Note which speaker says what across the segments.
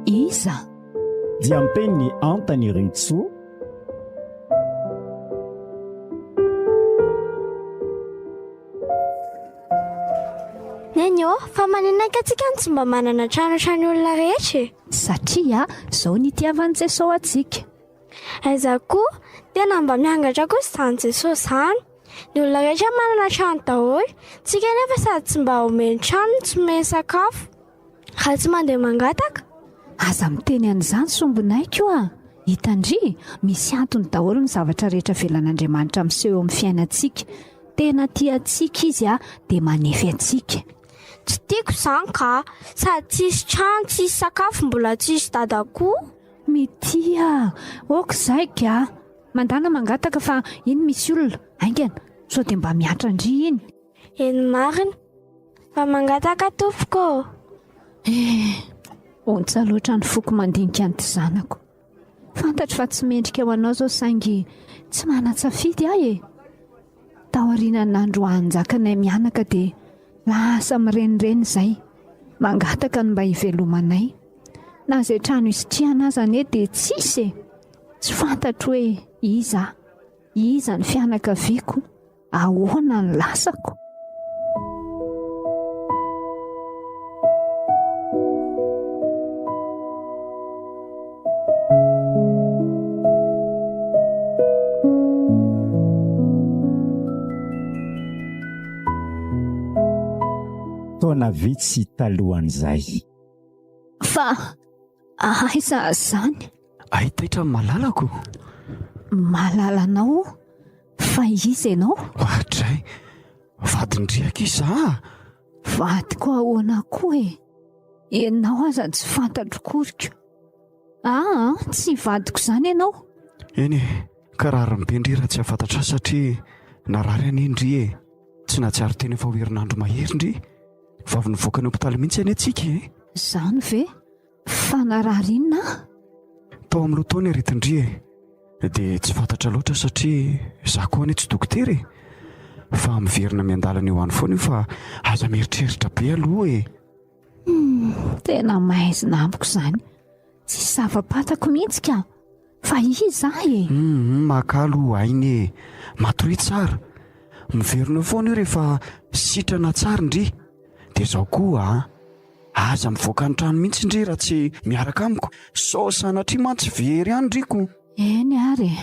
Speaker 1: Iza?
Speaker 2: Diampen'ny Antanirintsoa.
Speaker 3: Neny ô, fa maninona anka tsika no tsy mba manana trano ohatran'ny olona rehetra e?
Speaker 1: Satria zao nitiavan'i Jesosy antsika.
Speaker 3: Aiza koa, tena mba miangatra kosa izany Jesosy izany. Ny olona rehetra manana trano daholo, tsika nefa sady tsy mba omeny trano no tsy omeny sakafo. Raha tsy mandeha mangataka.
Speaker 1: Aza miteny an'izany sombinaiko a! Hitan-dry, misy antony daholo ny zavatra rehetra avelan'Andriamanitra miseho eo amin'ny fiainantsika. Tena tia antsika Izy a, dia manefy antsika.
Speaker 3: Tsy tiako izany ka! Sady tsisy trano, tsisy sakafo, mbola tsisy dada koa.
Speaker 1: Mitia! Ok izay ka! Mandàna mangataka fa iny misy olona, haingana, sao dia mba mihatra an-dry iny.
Speaker 3: Eny marina. Mba mangataka tompoko ô!
Speaker 1: Eh! Ontsa loatra ny foko mandinika an'ity zanako. Fantatro fa tsy mendrika ho anao izao saingy tsy manan-tsafidy aho e! Taorian'ny nandroahan-jakanay mianaka dia lasa mirenireny izay, mangataka ny mba hivelomanay. Na izay trano isitrihana aza anie dia tsisy e! Tsy fantatro hoe iza aho, iza ny fianakaviako. Ahoana ny lasako?
Speaker 2: Taona vitsy talohan'izay.
Speaker 1: Fa aiza izany?
Speaker 4: Ay taitra ny malalako.
Speaker 1: Malalanao? Fa iza ianao?
Speaker 4: Oadray! Vadin-dry aky iza a!
Speaker 1: Vadiko ahoana koa e? Ianao aza tsy fantatro koriko. Aa, tsy vadiko izany ianao.
Speaker 4: Eny e, ka rariny be ndry raha tsy hahafantatra ahy satria narary anie ndry e. Tsy nahatsiaro tena efa ho herinandro mahery ndry. Vao avy nivoaka ny hopitaly mihitsy anie tsika e.
Speaker 1: Izany ve? Fa narary inona aho?
Speaker 4: Tao amin'ny loto ny aretin-dry e! Dia tsy fantatra loatra satria za koa anie tsy dokotera e! Fa miverina miandalana eo any foana io fa aza mieritreritra be aloha e!
Speaker 1: Hum, tena maizina amiko izany. Tsisy zava-pantako mihitsy ka! Fa iza aho e?
Speaker 4: Hum, maka aloha aina e! Matoria tsara! Miverina eo foana io rehefa sitrana tsara ndry! Dia izao koa an! Aza mivoaka ny trano mihitsy ndry raha tsy miaraka amiko, sao sanatria mantsy very any ndry ko.
Speaker 1: Eny ary e.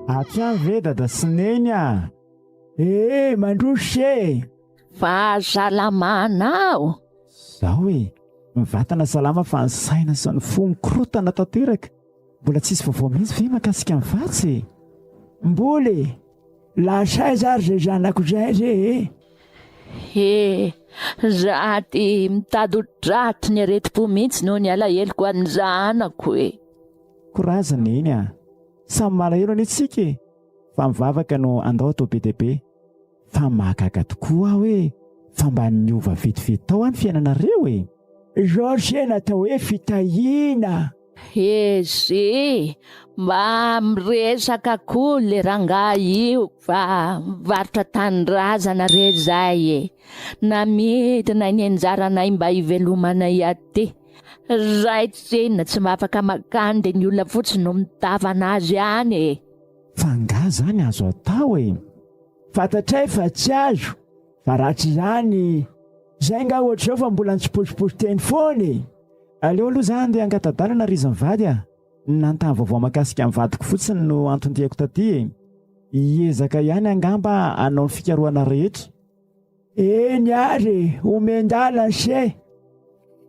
Speaker 2: Hatrany ve dada sy neny a? Ee, mandroso e!
Speaker 5: Fahasalamanao.
Speaker 2: Zao e, ny vatana salama fa ny saina sy ny fo mikorotana tanteraka. Mbola tsisy vaovao mihitsy ve mahakasika ny vatsy e?
Speaker 6: Mbola e! Lasa aiza ary zay zanako zay re e?
Speaker 5: He, za ty mitady ho tratry ny aretim-po mihitsy noho ny alaheloko an'ny zanako e!
Speaker 2: Courage Neny a! Samy malahelo anie tsika e! Fa mivavaka no andao atao be dia be. Fa mahagaga tokoa aho hoe fa mba niova vetivety tao an fiainanareo e!
Speaker 6: Georges natao hoe fitahiana.
Speaker 5: Ezy, mba miresaka koa le rangahy io fa mivarotra tanindrazana re zay e! Namidinay ny anjaranay mba hivelomanay aty. Ray tsinona tsy mba afaka makany dia ny olona fotsiny no mitavana azy any e!
Speaker 2: Fa angaha zany azo atao e?
Speaker 6: Fantatray fa tsy azo, fa raha tsy izany, zay nga ohatr'izao fa mbola nitsipozipozy teny foana e!
Speaker 2: Aleo aloha za andeha hangata-dalana ry izy mivady a! Nanontany vaovao mahakasika ny vadiko fotsiny no anton-diako taty e! Hiezaka ihany angamba hanao ny fikarohana rehetra.
Speaker 6: Eny ary e! Omen-dalana se!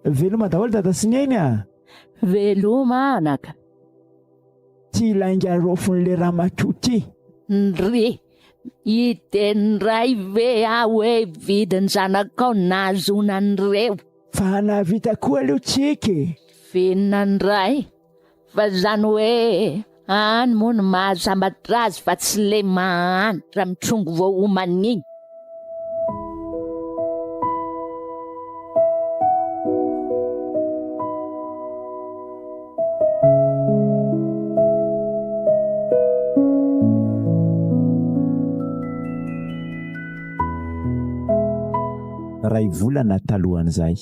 Speaker 2: Veloma daholo dada sy neny a!
Speaker 5: Veloma anaka!
Speaker 6: Ty lainga raofin'le ramatoa ty.
Speaker 5: Ndry! Hiteny ndray ve aho hoe vidiny zanakao nahazoana an'ireo?
Speaker 6: Fa nahavita koa aloha tsika e!
Speaker 5: Velona ndray! Fa zany hoe any moa no mahasambatra azy fa tsy le mahantra mitrongy vao homana iny.
Speaker 2: Ray volana talohan'izay.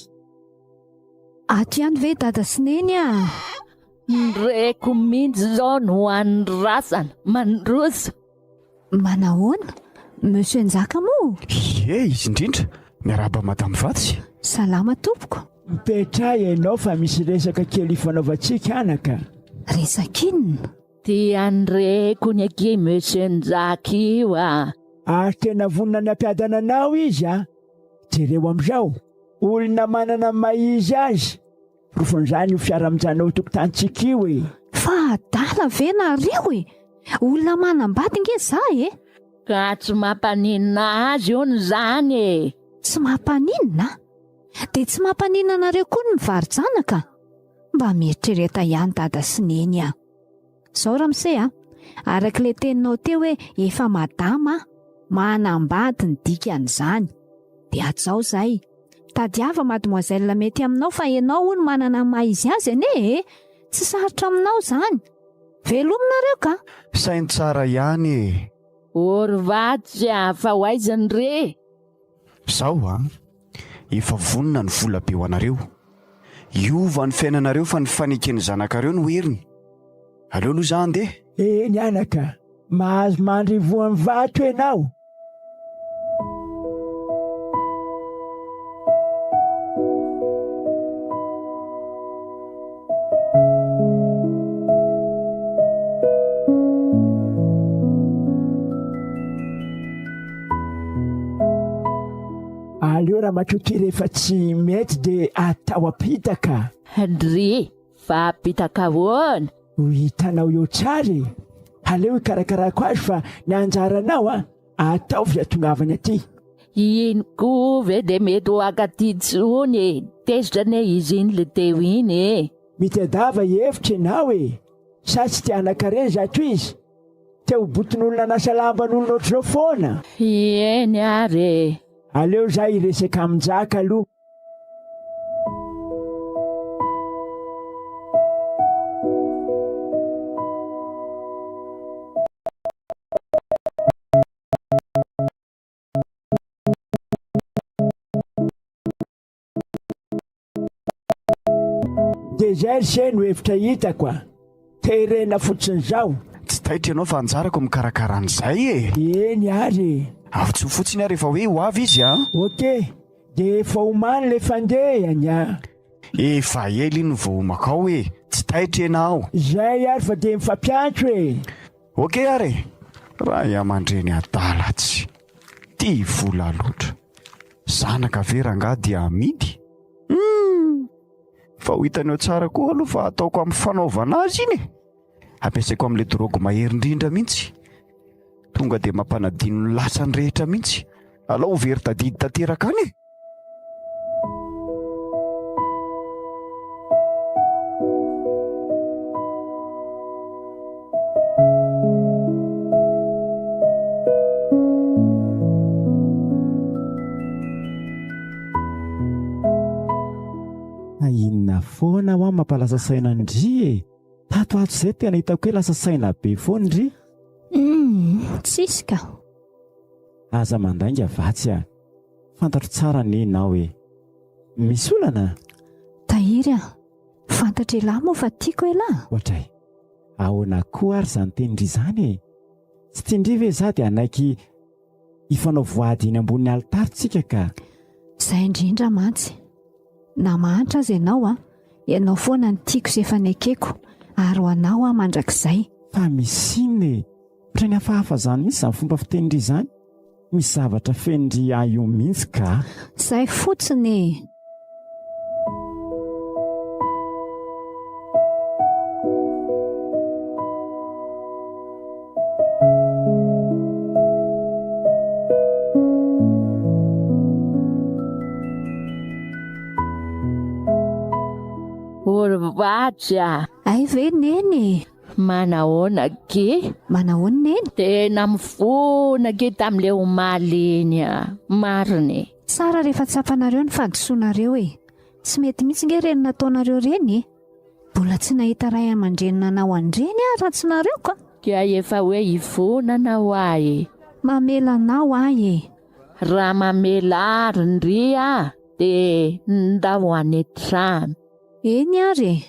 Speaker 1: Ato ihany ve dada sy neny a?
Speaker 5: Ny reko mihitsy izao no andrasana. Mandroso.
Speaker 1: Manahoana? Monsieur Njaka moa?
Speaker 4: Ie, izy indrindra. Miarahaba Madame Vatsy.
Speaker 1: Salama tompoko.
Speaker 6: Mipetraha ianao fa misy resaka kely ifanaovantsika anaka.
Speaker 1: Resaka inona?
Speaker 5: Tian'ny reko ny akia Monsieur Njaka io a.
Speaker 6: Ary tena vonona ny hampiadana anao izy a. Jereo amin'izao. Olona manana ny maha izy azy. Porofon'izany io fiara mijanona eo tokotanintsika io e!
Speaker 1: Fa adala ve nareo e? Olona manambady nge za e!
Speaker 5: Ka tsy mampaninona azy hono izany e!
Speaker 1: Tsy mampaninona? Dia tsy mampaninona anareo koa ny mivaro-janaka? Mba mieritrereta ihany dada sy neny a! Zao ramose a! Araka ilay teninao teo hoe efa madama aho, manambady ny dikan'izany. Dia hajao izay. Tadiava mademoiselle mety aminao fa ianao hono manana ny maha izy azy anie e! Tsy sarotra aminao izany. Veloma nareo ka!
Speaker 4: Saino tsara ihany e!
Speaker 5: Ô ry vatsy a! Fa ho aiza ny re?
Speaker 4: Zao a! Efa vonona ny vola be ho anareo. Hiova ny fiainanareo fa ny faneken'ny zanakareo no heriny. Aleo aloha za handeha.
Speaker 6: Eny anaka, mahazo mandry voan'ny vato ianao. Aleo ramatoa ty rehefa tsy mety de atao apitaka.
Speaker 5: Ndry, fa apitaka ahoana?
Speaker 6: Ho hitanao eo tsara e! Aleo hikarakarako azy fa ny anjaranao a, ataovy hatongavany aty.
Speaker 5: Iny koa ve de mety ho akaty tsony e! Tezitra anie izy iny le teo iny e!
Speaker 6: Mitadiava hevitra ianao e! Sa tsy te hanan-karena izato izy? Te ho boton'olona hanasa lamban'olona ohatr'izao foana?
Speaker 5: Eny ary e!
Speaker 6: Aleo za hiresaka amin'i Njaka aloha. Dia izay ry se no hevitra hitako a! Terena fotsiny izao.
Speaker 4: Tsy taitra ianao fa anjarako mikarakara an'izay e!
Speaker 6: Eny ary e!
Speaker 4: Avotsoa fotsiny aho rehefa hoe ho avy izy a!
Speaker 6: Ok, dia efa omany ilay fandehany a!
Speaker 4: Efa ela iny vao homako ao e! Tsy taitra ianao.
Speaker 6: Izay ary fa dia mifampiantso e!
Speaker 4: Ok ary e! Ray aman-dreny adala tsy tia vola loatra. Zanaka ve rangahy dia amidy? Humm! Fa ho hitany eo tsara koa aloha fa ataoko amin'ny fanaovana azy iny e! Ampiasaiko amin'ilay drogue mahery indrindra mihitsy. Tonga dia mampanadino ny lasany rehetra mihitsy. Alao ho very tadidy tanteraka any e!
Speaker 2: Fa inona foana hoa mampalasa saina an-dry e? Tato ato izay tena hitako hoe lasa saina be foana ndry.
Speaker 1: Humm, tsisy ka.
Speaker 2: Aza mandainga vatsy a. Fantatro tsara anie ianao e. Misy olana?
Speaker 1: Tahiry a. Fantatr'elah moa fa tiako elah.
Speaker 2: Ohatray. Ahoana koa ary izany tenin-dry izany e? Tsy tian-dry ve izaho dia hanaiky hifanao voady eny ambonin'ny alitara tsika ka.
Speaker 1: Izay indrindra mantsy. Na mahantra aza ianao an, ianao foana no tiako sy efa nekeko ary ho anao aho mandrakizay.
Speaker 2: Fa misy inona e? Ohatran'ny hafahafa izany mihitsy izany fomba fitenin-dry izany. Misy zavatra feno-dry ahy io mihitsy ka.
Speaker 1: Zay fotsiny e!
Speaker 5: Ô ry Vatsy a!
Speaker 1: Hay ve Neny e!
Speaker 5: Manahoana akia?
Speaker 1: Manahoana Neny?
Speaker 5: Tena mifona akia tamin'ilay omaly iny a! Marina e!
Speaker 1: Tsara rehefa tsapanareo ny fahadisoanareo e! Tsy mety mihitsy nge ireny nataonareo ireny e! Mbola tsy nahita ray aman-dreny nanao an'ireny aho raha tsy nareo ka!
Speaker 5: Dia efa hoe hifona anao aho e!
Speaker 1: Mamela anao aho e!
Speaker 5: Raha mamela ary ndry aho dia ndao any an-trano.
Speaker 1: Eny ary e!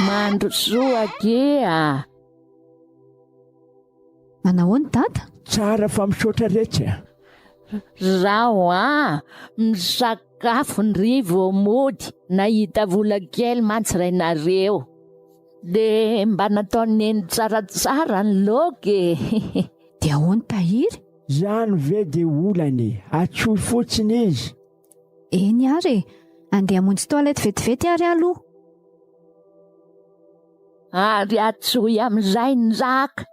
Speaker 5: Mandrosoa akia.
Speaker 1: Manahoana dada?
Speaker 6: Tsara fa misaotra retsy a.
Speaker 5: Zaho a, misakafo ndry vao mody, nahita vola kely mantsy rainareo. Dia mba nataon'i Neny tsaratsara ny laoka e!
Speaker 1: Dia ahoana Tahiry?
Speaker 6: Zany ve dia olana e! Atsoy fotsiny izy.
Speaker 1: Eny ary e! Andeha hamonjy toilette vetivety ary aho aloha.
Speaker 5: Ary atsoy amin'izay Njaka.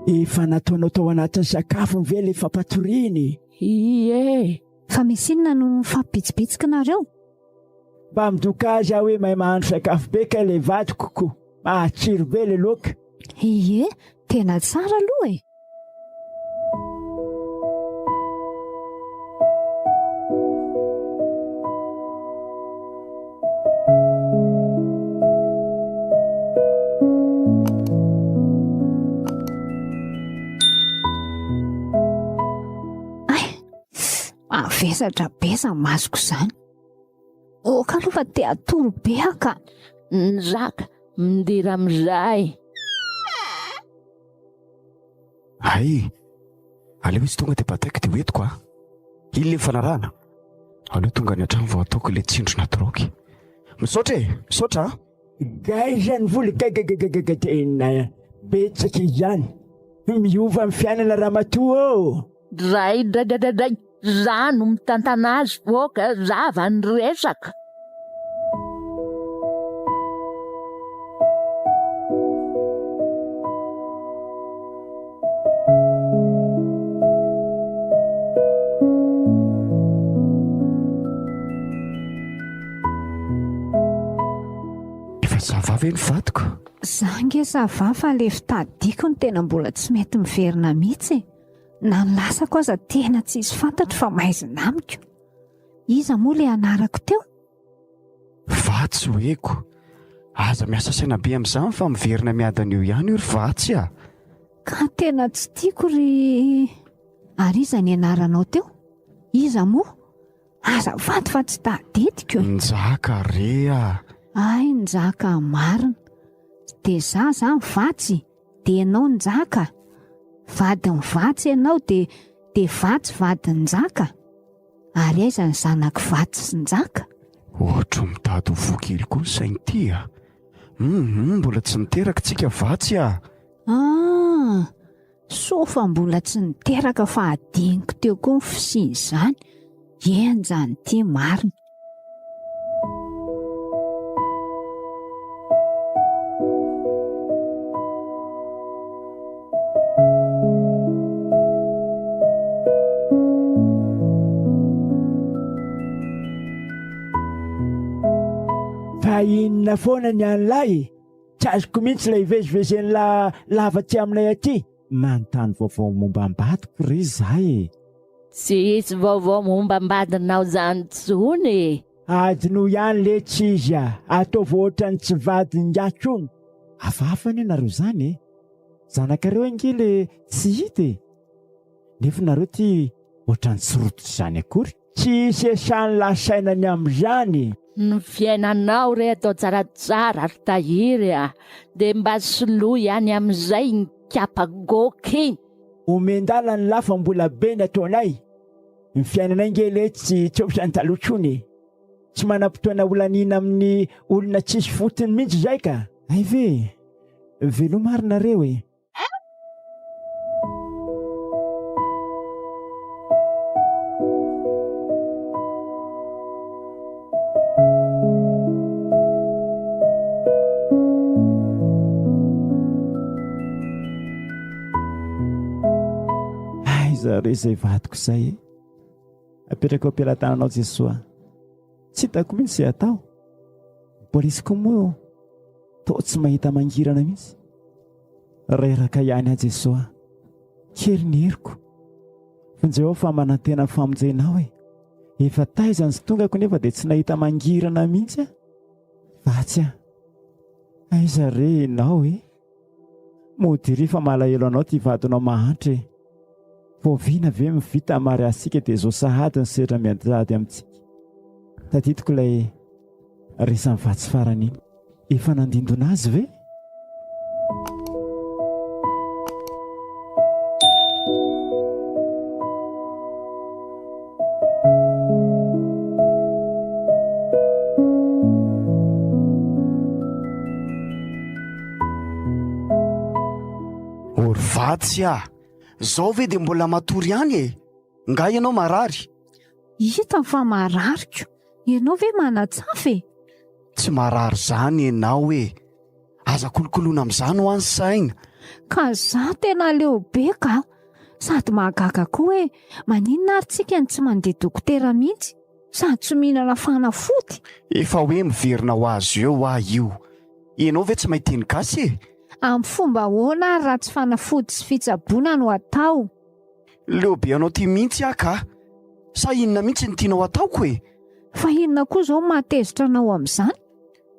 Speaker 6: Efa nataonao tao anatin'ny sakafony ve ilay fampatoriana e?
Speaker 5: Ie.
Speaker 1: Fa misy inona no mifampibitsibitsika nareo?
Speaker 6: Mba midoka azy aho hoe mahay mahandro sakafo be kay ilay vadiko ko. Matsiro be ilay laoka.
Speaker 1: Ie, tena tsara aloha e! Ay! Mavesatra be izany masoko izany. Ok aloha fa te hatory be aho ka.
Speaker 5: Njaka, midira amin'izay.
Speaker 4: Hay! Aleo izy tonga dia bataiko dia hoentiko a! Iny le nifanarahana? Aleo tonga any an-trano vao ataoko ilay tsindrona drogue. Misaotra e! Misaotra a!
Speaker 6: Gaiza ny vola gagagagaga tena betsaka izany. Miova ny fiainana ramatoa ô!
Speaker 5: Dray dray dray dray dray, za no mitantana azy ok, zava ny resaka.
Speaker 4: Efa ça va ve ny vadiko?
Speaker 1: Za nge ça va fa le fitadiako no tena mbola tsy mety miverina mihitsy e. Na ny lasako aza tena tsisy fantatro fa maizina amiko. Iza moa le anarako teo?
Speaker 4: Vatsy hoeko. Aza miasa saina be amin'izany fa miverina miadana eo ihany io ry Vatsy a!
Speaker 1: Ka tena tsy tiako ry. Ary iza ny anaranao teo? Iza moa? Azafady fa tsy tadidiko e.
Speaker 4: Njaka re a!
Speaker 1: Hay Njaka marina. Dia za zany Vatsy dia ianao Njaka? Vadin'i Vatsy ianao dia dia Vatsy vadin'i Njaka? Ary aiza ny zanak'i Vatsy sy Njaka?
Speaker 4: Ohatry ny mitady ho voa kely koa ny sain'ity a! Hum mbola tsy niteraka tsika Vatsy a!
Speaker 1: Ah! Soa fa mbola tsy niteraka fa adinoko teo koa ny fisian'izany, henjana ity marina.
Speaker 6: Fa inona foana ny an'lahy e? Tsy azoko mihitsy ilay hivezivezen'la lava aty aminay aty.
Speaker 2: Manontany vaovao momba am-badiko re za e!
Speaker 5: Tsy hisy vaovao momba am-badinao zany tsony e!
Speaker 6: Adinoy ihany letsy izy a! Ataovy ohatran'ny tsy vadin'ingahy tsony.
Speaker 2: Hafahafa anie nareo zany e! Zanakareo ange le tsy hita e! Nefa nareo ty ohatran'ny tsy rototra izany akory.
Speaker 6: Tsy hisy esan'lah saina ny amin'izany.
Speaker 5: Ny fiainanao re atao tsaratsara ry Tahiry a! Dia mba soloy any amin'izay iny kapa goaka iny.
Speaker 6: Omen-dalana lah fa mbola be ny ataonay. Ny fiainanay nge letsy tsy ohatran'ny taloha intsony e. Tsy manam-potoana holaniana amin'ny olona tsisy fotony mihitsy izay ka.
Speaker 2: Hay ve e! Veloma ary nareo e! Aiza re izay vadiko izay e? Apetrako eo am-pelatananao Jesoa. Tsy hitako mihitsy izay atao. Ny polisy koa moa toa tsy mahita mangirana mihitsy. Reraka ihany aho Jesoa. Kely ny heriko. Vonjeo aho fa manantena ny famonjenao e. Efa taiza ny tongako nefa dia tsy nahita mangirana mihitsy aho. Vatsy aho. Aiza re ianao e? Mody ery fa malahelo anao ty vadinao mahantra e. Voaviana ve ny vita mariazintsika dia izao sahady ny sedra mianjady amintsika. Tadidiko ilay resan'ny vatsy farany iny. Efa nandindona azy ve?
Speaker 4: Ory vatsy ah! Zao ve dia mbola matory ihany e? Nga ianao marary?
Speaker 1: Hitany fa marariko. Ianao ve manatsafa e?
Speaker 4: Tsy marary zany ianao e! Aza kolokoloina amin'izany hoa ny saina.
Speaker 1: Ka za tena leo be ka! Sady mahagaga koa hoe maninona ary tsika no tsy mandeha dokotera mihitsy sady tsy mihinana fanafody?
Speaker 4: Efa hoe miverina ho azy eo hoa io. Ianao ve tsy mahay teny gasy e?
Speaker 1: Amin'ny fomba ahoana ary raha tsy fanafody sy fitsaboana no atao?
Speaker 4: Leo be anao ty mihitsy aho ka! Sa inona mihitsy no tianao hataoko e?
Speaker 1: Fa inona koa izao no mahatezitra anao amin'izany?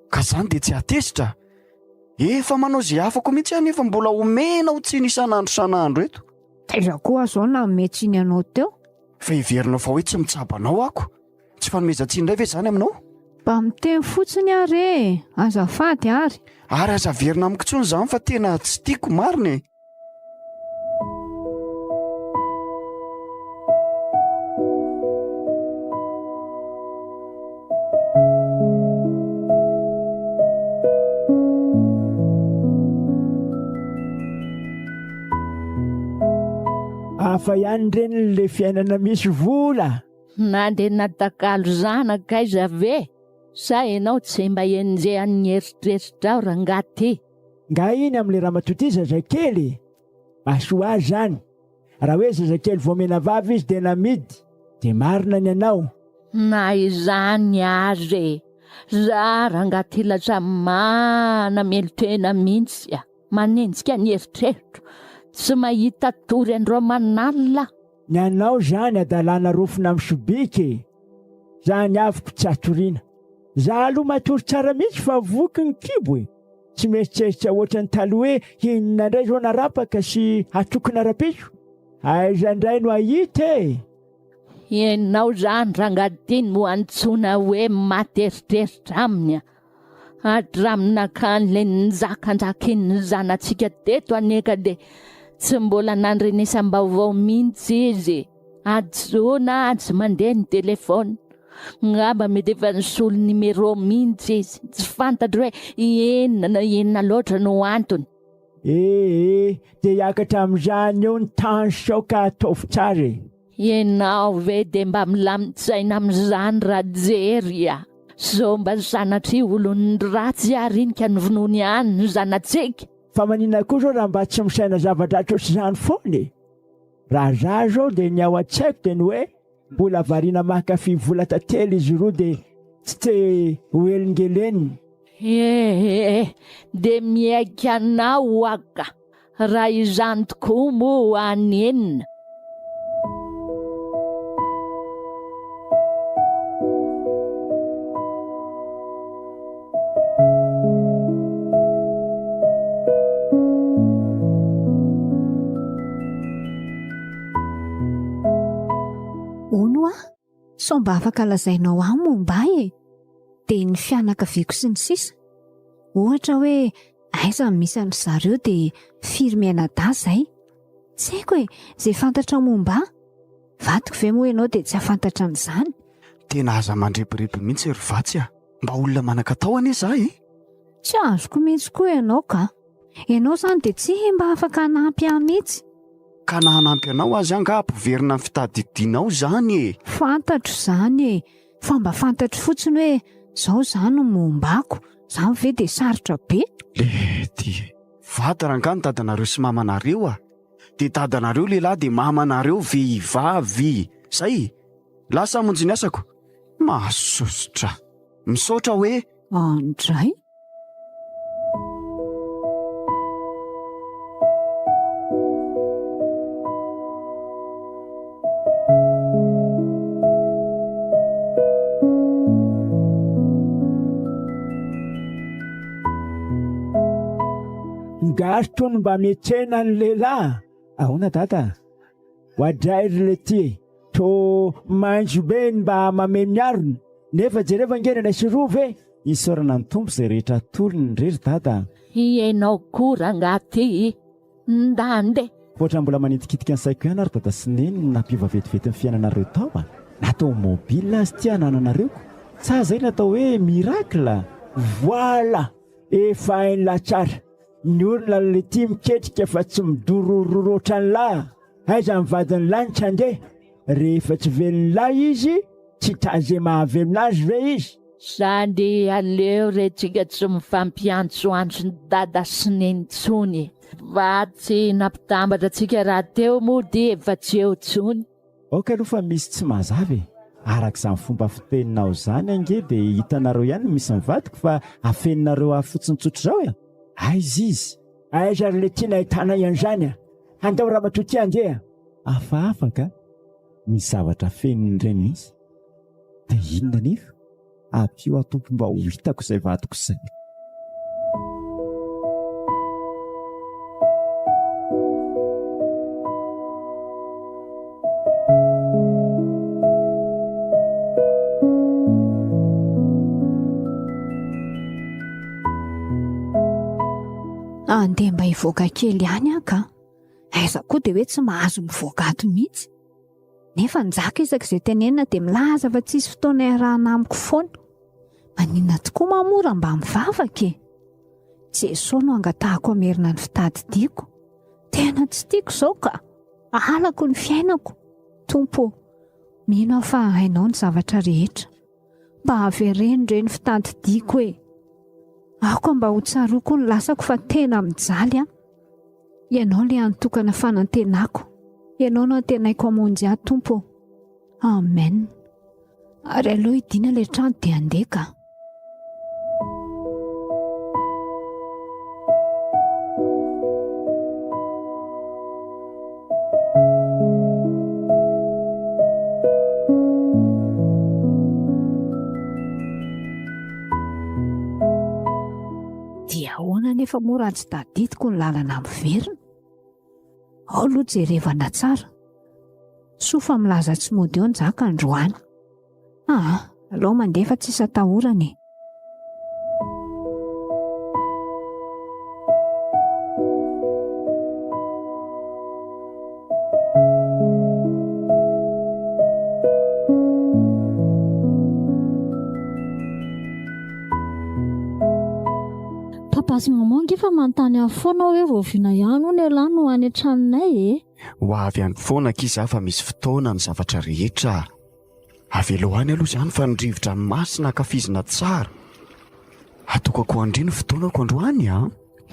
Speaker 4: Ka zany dia tsy hahatezitra? Efa manao izay afako mihitsy aho nefa mbola omenao tsiny isan'andro isan'andro eto.
Speaker 1: Taiza koa aho izao nanome tsiny anao teo?
Speaker 4: Fa heverinao fa hoe tsy mitsabo anao ako? Tsy fanomezan-tsiny indray ve izany aminao?
Speaker 1: Mba miteny fotsiny aho re e! Azafady ary!
Speaker 4: Ary aza averina amiko intsony izany fa tena tsy tiako marina e!
Speaker 6: Hafa ihany reny le fiainana misy vola.
Speaker 5: Na dia natakalo zanaka aiza ve sa ianao tsy mba enjehan'ny eritreritrao rangahy ty?
Speaker 6: Nga iny amle ramatoa ty zazakely e! Mahasoa azy zany! Raha hoe zazakely vao menavava izy de namidy de marina ny anao.
Speaker 5: Na izany aza e! Za rangahy ty lasa manamelo-tena mihitsy a! Manenjika ny eritreritro, tsy mahita tory andro aman'alina aho.
Speaker 6: Ny anao zany adalana rofina misobika e! Za ny avoko tsy atoriana. Za aloha matory tsara mihitsy fa voky ny kibo e! Tsy mieritreritra ohatran'ny taloha hoe inona indray izao narapaka sy hatokona rapiso? Aiza indray no hahita e!
Speaker 5: Ianao izany rangahy ty no antsoina hoe maty eritreritra aminy a! Hatramin'ny nakan'ilay njakanjakin'ny zanatsika teto anie ka dia tsy mbola nandrenesam-baovao mihitsy izy e! Hadisoana tsy mandeha ny telephone. Ngamba mety efa nisolo numéro mihitsy izy. Tsy fantatro hoe inona na inona loatra no antony.
Speaker 6: Ee, dia hiakatra amin'izany eo ny tension ka ataovy tsara e.
Speaker 5: Ianao ve dia mba milamin-tsaina amin'izany Rajery a? Sao mba sanatria olon'ny ratsy ary iny ka novonoiny any ny zanatsika?
Speaker 6: Fa maninona koa zao raha mba tsy misaina zava-dratsy ohatr'izany foana e? Raha za zao dia ny ao an-tsaiko dia ny hoe mbola variana maka fy vola tantely izy roa dia tsy te ho helingelenina.
Speaker 5: Ee, dia miaiky anao aho ka. Raha izany tokoa moa haninona?
Speaker 1: Hono hoa, sao mba afaka lazainao ahy momba ahy e? Dia ny fianakaviako sy ny sisa. Ohatra hoe aiza no misy an-dry zareo dia firy mianadahy izay? Tsy haiko e, izay fantatrao momba ahy. Vadiko ve moa ianao dia tsy hahafantatra an'izany?
Speaker 4: Tena aza mandrebireby mihitsy ry Vatsy a! Mba olona manan-katao anie za e!
Speaker 1: Tsy azoko mihitsy koa ianao ka! Ianao izany dia tsy mba afaka hanampy ahy mihitsy.
Speaker 4: Ka na hanampy anao aza angaha hampiverina ny fitadidianao izany e!
Speaker 1: Fantatro izany e! Fa mba fantatro fotsiny hoe izao izany no momba ako, izany ve dia sarotra be?
Speaker 4: Lety e! Vady rangaha ny dadanareo sy mamanareo a! Dia dadanareo lehilahy dia mamanareo vehivavy! Zay e! Lasa hamonjy ny asako! Mahasosotra! Misaotra hoe!
Speaker 1: Andray!
Speaker 6: Ny gasy tony mba mitsena ny lehilahy.
Speaker 2: Ahoana dada?
Speaker 6: Oadray ry letia e! To maintso be ny mba mameno ny arona, nefa jereo ange nanay sy rova e!
Speaker 2: Isaorana ny Tompo izay rehetra atolony re ry dada a!
Speaker 5: Ianao koa rangahy ty ndande.
Speaker 2: Ohatran'ny mbola manitikitika ny saiko ihany ary dada sy neny ny nampiova vetivety ny fiainanareo tao a! Na tomobile aza ity anananareo ko! Sa zay ny atao hoe miracle?
Speaker 6: Voilà! Efa hain'lah tsara! Ny olona letia miketrika fa tsy midorororo ohatran'lah! Aiza ny vadin'lah no tsy handeha? Rehefa tsy velon'lah izy, tsy taze mahavelona azy ve izy?
Speaker 5: Sady aleo re tsika tsy mifampiantsoantso dada sy neny intsony e! Fa tsy nampitambatra antsika rahateo moa dia efa tsy eo intsony.
Speaker 2: Aoka aloha fa misy tsy mazava e! Araka izany fomba fiteninao izany ange dia hitanareo ihany ny misy ny vadiko fa afeninareo ahy fotsiny tsotr'izao e! Aiza izy?
Speaker 6: Aiza ry letia nahitanay an'izany a! Andao ramatoa ty andeha!
Speaker 2: Hafahafa ka! Misy zavatra afenin'ireny mihitsy. Dia inona anefa? Ampio aho Tompo mba ho hitako izay vadiko izay.
Speaker 1: Andeha mba hivoaka kely ihany aho ka. Aiza koa dia hoe tsy mahazo mivoaka ato mihitsy. Nefa Njaka isaky izay tenenina dia milaza fa tsisy fotoana iarahana amiko foana. Maninona tokoa ma moa raha mba mivavaka e? Jesoa no angatahako hamerina ny fitadidiako. Tena tsy tiako izao ka! Halako ny fiainako. Tompo ô, mino aho fa hainao ny zavatra rehetra. Mba avereno re ny fitadidiako e! Aoka mba ho tsaroako ny lasako fa tena mijaly aho. Ianao ilay hany tokana fanantenako. Ianao no antenaiko hamonjy ahy Tompo ô. Amen. Ary aleo hidiana ilay trano dia handeha ka. Dia ahoana anefa moa raha tsy tadidiko ny lalana miverina? Ao aloha jerevana tsara. Soa fa milaza tsy mody eo Njaka androany. Aa, alao mandeha fa tsisy atahorana e.
Speaker 7: Papa sy maman ange fa manontany ahy foana hoe rahoviana ihany hono ialahy no any an-tranonay e?
Speaker 4: Ho avy any foana akia za fa misy fotoana ny zavatra rehetra a! Avelao any aloha izany fa ny rivo-dranomasina ankafizina tsara. Atokako ho an-dry ny fotoanako androany a!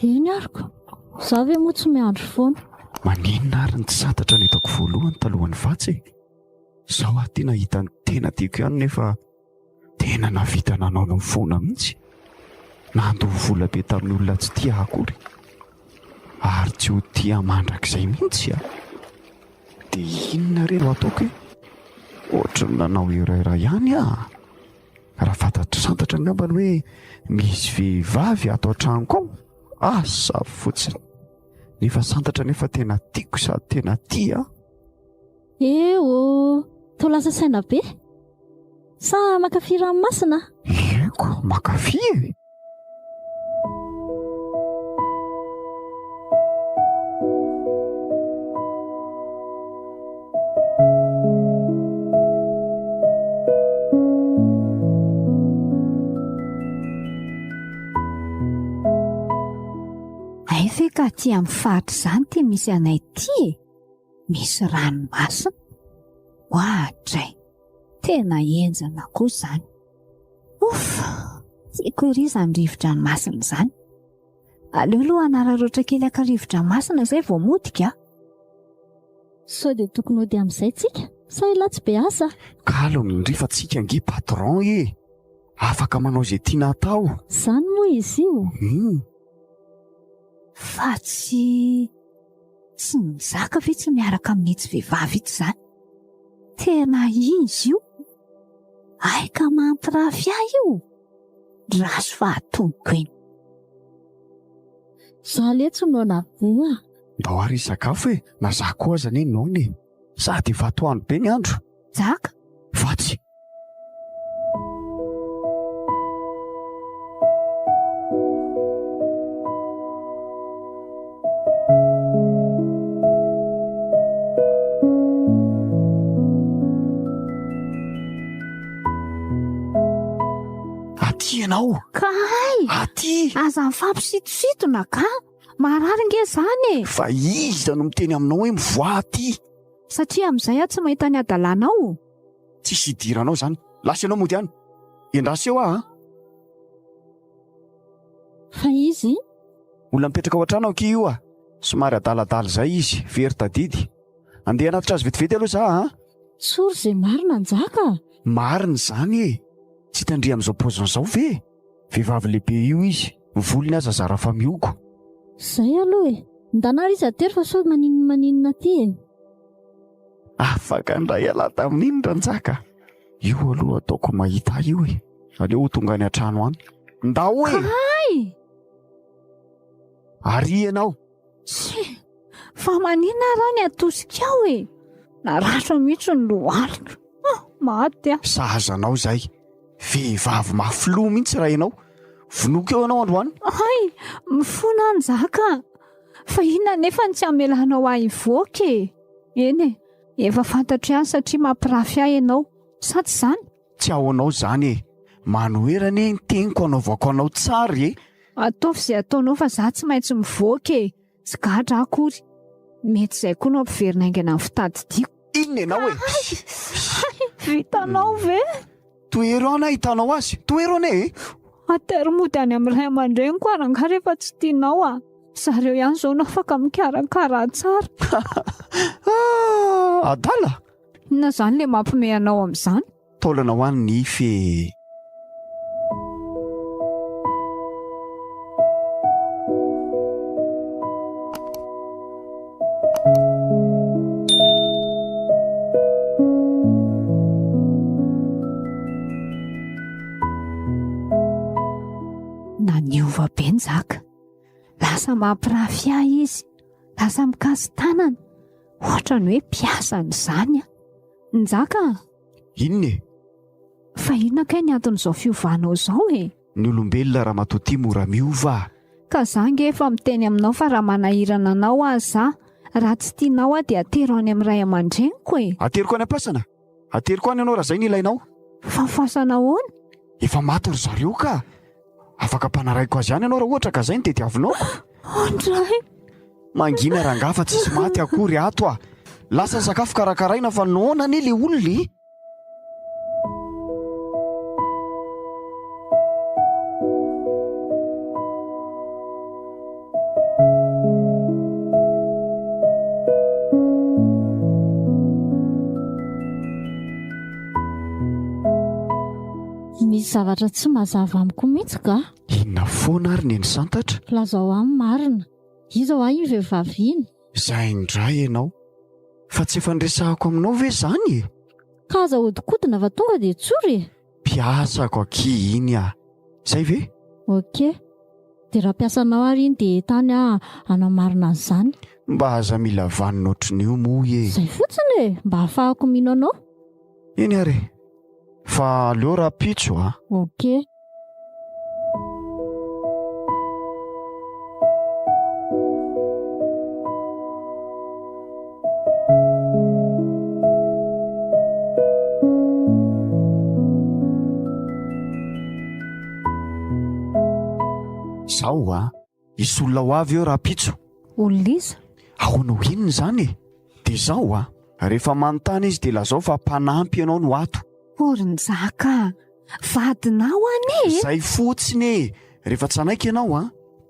Speaker 7: Eny ary ko! Za ve moa tsy miandry foana?
Speaker 4: Maninona ary ny tsy santatra no hitako voalohany talohan'ny vatsy e? Zao aho ty nahita ny tena tiako ihany nefa tena nahavita nanaonao foana mihitsy. Nandoa vola be tamin'ny olona tsy tia ahy akory. Ary tsy ho tia mandrakizay mihitsy aho. Dia inona re no ataoko e? Ohatry ny nanao erreur ihany aho. Raha fantatr'i Santatra angambany hoe misy vehivavy ato an-tranoko ao, asa fotsiny. Nefa Santatra anefa tena tiako sady tena tia aho.
Speaker 7: Eh oh! Toa lasa saina be? Sa mankafy ranomasina?
Speaker 4: Eko, mankafy e!
Speaker 1: Ka aty amin'ny faritra izany ity misy anay ity e! Misy ranomasina. Oadray! Tena henjana koa izany. Ouf! Tiako ery izany rivo-dranomasina izany. Aleo aloha hanararaotra kely haka rivo-dranomasina izay vao mody ka.
Speaker 7: Sao dia tokony hody amin'izay tsika? Sa ialahy tsy be asa?
Speaker 4: Calme ndry fa tsika ange patron e! Afaka manao izay tiana atao.
Speaker 7: Zany moa izy io?
Speaker 4: Hum.
Speaker 1: Fa tsy tsy mizaka ve tsy miaraka amin'itsy vehivavy itsy izany? Tena izy io? Hay ka mampirafy ahy io! Raso fa atonoko eny.
Speaker 7: Za letsy noana be a!
Speaker 4: Ndao ary hisakafo e! Na za koa aza anie noana e! Sady efa atoandro be ny andro.
Speaker 1: Jaka!
Speaker 4: Vatsy! Aty ianao!
Speaker 1: Kay!
Speaker 4: Aty!
Speaker 1: Aza mifampisitositona ka! Marary nge zany e!
Speaker 4: Fa iza no miteny aminao hoe mivoaha aty?
Speaker 1: Satria amin'izay aho tsy mahita ny hadalanao.
Speaker 4: Tsisy idiranao zany. Lasa ianao mody any. Endraso eo aho a!
Speaker 7: Fa izy?
Speaker 4: Olona mipetraka ao an-trano akia io a! Somary adaladala izay izy, very tadidy. Andeha hanatitra azy vetivety aloha za a!
Speaker 7: Tsory izay marina Njaka a!
Speaker 4: Marina izany e! Tsy hitan-dry amin'izao paoziny izao ve? Vehivavy lehibe io izy, ny volony aza zara fa mihogo.
Speaker 7: Izay aloha e! Ndana ary izy atero fa sao maninona maninona aty e!
Speaker 4: Afaka indray ialahy tamin'iny Ranjaka a! Io aloha ataoko mahita ahy io e! Aleo ho tonga any an-trano any. Ndao e!
Speaker 1: Kay!
Speaker 4: Ary ianao?
Speaker 1: Tsia! Fa maninona raha ny atosikao e? Naratra mihitsy ny lohaliko. Ah, maty aho.
Speaker 4: Sahaza anao izay. Vehivavy mafy loha mihitsy raha ianao. Vonoiko eo ianao androany.
Speaker 1: Hay, mifona aho Njaka. Fa inona anefa no tsy hamelanao ahy hivoaka e? Eny e, efa fantatro ihany satria mampirafy ahy ianao. Sa tsy izany?
Speaker 4: Tsy ahoanao izany e! Manohera anie ny teniko hanaovako anao tsara e!
Speaker 1: Ataovy izay ataonao fa za tsy maintsy mivoaka e! Tsy gadra aho akory. Mety izay koa no hampiverina haingana ny fitadidiako.
Speaker 4: Inona ianao e?
Speaker 1: Hay! Vitanao ve?
Speaker 4: Tohero any ahitanao azy! Tohero anie e!
Speaker 1: Atero mody any amin'ny ray aman-dreniko aho rangahy rehefa tsy tianao a! Zareo ihany izao no afaka mikarakara ahy tsara.
Speaker 4: Ah! Adala!
Speaker 1: Inona izany ilay mampiomehy anao amin'izany?
Speaker 4: Taolana ho any nify e!
Speaker 1: Na niova be Njaka. Lasa mampirafy ahy izy. Lasa mikasi-tanana. Ohatran'ny hoe mpiasany izany aho. Njaka a!
Speaker 4: Inona e?
Speaker 1: Fa inona kay ny anton'izao fiovanao izao e?
Speaker 4: Ny olombelona ramatoa ty mora miova a!
Speaker 1: Ka za nge efa miteny aminao fa raha manahirana anao aza za, raha tsy tianao aho dia atero any amin'ny ray aman-dreniko e!
Speaker 4: Ateriko any am-pasana? Ateriko any ianao raha zay ny ilainao.
Speaker 1: Fa fasana ahoana?
Speaker 4: Efa maty ry zareo ka! Afaka ampanarahiko azy ihany ianao raha ohatra ka zay no tediavinao.
Speaker 1: Andray!
Speaker 4: Mangina rangahy fa tsisy maty akory ato a! Lasa ny sakafo karakaraina fa noana anie le olona e!
Speaker 7: Misy zavatra tsy mazava amiko mihitsy ka.
Speaker 4: Inona foana ary neny santatra?
Speaker 7: Lazao ahy ny marina. Iza hoa iny vehivavy iny?
Speaker 4: Izay indray ianao. Fa tsy efa niresahako aminao ve izany e?
Speaker 7: Ka aza ahodikodina fa tonga dia tsory e!
Speaker 4: Mpiasako akia iny ah! Izay ve?
Speaker 7: Ok. Dia raha mpiasanao ary iny dia entany aho hanamarina an'izany.
Speaker 4: Mba aza mila vanona ohatrin'io moa e!
Speaker 7: Izay fotsiny e! Mba ahafahako mino anao.
Speaker 4: Eny ary e! Fa aleo rahampitso a!
Speaker 7: Ok.
Speaker 4: Zao a! Hisy olona ho avy eo rahampitso.
Speaker 1: Olona iza?
Speaker 4: Ahoana ho inona izany e? Dia izao a! Rehefa manontany izy dia lazao fa mpanampy ianao no ato.
Speaker 1: O ry Njaka a! Vadinao anie e!
Speaker 4: Izay fotsiny e! Rehefa tsy hanaiky ianao a!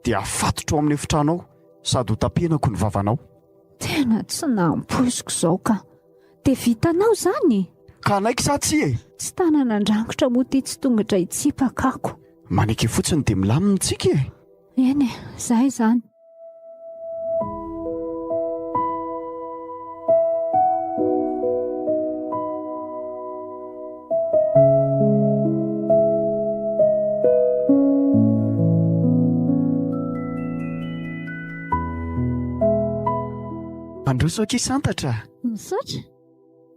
Speaker 4: Dia afatotro ao amin'ny efitrano ao sady ho tapenako ny vavanao.
Speaker 1: Tena tsy nampoiziko izao ka! Dia vitanao izany e?
Speaker 4: Ka hanaiky sa tsia e?
Speaker 1: Tsy tanana an-drangotra moa ity tsy tongotra hitsipaka ako.
Speaker 4: Maneke fotsiny dia milamina tsika e!
Speaker 1: Eny e, izay izany.
Speaker 4: Mandroso akia santatra.
Speaker 7: Misaotra.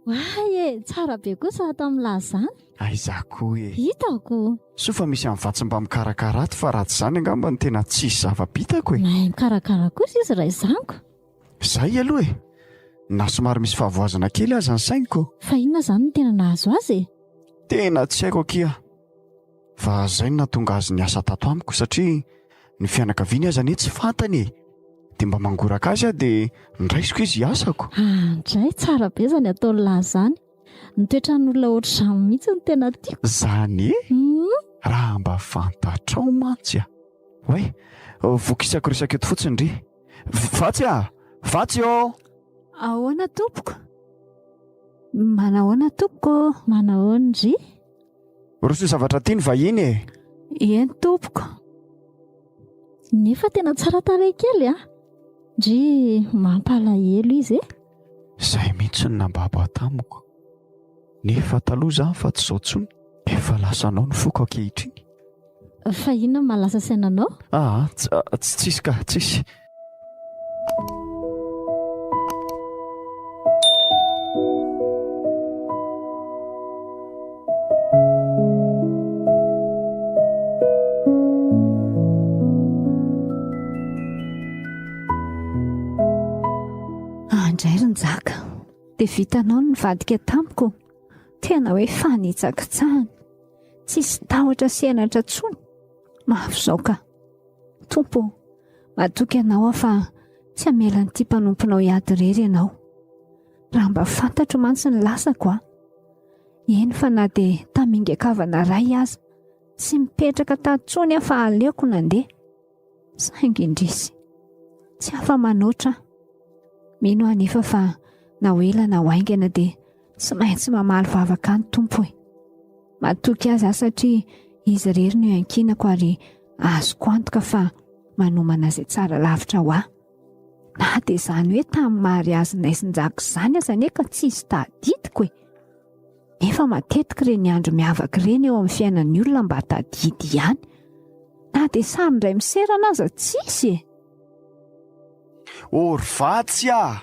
Speaker 7: Oay e, tsara be kosa ato amin'ny laza izany.
Speaker 4: Aiza koa e.
Speaker 7: Hitako.
Speaker 4: Soa fa misy an'i Vatsy mba mikarakara ato fa raha tsy izany angamba no tena tsisy zava-bitako e.
Speaker 7: Mahay mikarakara kosa izy raha izany ko.
Speaker 4: Izay aloha e. Na somary misy fahavoazana kely aza ny sainiko.
Speaker 7: Fa inona izany no tena nahazo azy e?
Speaker 4: Tena tsy haiko akia. Fa izay no nahatonga azy niasa tato amiko satria ny fianakaviany aza anie tsy fantany e. Dia mba mangoraka azy aho dia ndraisiko izy hiasako.
Speaker 7: Andray, tsara be izany ataon'i lahy izany. Ny toetran'olona ohatr'izany mihitsy no tena tiako.
Speaker 4: Izany e? Raha mba fantatrao mantsy a! Oay, vokisako resaka eto fotsiny ry. Vatsy a! Vatsy ô!
Speaker 1: Ahoana tompoko? Manahoana tompoko ô?
Speaker 7: Manahoana ndry?
Speaker 4: Rosoy zavatra tia ny vahiny e!
Speaker 1: Eny tompoko.
Speaker 7: Nefa tena tsara tarehy kely a! Ndry mampalahelo izy e!
Speaker 4: Izay mihitsy no nambabo ahy tamiko. Nefa taloha izany fa tsy izao intsony. Efa lasanao ny foko ankehitriny.
Speaker 7: Fa inona no mahalasa saina anao?
Speaker 4: Aa, tsisy ka, tsisy.
Speaker 1: Andray ry Njaka, dia vitanao ny nivadika tamiko. Tena hoe fanitsakitsahana. Tsisy tahotra sy henatra intsony. Mafy izao ka. Tompo ô, matoky Anao aho fa tsy hamela an'ity mpanomponao hiady irery Ianao. Raha mba fantatro mantsy ny lasako a! Eny fa na dia tamingan-kavana iray aza, tsy mipetraka tato intsony aho fa aleoko nandeha. Saingy indrisy, tsy afa-manoatra aho. Mino aho anefa fa na ho ela na ho haingana dia tsy maintsy mamaly vavaka ahy ny Tompo e. Matoky azy aho satria izy irery no iankinako ary azoko antoka fa manomana izay tsara lavitra ho ahy. Na dia izany hoe tamin'ny mariazinay sy Njaka izany aza anie ka tsisy tadidiko e. Nefa matetika ireny andro miavaka ireny eo amin'ny fiainan'ny olona mba tadidy ihany. Na dia sary indray miserana aza tsisy e.
Speaker 4: Ô ry Vatsy a!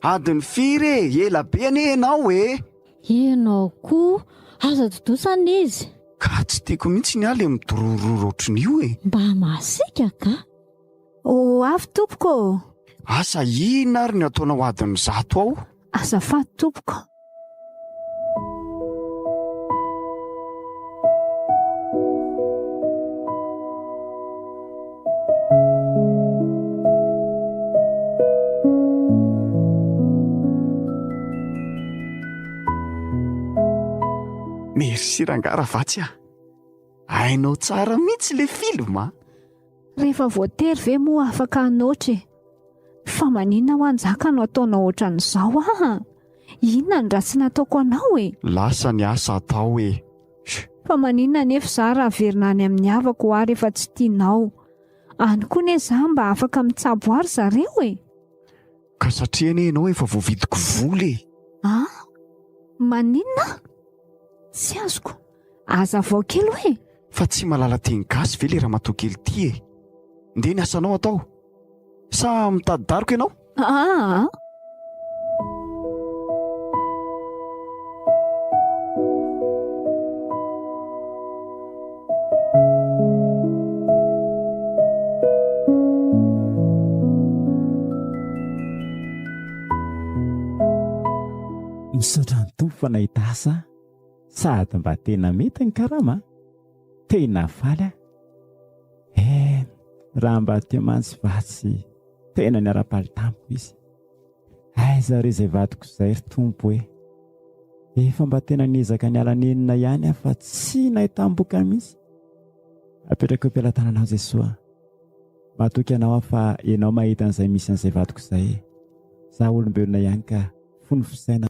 Speaker 4: Adiny firy e! Ela be anie ianao e!
Speaker 7: Ianao koa! Aza dodosana izy!
Speaker 4: Ka tsy tiako mihitsy ny ahy le midorororo ohatrin'io e!
Speaker 7: Mba masiaka ka!
Speaker 1: Ho avy tompoko ô!
Speaker 4: Asa inona ary ny ataonao adiny zato ao?
Speaker 1: Azafady tompoko.
Speaker 4: Merci rangahy Ravatsy a! Hainao tsara mihitsy le film a!
Speaker 1: Rehefa voatery ve moa afaka hanoatra e? Fa maninona hoa Njaka no ataonao ohatran'izao aa? Inona ny ratsy nataoko anao e?
Speaker 4: Lasa ny asa atao e!
Speaker 1: Fa maninona anefa za raha averina any amin'ny havako hoa rehefa tsy tianao? Any koa ne za mba afaka mitsabo ahy ry zareo e!
Speaker 4: Ka satria anie ianao efa voavidiko vola e!
Speaker 1: An? Maninona? Tsy azoko. Azavao kely hoe?
Speaker 4: Fa tsy mahalala teny gasy ve le ramatoa kely ty e? Ndeha ny asanao atao. Sa mitady daroka ianao?
Speaker 1: Aa!
Speaker 2: Misaotra ny Tompo fa nahita asa sady mba tena mety ny karama. Tena faly aho. Eh, raha mba teo mantsy vatsy. Tena niara-paly tamiko izy. Aiza re izay vadiko izay ry Tompo e! Efa mba tena niezaka niala nenina ihany aho fa tsy nahitam-bokany mihitsy. Apetrako eo am-pelatananao Jesoa. Matoky anao aho fa ianao mahita an'izay misy an'izay vadiko izay e. Za olombelona ihany ka, fony fisainana.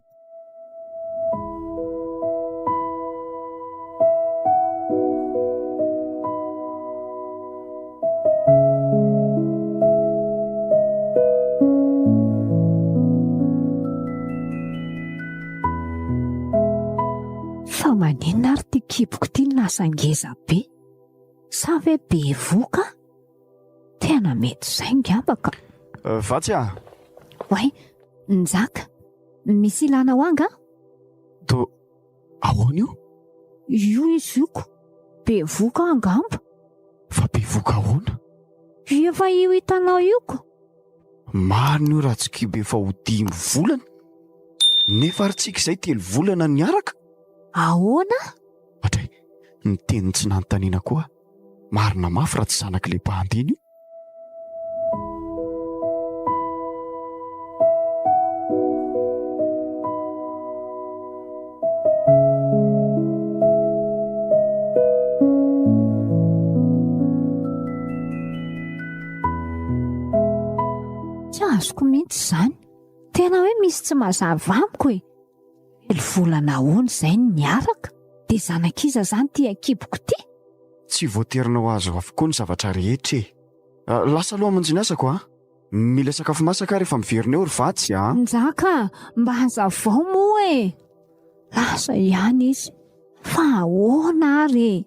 Speaker 1: Fa maninona ary ity kiboko ity no lasa ngeza be? Sa ve bevoka? Tena mety izay ngamba ka.
Speaker 4: Euh, Vatsy ah!
Speaker 1: Oay, Njaka, misy ilana ho angaha?
Speaker 4: To ahoana io?
Speaker 1: Io izy io ko, bevoka angamba.
Speaker 4: Fa bevoka ahoana?
Speaker 1: Efa io hitanao io ko.
Speaker 4: Marina io raha tsy kibo efa ho dimy volana. Nefa ary tsika izay telo volana niaraka?
Speaker 1: Ahoana?
Speaker 4: Hatray, ny teniny tsy nanontaniana koa. Marina mafy raha tsy zanak'ilay bandy iny io.
Speaker 1: Tsy azoko mihitsy izany. Tena hoe misy tsy mazava amiko e. Telo volana ahoana izay no niaraka? Dia zanak'iza izany ity ankiboko ity?
Speaker 4: Tsy voaterinao azo avokoa ny zavatra rehetra e. Lasa aloha hamonjy ny asako a. Mila sakafo masaka aho rehefa miverina eo ry Vatsy a.
Speaker 1: Njaka, mba hazavao moa e! Lasa ihany izy. Fa ahoana ary e?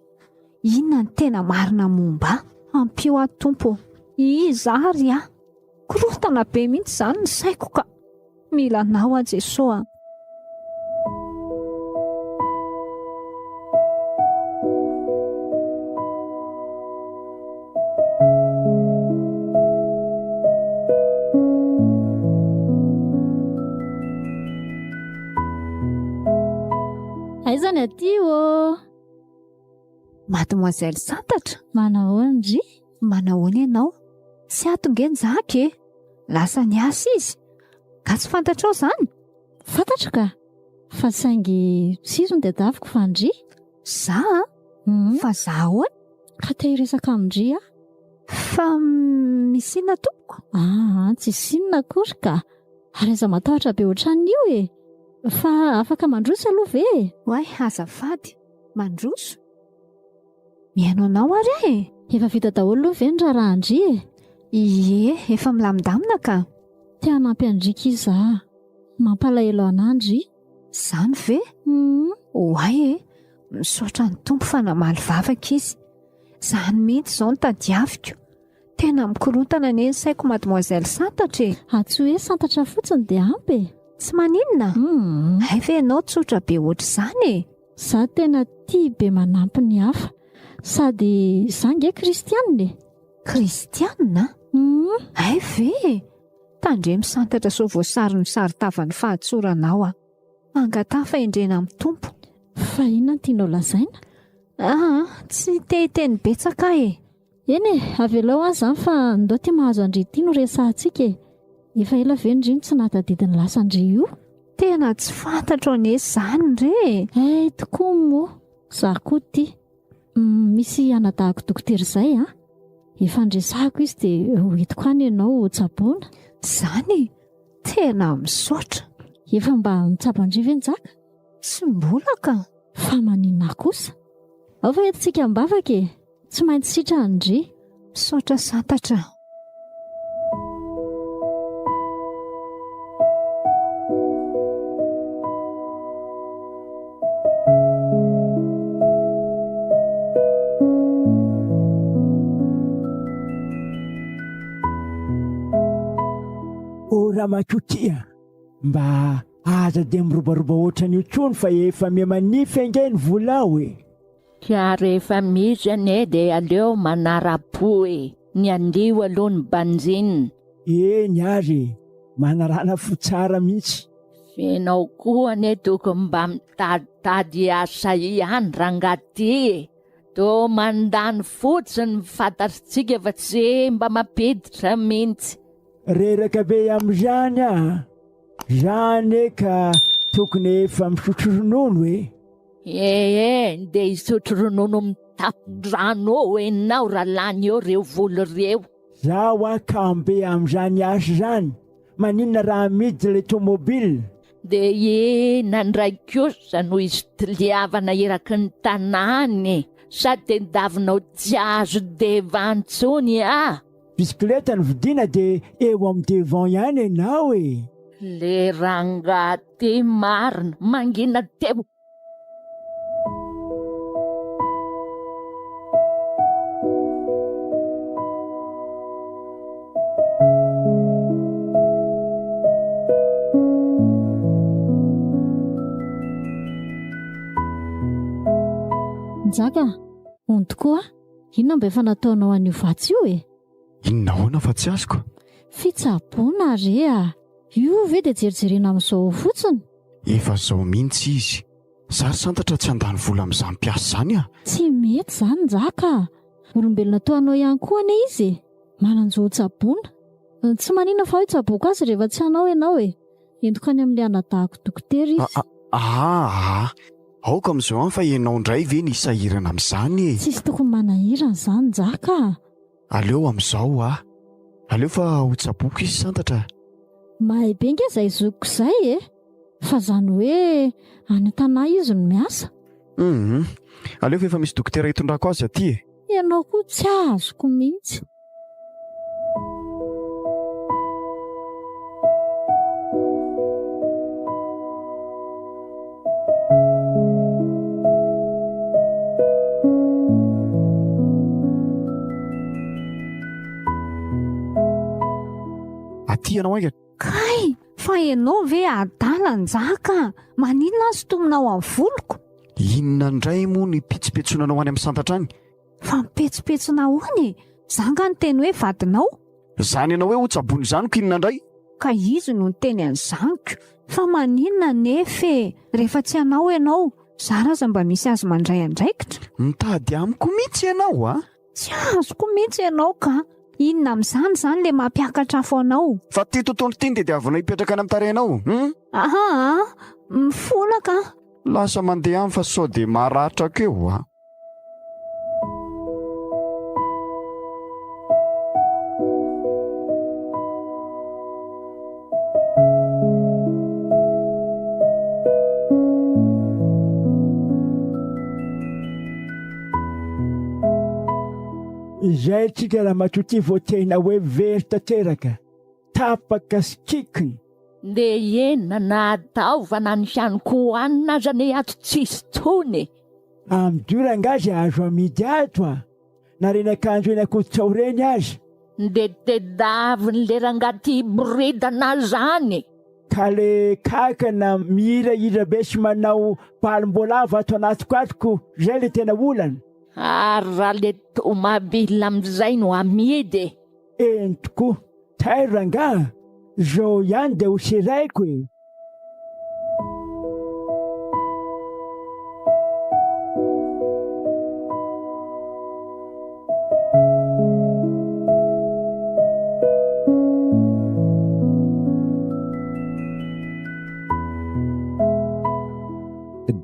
Speaker 1: Inona no tena marina momba ahy? Ampio aho Tompo ô! Iza ary aho? Korontana be mihitsy izany ny saiko ka! Mila anao aho Jesoa a!
Speaker 7: Aiza ny aty ô?
Speaker 1: Mademoiselle Santatra?
Speaker 7: Manahoana ndry?
Speaker 1: Manahoana ianao? Tsy ato nge Njaka e! Lasa niasa izy. Ka tsy fantatrao izany?
Speaker 7: Fantatro ka! Fa saingy tsy izy no tadiaviko fa ndry.
Speaker 1: Za a? Fa za ahoana?
Speaker 7: Ka te hiresaka amin-dry aho.
Speaker 1: Fa misy inona tompoko?
Speaker 7: Aa, tsisy inona akory ka! Ary aza matahotra be ohatran'io e! Fa afaka mandroso aloha ve e?
Speaker 1: Oay, azafady, mandroso? Mihaino anao ary aho e!
Speaker 7: Efa vita daholo aloha ve ny raharahan-dry e?
Speaker 1: Ie, efa milamindamina ka!
Speaker 7: Te hanampy an-dry ki za. Mampalahelo anah ndry.
Speaker 1: Zany ve? Oay e! Misaotra ny Tompo fa namaly vavaka izy. Zany mihitsy izao no tadiaviko. Tena mikorontana anie ny saiko Mademoiselle Santatra e!
Speaker 7: Ah tsy hoe santatra fotsiny dia ampy e!
Speaker 1: Tsy maninona? Hay ve ianao tsotra be ohatr'izany e!
Speaker 7: Za tena tia be manampy ny hafa. Sady za nge kristianina e!
Speaker 1: Kristianina? Hay ve e! Tandremo santatra sao voasaron'ny saron-tavan'ny fahatsoranao aho. Angataha fahendrena amin'ny Tompo.
Speaker 7: Fa inona no tianao lazaina?
Speaker 1: Aa, tsy te hiteny betsaka aho e!
Speaker 7: Eny e, avelao aho izany fa ndao ty mahazo an-dry ity no resahantsika e! Efa ela ve ndry no tsy nahatadidy ny lasan-dry io?
Speaker 1: Tena tsy fantatro anie izany re e!
Speaker 7: Hay tokoa moa, za koa ty. Misy anadahiko dokotera izay an! Efa niresahako izy dia ho entiko any ianao ho tsaboina.
Speaker 1: Izany e! Tena misaotra!
Speaker 7: Efa mba nitsabo an-dry ve Njaka?
Speaker 1: Tsy mbola ka!
Speaker 7: Fa maninona kosa? Ao fa entintsika am-bavaka e! Tsy maintsy sitrany ndry.
Speaker 1: Misaotra santatra.
Speaker 6: O ramatoa ty a! Mba aza dia mirobaroba ohatran'io intsony fa efa miha-manify ange ny volao e!
Speaker 5: Ka rehefa misy anie dia aleo manara-po e! Ny andio aloha ny banjinina.
Speaker 6: Eny ary e! Manarana fo tsara mihitsy.
Speaker 5: F'enao koa anie tokony mba mitaditady asa ihany rangahy ty e! Toa mandany fotsiny ny fantatritsika fa tsy mba mampiditra mihitsy.
Speaker 6: Reraka be amin'izany aho. Za anie ka tokony efa misotro ronono e.
Speaker 5: Ee, ndeha hisotro ronono mitapon-drano eo enao raha lany eo reo vola reo.
Speaker 6: Za hoa kambe amin'izany asa izany, maninona raha amidy ilay tomobile?
Speaker 5: Dia inona indray kosa no isotiliavana eraky ny tanàna e? Sady tediavinao tsy azo devant intsony ah!
Speaker 6: Bisikileta no vidiana dia eo amin'ny devant ihany ianao e!
Speaker 5: Le rangahy ty marina, mangina teo.
Speaker 7: Njaka, hono tokoa, inona mba efa nataonao an'io vatsy io e?
Speaker 4: Inona ahoana fa tsy azoko?
Speaker 7: Fitsaboana re a! Io ve dia jerijerena amin'izao fotsiny?
Speaker 4: Efa zao mihitsy izy. Za ry santatra tsy handany vola amin'izany mpiasa izany a!
Speaker 7: Tsy mety izany Njaka a! Olombelona toa anao ihany koa anie izy e! Manan-jo ho tsaboina. Tsy maninona fa hoe tsaboiko azy rehefa tsy hanao ianao e! Entiko any amin'ilay anadahiko dokotera izy.
Speaker 4: Aa! Aoka amin'izao an fa ianao indray ve ny hisahirana amin'izany e!
Speaker 7: Tsisy tokony manahirana izany Njaka a!
Speaker 4: Aleo amin'izao a! Aleo fa ho tsaboiko izy santatra a!
Speaker 7: Mahay be nge izay zokiko izay e! Fa izany hoe any an-tanà izy no miasa.
Speaker 4: Hum! Aleo fa efa misy dokotera hitondrako azy aty e!
Speaker 7: Ianao koa tsy azoko mihitsy.
Speaker 4: Aty ianao haingana.
Speaker 1: Kay! Fa ianao ve adala Njaka? Maninona aho sintominao amin'ny voloko?
Speaker 4: Inona indray moa no ipitsopitsonanao any amin'ny santatra any?
Speaker 1: Fa mipetsopetsona ahoana e? Za nga niteny hoe vadinao?
Speaker 4: Zany ianao hoe ho tsaboina izany ko inona indray?
Speaker 1: Ka izy no niteny an'izany ko! Fa maninona anefa e? Rehefa tsy hanao ianao, zara aza mba misy azo mandray andraikitra?
Speaker 4: Mitady amiko mihitsy ianao a!
Speaker 1: Tsy azoko mihitsy ianao ka! Inona amin'izany izany le mampiakatra afo anao?
Speaker 4: Fa ty tontolo ty no tediavinao hipetraka any amin'ny tarehinao, hum?
Speaker 1: Aa! Mifona ka!
Speaker 4: Lasa mandeha any fa sao dia maratra ko eo a!
Speaker 6: Izay tsika ramatoa ty vao tena hoe very tanteraka, tapaka sy kikiny.
Speaker 5: Ndeha eny na ataovana ny ihany kohanina aza anie ato tsisy tsony e.
Speaker 6: Amidio rangahy zay azo amidy ato a! Na reny akanjo eny an-koditra ao reny aza.
Speaker 5: Ndeha tedaviny le rangahy ty hiboridana zany.
Speaker 6: Ka le kakana mihirahira be sy manao balim-boalavo ato anatiko ato ko zay le tena olana.
Speaker 5: Ary raha le tomabile amizay no amidy e!
Speaker 6: Eny tokoa. Tairo rangaha, zao ihany dia ho seraiko e!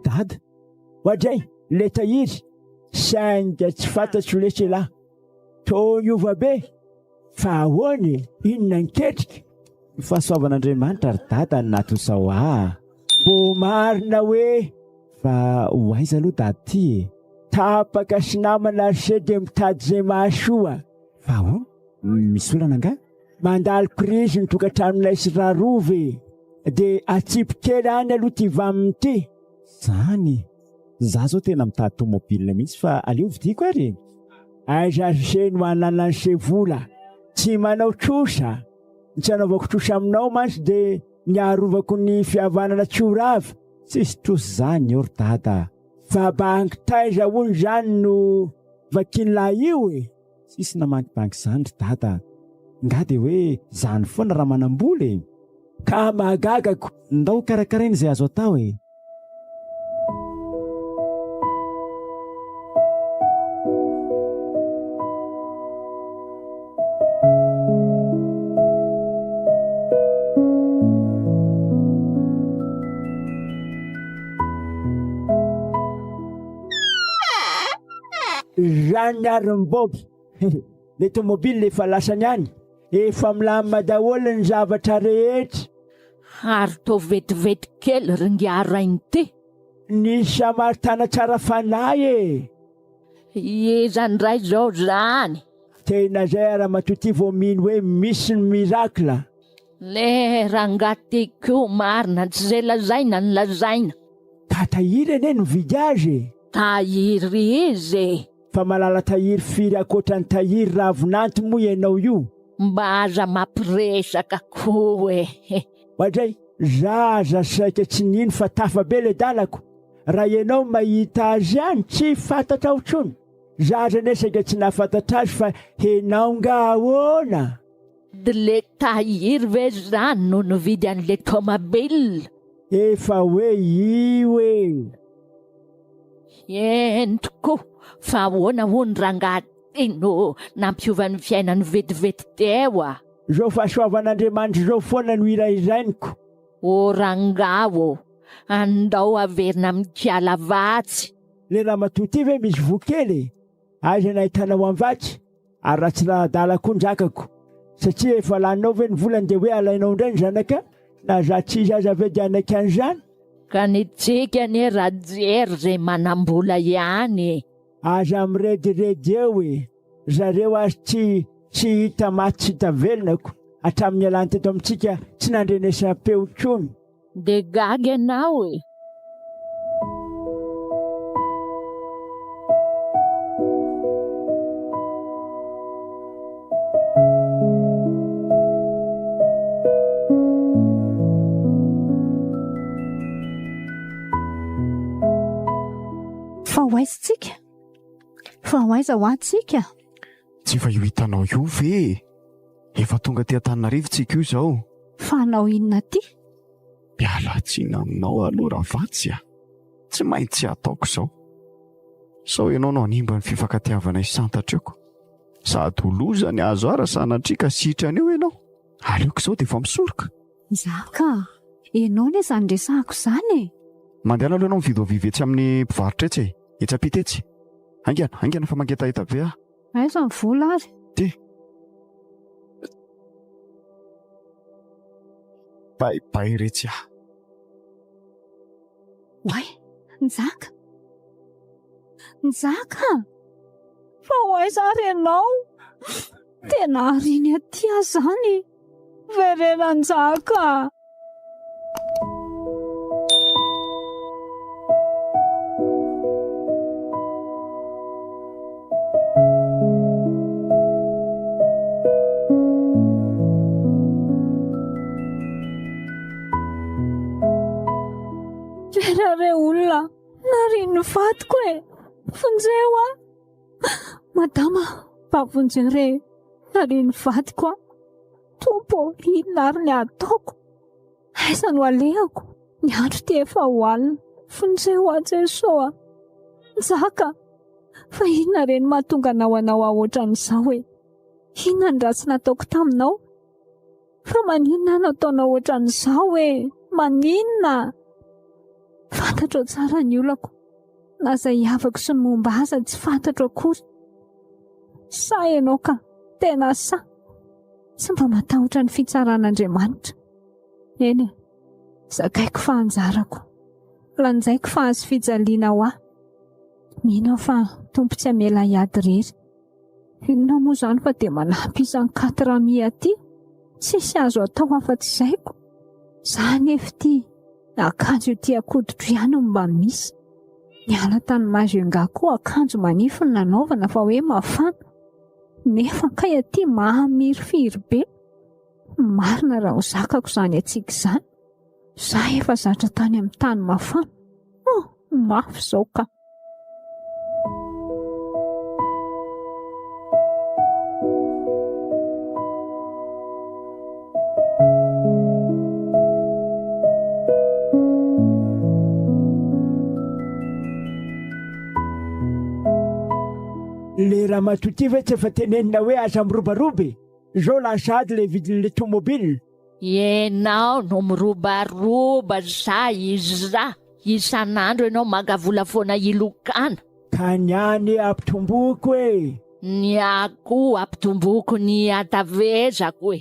Speaker 2: Dada!
Speaker 6: Oadray, le tahiry, sainga tsy fantatro lesy elah. Toa niova be. Fa ahoana e? Inona ny ketrika?
Speaker 2: Ny fahasoavan'Andriamanitra ry dada no nahatosao ahy.
Speaker 6: Mbô marina hoe?
Speaker 2: Fa ho aiza aloha dada ty e?
Speaker 6: Tapaka sy namana ry se dia mitady izay mahasoa.
Speaker 2: Fa ahoana? Misy olana angaha?
Speaker 6: Mandalo krizy ny tokantranonay sy Rarova e! Dia atsipy kely any aloha ty vanona ty.
Speaker 2: Zany! Za zao tena mitady tomobile mihitsy fa aleo vidiako ary e!
Speaker 6: Aiza ry se no ananan'i se vola? Tsy manao trosa? Ny tsy anaovako trosa aminao mantsy dia ny arovako ny fihavanana tsy ho rava.
Speaker 2: Tsisy trosa izany eo ry dada a!
Speaker 6: Fa banky taiza hono izany no vakian'lah io e?
Speaker 2: Tsisy namaky banky izany ry dada a! Nga dia hoe zany foana raha manam-bola e!
Speaker 6: Ka mahagaga ko!
Speaker 2: Ndao karakaraina izay azo atao e!
Speaker 6: Zany ary ny Bob. Le tomobile efa lasany any. Efa milamina daholo ny zavatra rehetra.
Speaker 5: Ary toa vetivety kely ry ngiahy rainy ty.
Speaker 6: Nisy Samaritana tsara fanahy e!
Speaker 5: Iza indray izao zany?
Speaker 6: Tena zay ramatoa ty vao mino hoe misy ny miracle.
Speaker 5: Le rangahy ty koa marina tsy ze lazaina no lazaina.
Speaker 6: Ka tahiry anie no mividy azy e!
Speaker 5: Tahiry iza e?
Speaker 6: Fa malala tahiry firy ankoatran'ny tahiry ravinanty moa ianao io?
Speaker 5: Mba aza mampiresaka koa e!
Speaker 6: Oadray, za aza saika tsy nino fa tafa be le dalako, raha ianao mahita azy any tsy fantatrao intsony, za aza anie saika tsy nahafantatra azy fa henao nga ahoana?
Speaker 5: Dle tahiry ve zany no nividy an'le tomobile?
Speaker 6: Efa hoe io e!
Speaker 5: Eny tokoa, fa ahoana hono rangahy ty no nampiova ny fiainany vetivety teo a?
Speaker 6: Izao fahasoavan'Andriamanitra izao foana no hirahirainiko.
Speaker 5: O rangahy ô, andao averina amin'ny kiala vatsy.
Speaker 6: Le ramatoa ty ve misy voa kely e? Aiza no ahitanao an'i Vatsy? Ary raha tsy adala koa njakako. Satria efa laninao ve ny volany dia hoe alainao indray ny zanaka? Na za tsy izy aza ve dia hanaiky an'izany?
Speaker 5: Ka ny tsiky anie Rajery zay manambola ihany e!
Speaker 6: Aza mirediredy eo e! Zareo azy tsy tsy hita maty tsy hita velona ko! Hatramin'ny nialany teto amintsika tsy nandrenesam-peo intsony.
Speaker 5: Dia gaga ianao e!
Speaker 1: Fa ho aiza tsika? Fa ho aiza ho tsika?
Speaker 4: Tsy efa io hitanao io ve e? Efa tonga aty Antananarivo tsika io izao.
Speaker 1: Fa hanao inona aty?
Speaker 4: Miala tsiny aminao aloha Ravatsy a! Tsy maintsy ataoko izao. Sao ianao no hanimba ny fifankatiavanay santatreko. Sady ho loza ny azo ahy raha sanatria ka sitrana eo ianao. Aleoko izao dia efa misoroka.
Speaker 1: Zaka a! Ianao anie izany resahako izany e!
Speaker 4: Mandehana aloha ianao mividy ovy etsy amin'ny mpivarotra etsy e! Etsy ampita etsy. Haingana, haingana fa mangetaheta be aho.
Speaker 1: Aiza ny vola ary?
Speaker 4: Ty. Bye bye retsy ah.
Speaker 1: Oay, Njaka! Njaka! Fa ho aiza ary ianao? Tena ariny aty aho izany. Verena Njaka! Vera re olona, narian'ny vadiko e! Vonjeo aho! Madama, mba vonjeo re, narian'ny vadiko aho. Tompo ô, inona ary ny ataoko? Aiza no alehako? Ny andro ity efa ho alina. Vonjeo aho Jeso a! Njaka! Fa inona re no mahatonga anao hanao ahy ohatran'izao e? Inona ny ratsy nataoko taminao? Fa maninona aho no ataonao ohatran'izao e? Maninona? Fantatrao tsara ny olako. Na izay havako sy ny momba ahy aza tsy fantatro akory. Sahy ianao ka! Tena sahy! Tsy mba matahotra ny fitsaran'Andriamanitra. Eny e, zakaiko fa anjarako. Lanjaiko fa hazo fijaliana ho ahy. Mino aho fa Tompo tsy hamela ahy hiady irery. Inona moa izany fa dia manampy isan'ny quatre amis aty. Tsisy azo atao afa-tsy izay ko. Za anefa ity akanjo ety an-koditro ihany no mba misy. Niala tany Majunga koa akanjo manify no nanaovana fa hoe mafana. Nefa kay aty mahamirifiry be. Marina raha ho zakako izany hatsiaka izany. Za efa zatra tany amin'ny tany mafana. Oh, mafy izao ka.
Speaker 6: Le ramatoa ty ve tsy efa tenenina hoe aza mirobaroba e? Zao lany sahady le vidin'le tomobile.
Speaker 5: Ianao no mirobaroba sa iza? Isan'andro ianao maka vola foana hilokana.
Speaker 6: Ka ny ahy anie ampitomboko e!
Speaker 5: Ny ahy koa ampitomboko ny hatavezako e!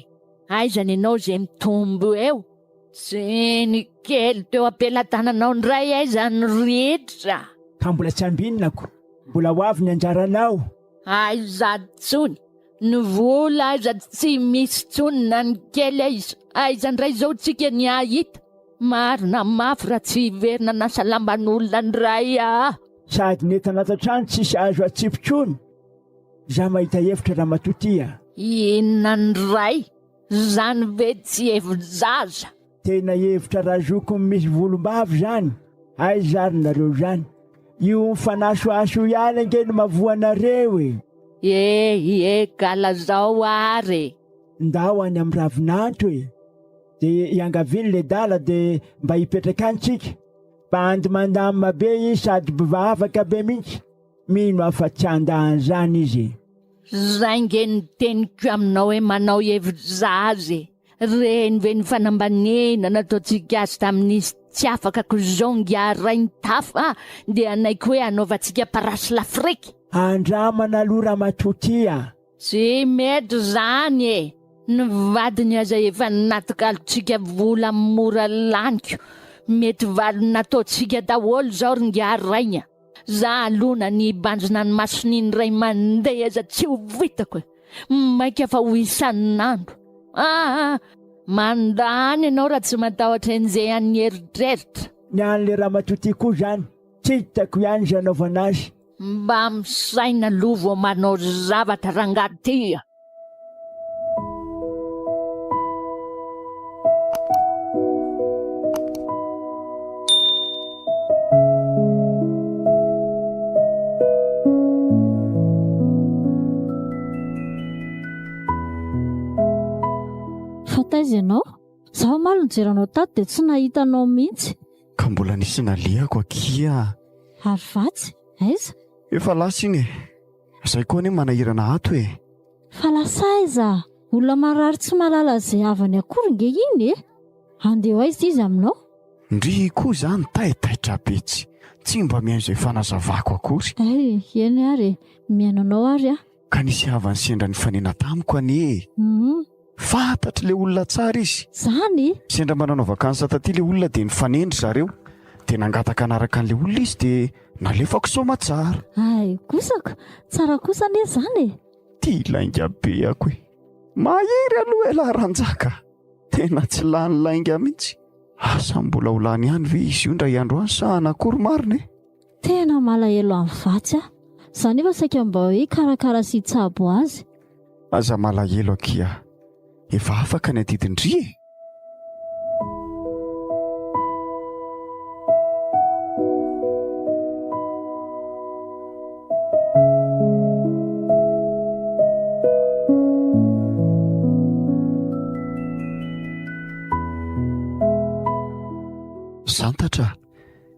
Speaker 5: Aiza ny anao izay mitombo eo? Tsy ny kely teo am-pelatananao indray aiza no ritra?
Speaker 6: Ka mbola tsy ambinako, mbola ho avy ny anjaranao.
Speaker 5: Aiza intsony, ny vola aza tsy misy intsony na ny kely aiza. Aiza indray izao tsika ny hahita? Marina mafy raha tsy hiverina hanasa lamban'olona indray aho.
Speaker 6: Sady ny entana ato an-trano tsisy azo atsipy intsony. Za mahita hevitra ramatoa ty a!
Speaker 5: Inona ndray? Zany ve tsy hevi-jaza?
Speaker 6: Tena hevitra razoko misy volombava zany, aiza ary nareo zany? Io mifanasohaso io ihany ange no mavoa anareo e!
Speaker 5: E ie ka lazao ary e!
Speaker 6: Ndao any am ravinanto e! De iangaviany ledala de mba hipetraka any tsika, bandy mandamina be izy sady mpivavaka be mintsy, mino aho fa tsy handa an'zany izy e!
Speaker 5: Zay nge ny teniko aminao hoe manao hevi-jaza e! Reny ve ny fanambaniana nataontsika azy tamin'izy tsy afaka ko zao ngiahy Rainitafo a! Dia hanaiky hoe hanaovantsika parasy lafrika?
Speaker 6: Andramana aloha ramatoa ty a!
Speaker 5: Tsy mety zany e! Ny vadiny aza efa natokalontsika vola mora laniko, mety valiny nataontsika daholo zao ry ngiahy Rainy a! Za aloha na ny hibanjina ny mason'iny ray mandeha aza tsy ho vitako e! Maika fa ho isan'andro. Aa! Mandany ianao raha tsy matahotra enjehan'ny eritreritra.
Speaker 6: Ny an'le ramatoa ty koa zany tsy hitako ihany izay anaovana azy.
Speaker 5: Mba misaina aloha vao manao zavatra rangahy ty a!
Speaker 7: Fa taiza ianao? Izaho omaly nijery anao tato dia tsy nahita anao mihitsy.
Speaker 4: Ka mbola nisy nalehako akia.
Speaker 7: Ary vatsy? Aiza?
Speaker 4: Efa lasa iny e. Zay koa anie manahirana ato e!
Speaker 7: Fa lasa aiza? Olona marary tsy mahalala izay havany akory nge iny e! Andeha ho aiza izy aminao?
Speaker 4: Ndry koa zany taitaitra be tsy tsy mba mihaino izay fanazavako akory.
Speaker 7: Hay, eny ary e! Mihaino anao ary aho.
Speaker 4: Ka nisy havany sendra nifanena tamiko anie e!
Speaker 7: Hum.
Speaker 4: Fantatry le olona tsara izy.
Speaker 7: Zany?
Speaker 4: Sendra mba nanao vacances taty le olona dia nifanendry zareo. Dia nangataka hanaraka an'le olona izy dia nalefako soamatsara.
Speaker 7: Hay kosako, tsara kosa anie zany e!
Speaker 4: Ty lainga be ako e! Mahery aloha elah Ranjaka! Tena tsy lany lainga mihitsy. Asa mbola ho lany ihany ve izy io indray andro any sa hanakory marina e?
Speaker 7: Tena malahelo an'i Vatsy aho. Za nefa saika mba hoe hikarakara sy hitsabo azy.
Speaker 4: Aza malahelo akia. Efa afaka ny adidin-dry e! Santatra.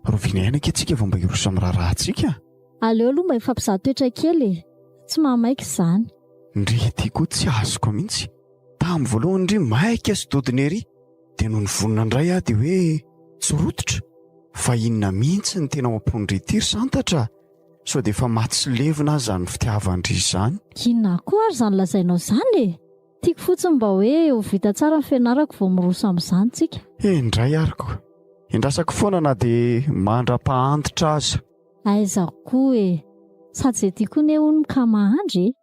Speaker 4: Rovina ihany ange tsika vao mba hiroso amin'ny raharahantsika.
Speaker 7: Aleo aloha mba hifampizaha toetra kely e! Tsy mahamaika izany.
Speaker 4: Ndry ity koa tsy azoko mihitsy. Tamin'ny voalohany ndry maika sy dodona ery, dia nony vonona indray aho dia hoe tsy rototra. Fa inona mihitsy no tena ao am-pon-dry ity ry Santatra? Sao dia efa maty sy levona aza ny fitiavan-dry izany?
Speaker 7: Inona koa ary izany lazainao izany e? Tiako fotsiny mba hoe ho vita tsara ny fianarako vao miroso amin'izany tsika.
Speaker 4: Indray ary ko! Endrasako foana na dia mandra-pahantitra aza.
Speaker 7: Aiza koa e! Sady izay tiako anie hono ka mahandry e!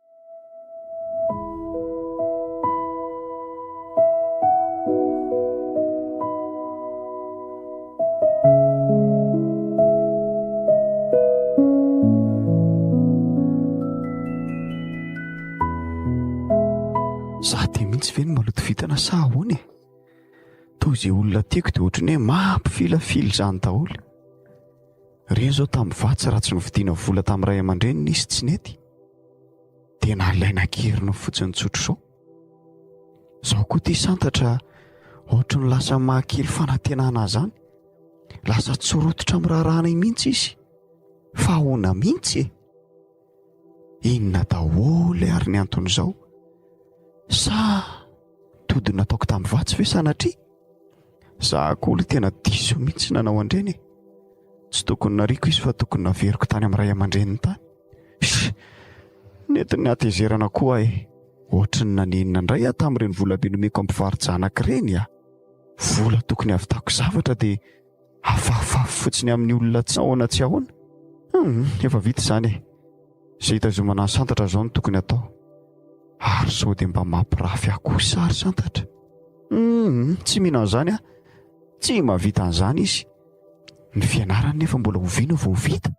Speaker 4: Za ty mihitsy ve no maloto vintana sa ahoana e? Toa izay olona tiako dia ohatran'ny hoe mampifilafila izany daholo. Ireny izao tamin'ny vatsy raha tsy novidiana vola tamin'ny ray aman-dreniny izy tsy nety. Dia nalaina an-keriny fotsiny tsotra izao. Izao koa ity santatra ohatran'ny lasa mahakely fanantenana ahy izany. Lasa tsy rototra amin'ny raharahanay mihitsy izy. Fa ahoana mihitsy e? Inona daholo ary ny anton'izao? Sa tody nataoko tamin'ny vatsy ve sanatria? Za koa aloha tena diso mihitsy nanao an'ireny e. Tsy tokony nariako izy fa tokony naveriko tany amin'ny ray aman-dreniny tany. Sh! Nentin'ny hatezerana koa aho e! Ohatry ny nanenina indray aho tamin'ireny volabe nomeko am-pivaro-janaka ireny a! Vola tokony hahavitako zavatra dia afafafy fotsiny amin'ny olona tsy ahoana tsy ahoana. Hum, efa vita izany e! Izay hitazomana an'i Santatra izao no tokony hatao. Ary sao dia mba mampirafy ahy kosa ary Santatra? Hum, tsy mino an'izany aho. Tsy mahavita an'izany izy. Ny fianarany nefa mbola oviana vao vita?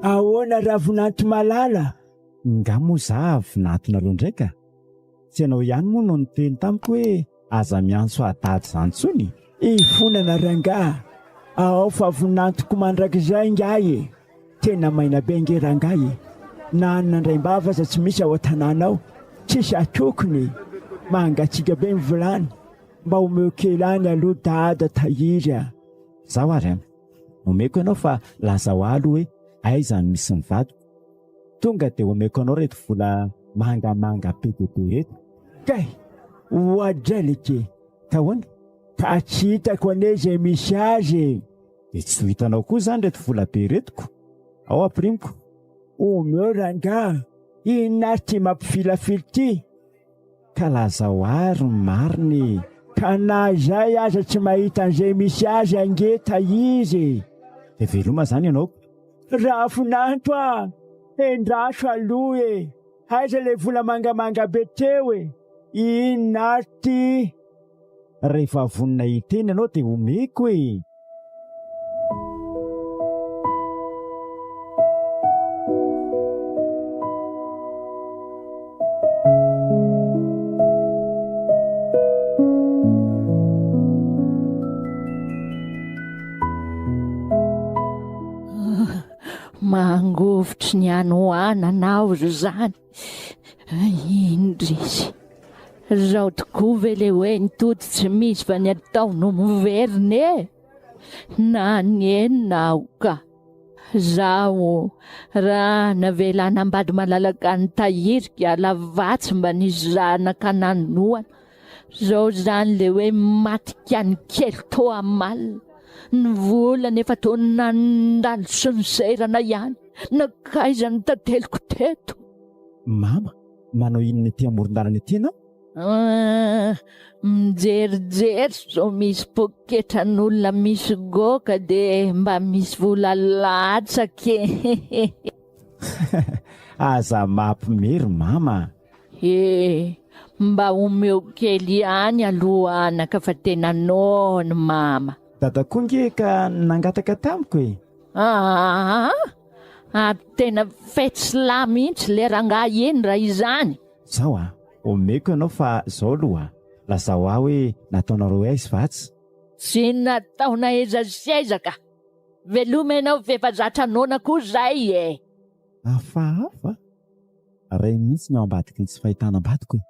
Speaker 6: Ahoana Ravonanto malala?
Speaker 2: Nga moa za vinantonareo indray ka? Tsy ianao ihany moa no niteny tamiko hoe aza miantso ahy dada izany intsony?
Speaker 6: Ifonana rangahy a! Ao fa vinantoko mandrakizay ngahy e! Tena maina be nge rangahy e! Na hanina andraimbava aza tsy misy ao an-tanàna ao, tsisy atokony e! Mangatsiaka be ny vilany, mba omeo kely any aloha dada Tahiry a!
Speaker 2: Zaho ary an! Omeko ianao fa lazao ahy aloha hoe aiza no misy ny vadiko? Tonga dia omeko anao reto vola mangamanga be dia be reto.
Speaker 6: Kay! Oadray leky e!
Speaker 2: Ka ahoana?
Speaker 6: Ka tsy hitako anie izay misy azy e!
Speaker 2: Dia tsy ho hitanao koa izany reto vola be reto ko! Ao ampirimiko.
Speaker 6: Omeo rangaha! Inona ary ity mampifilafila ity?
Speaker 2: Ka lazao ahy ry marina e!
Speaker 6: Ka na izay aza tsy mahita an'izay misy azy ange Tahiry e!
Speaker 2: Dia veloma izany ianao ko!
Speaker 6: Rafonanto a! Endraso aloha e! Aiza ilay vola mangamanga be teo e! Inona ary ity?
Speaker 2: Rehefa vonona hiteny ianao dia omeko e!
Speaker 5: Mangovitry ny hanoanana aho ry zany. Indrisy. Zao tokoa ve le hoe ny tody tsy misy fa ny atao no miverina e? Nanenina aho ka. Zaho raha navela hanambady malalaka an'i Tahiry ka lavatsy mba nisy zanaka nanohana. Zao zany le hoe maty kany kely toa mal. Ny vola nefa toa nandalo sy niserana ihany. Nankaiza ny tanteliko teto?
Speaker 2: Mama, manao inona ety amoron-dalana ety ianao?
Speaker 5: Ah, mijerijery sao misy poketran'olona misy goaka dia mba misy vola latsaka e.
Speaker 2: Aza mampime ry mama a!
Speaker 5: He, mba omeo kely ihany aloha anaka fa tena noana mama.
Speaker 2: Dada koa nge ka nangataka tamiko e!
Speaker 5: Aa! Ary tena fetsy lahy mihitsy le rangahy iny raha izany.
Speaker 2: Zao a! Omeko ianao fa zao aloha a! Lazao ahy hoe nataonareo aiza vatsy?
Speaker 5: Tsy nataona aiza sy aiza ka! Veloma ianao f'efa zatra noana koa zay e!
Speaker 2: Hafahafa! Ray mihitsy ny ao ambadiky ny tsy fahitana ambadiko e!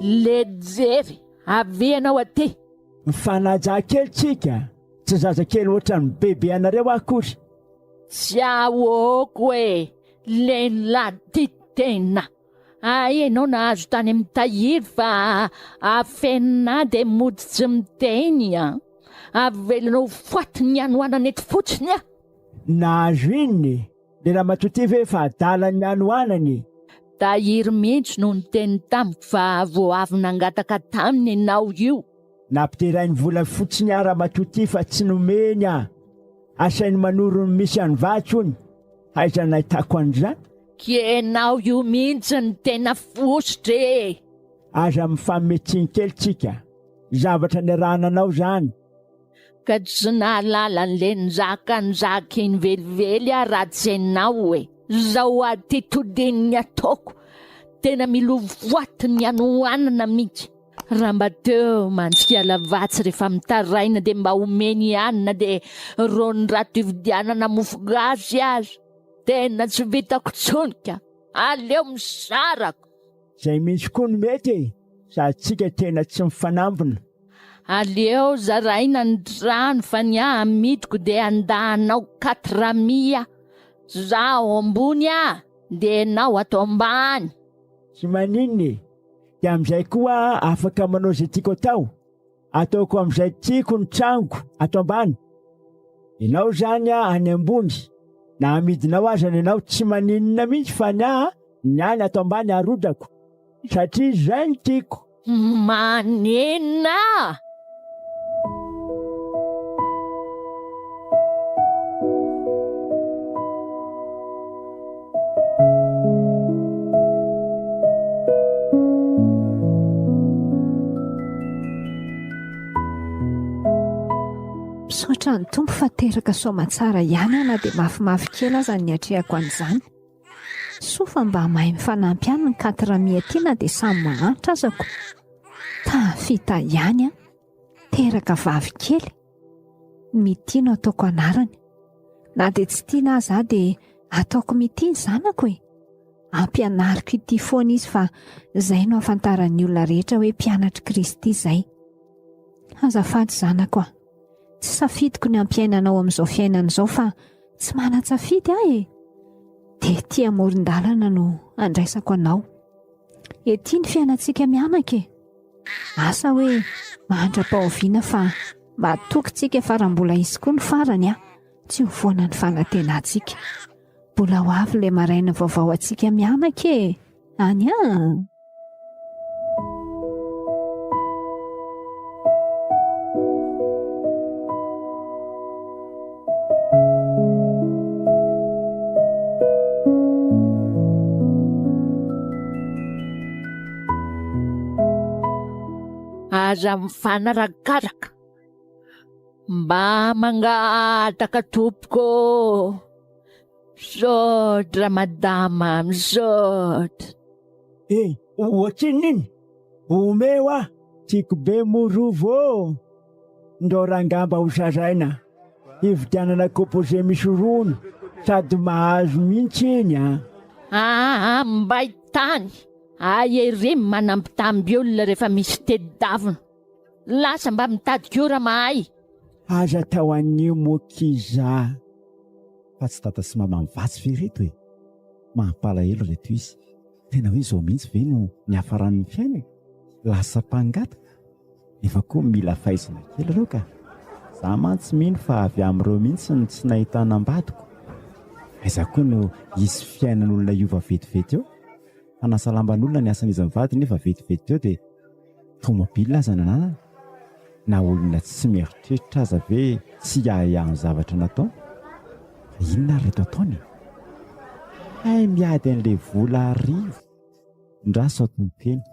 Speaker 5: Le jery, avia ianao aty.
Speaker 6: Mifanajà kely tsika, tsy zazakely ohatran'ny bebe anareo aho akory.
Speaker 5: Tsy ahoako e! Lehilahy tia tena. Hay ianao nahazo tany amin'ny tahiry fa afenina ahy dia mody tsy miteny an! Avelanao ho faty ny hanoanana eto fotsiny aho.
Speaker 6: Nahazo inona e? Le ramatoa ty ve efa adalan'ny hanoanana e?
Speaker 5: Tahiry mihitsy no niteny tamiko fa vao avy nangataka taminy ianao io.
Speaker 6: Nampiderainy vola fotsiny aho ramatoa ty fa tsy nomeny aho. Asainy manoro ny misy an'i Vatsy hono. Aiza nahitako an'izany?
Speaker 5: K'ianao io mihitsy no tena fositra e!
Speaker 6: Aza mifanome tsiny kely tsika. Zavatra niaraha-nanao izany.
Speaker 5: Ka tsy nahalala an'le nizaka nizaka iny velively aho raha tsy ianao e! Zao aty todin'ny ataoko. Tena milovoaty ny hanoanana mihitsy. Raha mba teo mantsy hiala vatsy rehefa mitaraina dia mba omeny ihany na dia ron-drato hividianana mofo gasy aza. Tena tsy vitako intsony ka. Aleo misaraka.
Speaker 6: Zay mihitsy koa no mety e! Sady tsika tena tsy mifanambina.
Speaker 5: Aleo zaraina ny trano fa ny ahy amidiko dia andahanao quatre mille. Zaho ambony ah dia enao ato ambany.
Speaker 6: Tsy maninona e! Dia amin'izay koa aho afaka manao izay tiako atao. Ataoko amin'izay tiako ny tranoko ato ambany. Ianao izany any ambony, na amidinao aza ny anao tsy maninona mihitsy fa ny ahy ny ahy ny ato ambany arodako satria izay no tiako.
Speaker 5: Maninona?
Speaker 1: Misaotra ny Tompo fa teraka soamatsara ihany aho na dia mafimafy kely aza ny niatrehako an'izany. Soa fa mba mahay mifanampy ihany ny quatre amis aty na dia samy mahantra aza ko. Tafita ihany aho. Teraka vavy kely. Mitia no ataoko anarany. Na dia tsy tiana aza aho dia ataoko mitia ny zanako e. Ampianariko hitia foana izy fa izay no ahafantaran'ny olona rehetra hoe mpianatr'i Kristy izay. Azafady zanako a. Tsy safidiko ny hampiaina anao amin'izao fiainana izao fa tsy manan-tsafidy aho e. Dia ety amoron-dalana no andraisako anao. Ety ny fiainantsika mianaka e. Asa hoe mandra-pahoviana fa matoky tsika fa raha mbola hisy koa ny farany a, tsy ho foana ny fanantenantsika. Mbola ho avy ilay maraina vaovao antsika mianaka e! Any an!
Speaker 5: Aza mifanarakaraka. Mba mangataka tompoko ô. Misaotra madama, misaotra.
Speaker 6: Eh, ohatrinona iny? Omeo aho, tiako be moa rova ô! Ndao rangahy mba ho zaraina, hividianana composé misy rony, sady mahazo mihitsy iny an!
Speaker 5: Aa mbay tany, ay ery manambitamby olona rehefa misy tedavina. Lasa mba mitady kiora mahay.
Speaker 6: Aza atao an'io moa kiza.
Speaker 2: Fa tsy dada sy mama mivatsy ve ireto e? Mampalahelo ireto izy. Tena hoe izao mihitsy ve no niafaran'ny fiainana? Lasa mpangataka? Nefa koa mila faizina kely ireo ka. Za mantsy mino fa avy amin'ireo mihitsy no tsy nahitana ambadiko. Aiza koa no hisy fiainan'olona hiova vetivety eo? Hanasa lamban'olona ny asan'izy mivady nefa vetivety teo dia Tomobile aza nananana? Na olona tsy mieritreritra aza ve tsy hiahiahy ny zavatra nataony? Fa inona ary reto ataony e? Hay miady an'ilay vola arivo ndra sao tompony.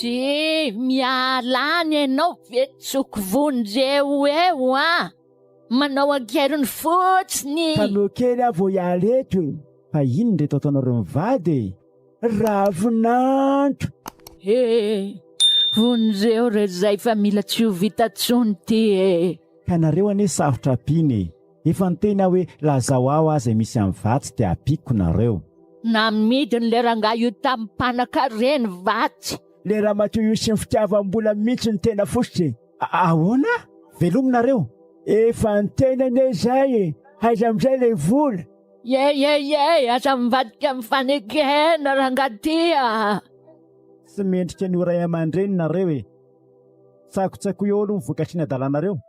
Speaker 5: Ze miala any ianao vetsoko vonjeo eo a! Manao ankeriny fotsiny.
Speaker 6: Tanô kely aho vao hiala eto e!
Speaker 2: Fa inona ireto ataonareo mivady e?
Speaker 6: Ravinanto!
Speaker 5: He! Vonjeo re zay fa mila tsy ho vita tsony ty e!
Speaker 2: Ka nareo anie sarotra ampiana e! Efa niteny aho hoe lazao aho aza misy amin'ny vatsy dia ampiako nareo.
Speaker 5: Namidiny le rangahy io tamin'ny mpanakarena vatsy.
Speaker 6: Le ramatoa io sy ny fitiavam-bola mihitsy no tena fositra e!
Speaker 2: Ahoana? Velomy nareo!
Speaker 6: Efa niteny anie izay e! Aiza amin'izay le vola?
Speaker 5: Ye ye ye! Aza mivadika amin'ny fanekena rangahy ty a!
Speaker 2: Tsy mendrika ny ho ray aman-dreny nareo e! Tsakotsakoy eo aloha ny vokatry ny adalanareo.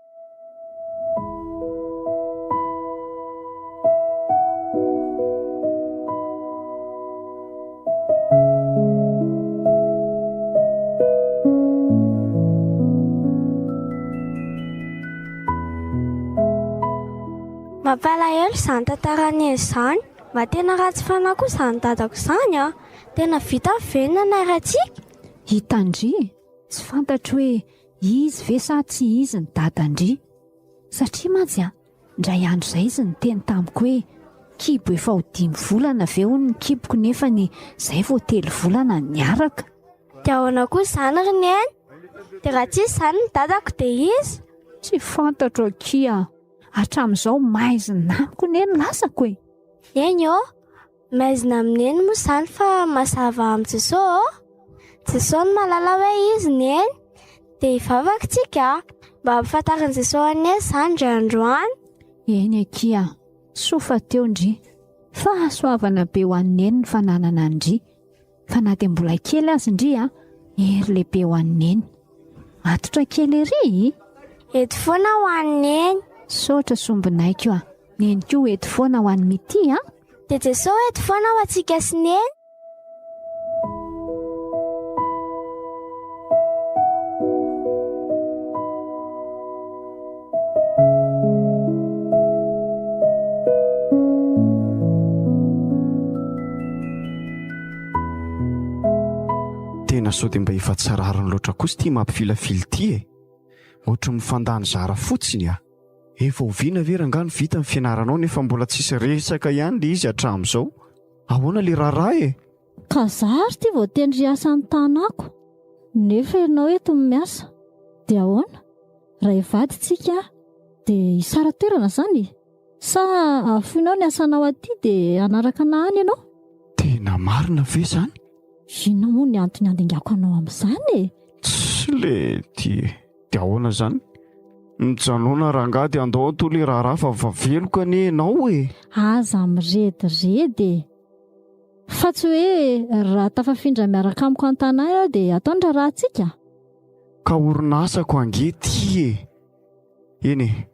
Speaker 3: Mampalahelo izany tantaran'i Neny izany. Mba tena ratsy fanahy koa izany dadako izany an! Tena vitany ve ny nanaira antsika?
Speaker 1: Hitan-dry e! Tsy fantatro hoe izy ve sa tsy izy ny dadan-dry. Satria mantsy an, indray andro izay izy niteny tamiko hoe kibo efa ho dimy volana ve hono ny kiboko nefany izay vao telo volana niaraka.
Speaker 3: Dia ahoana koa izany ry Neny? Dia raha tsy izy izany ny dadako dia iza?
Speaker 1: Tsy fantatro akia. Hatramin'izao maizina amiko ne ny lasako e!
Speaker 3: Neny ô! Maizina amin'i Neny moa izany fa mazava amin'i Jesoa ô! Jesoa no mahalala hoe izy Neny! Dia hivavaka tsika mba hampafantarin'i Jesoa an'i Neny izany indray andro any.
Speaker 1: Eny akia, soa fa teo ndry. Fahasoavana be ho an'i Neny ny fananana an-dry. Fa na dia mbola kely aza ndry a, hery lehibe ho an'i Neny. Matotra kely ery i!
Speaker 3: Eto foana ho an'i Neny.
Speaker 1: Misaotra sombinaiko a! Neny koa eto foana ho an'i Mitia a!
Speaker 3: Dia Jesoa eto foana ho antsika sy Neny.
Speaker 4: Tena sao dia mba efa tsy rariny loatra kosa ity mampifilafila ity e! Ohatry ny mifandany zara fotsiny a! Efa oviana ve rangaha no vita ny fianaranao nefa mbola tsisy resaka ihany le izy hatramin'izao? Ahoana le raharaha e?
Speaker 7: Ka za ary ty vao tendry hiasa ny tanako nefa ianao eto no miasa dia ahoana? Raha hivady tsika dia hisara-toerana zany e? Sa afoinao ny asanao aty dia hanaraka anah any ianao?
Speaker 4: Tena marina ve izany?
Speaker 7: Inona moa ny antony handingako anao amin'izany e?
Speaker 4: Tsy lety e! Dia ahoana izany? Mijanona rangahy dia andao atoa le raharaha fa vaveloka anie ianao e!
Speaker 7: Aza mirediredy e! Fa tsy hoe raha tafafindra miaraka amiko an-tanà ianao dia atao ny raharahantsika?
Speaker 4: Ka orinasako ange ity e! Eny e!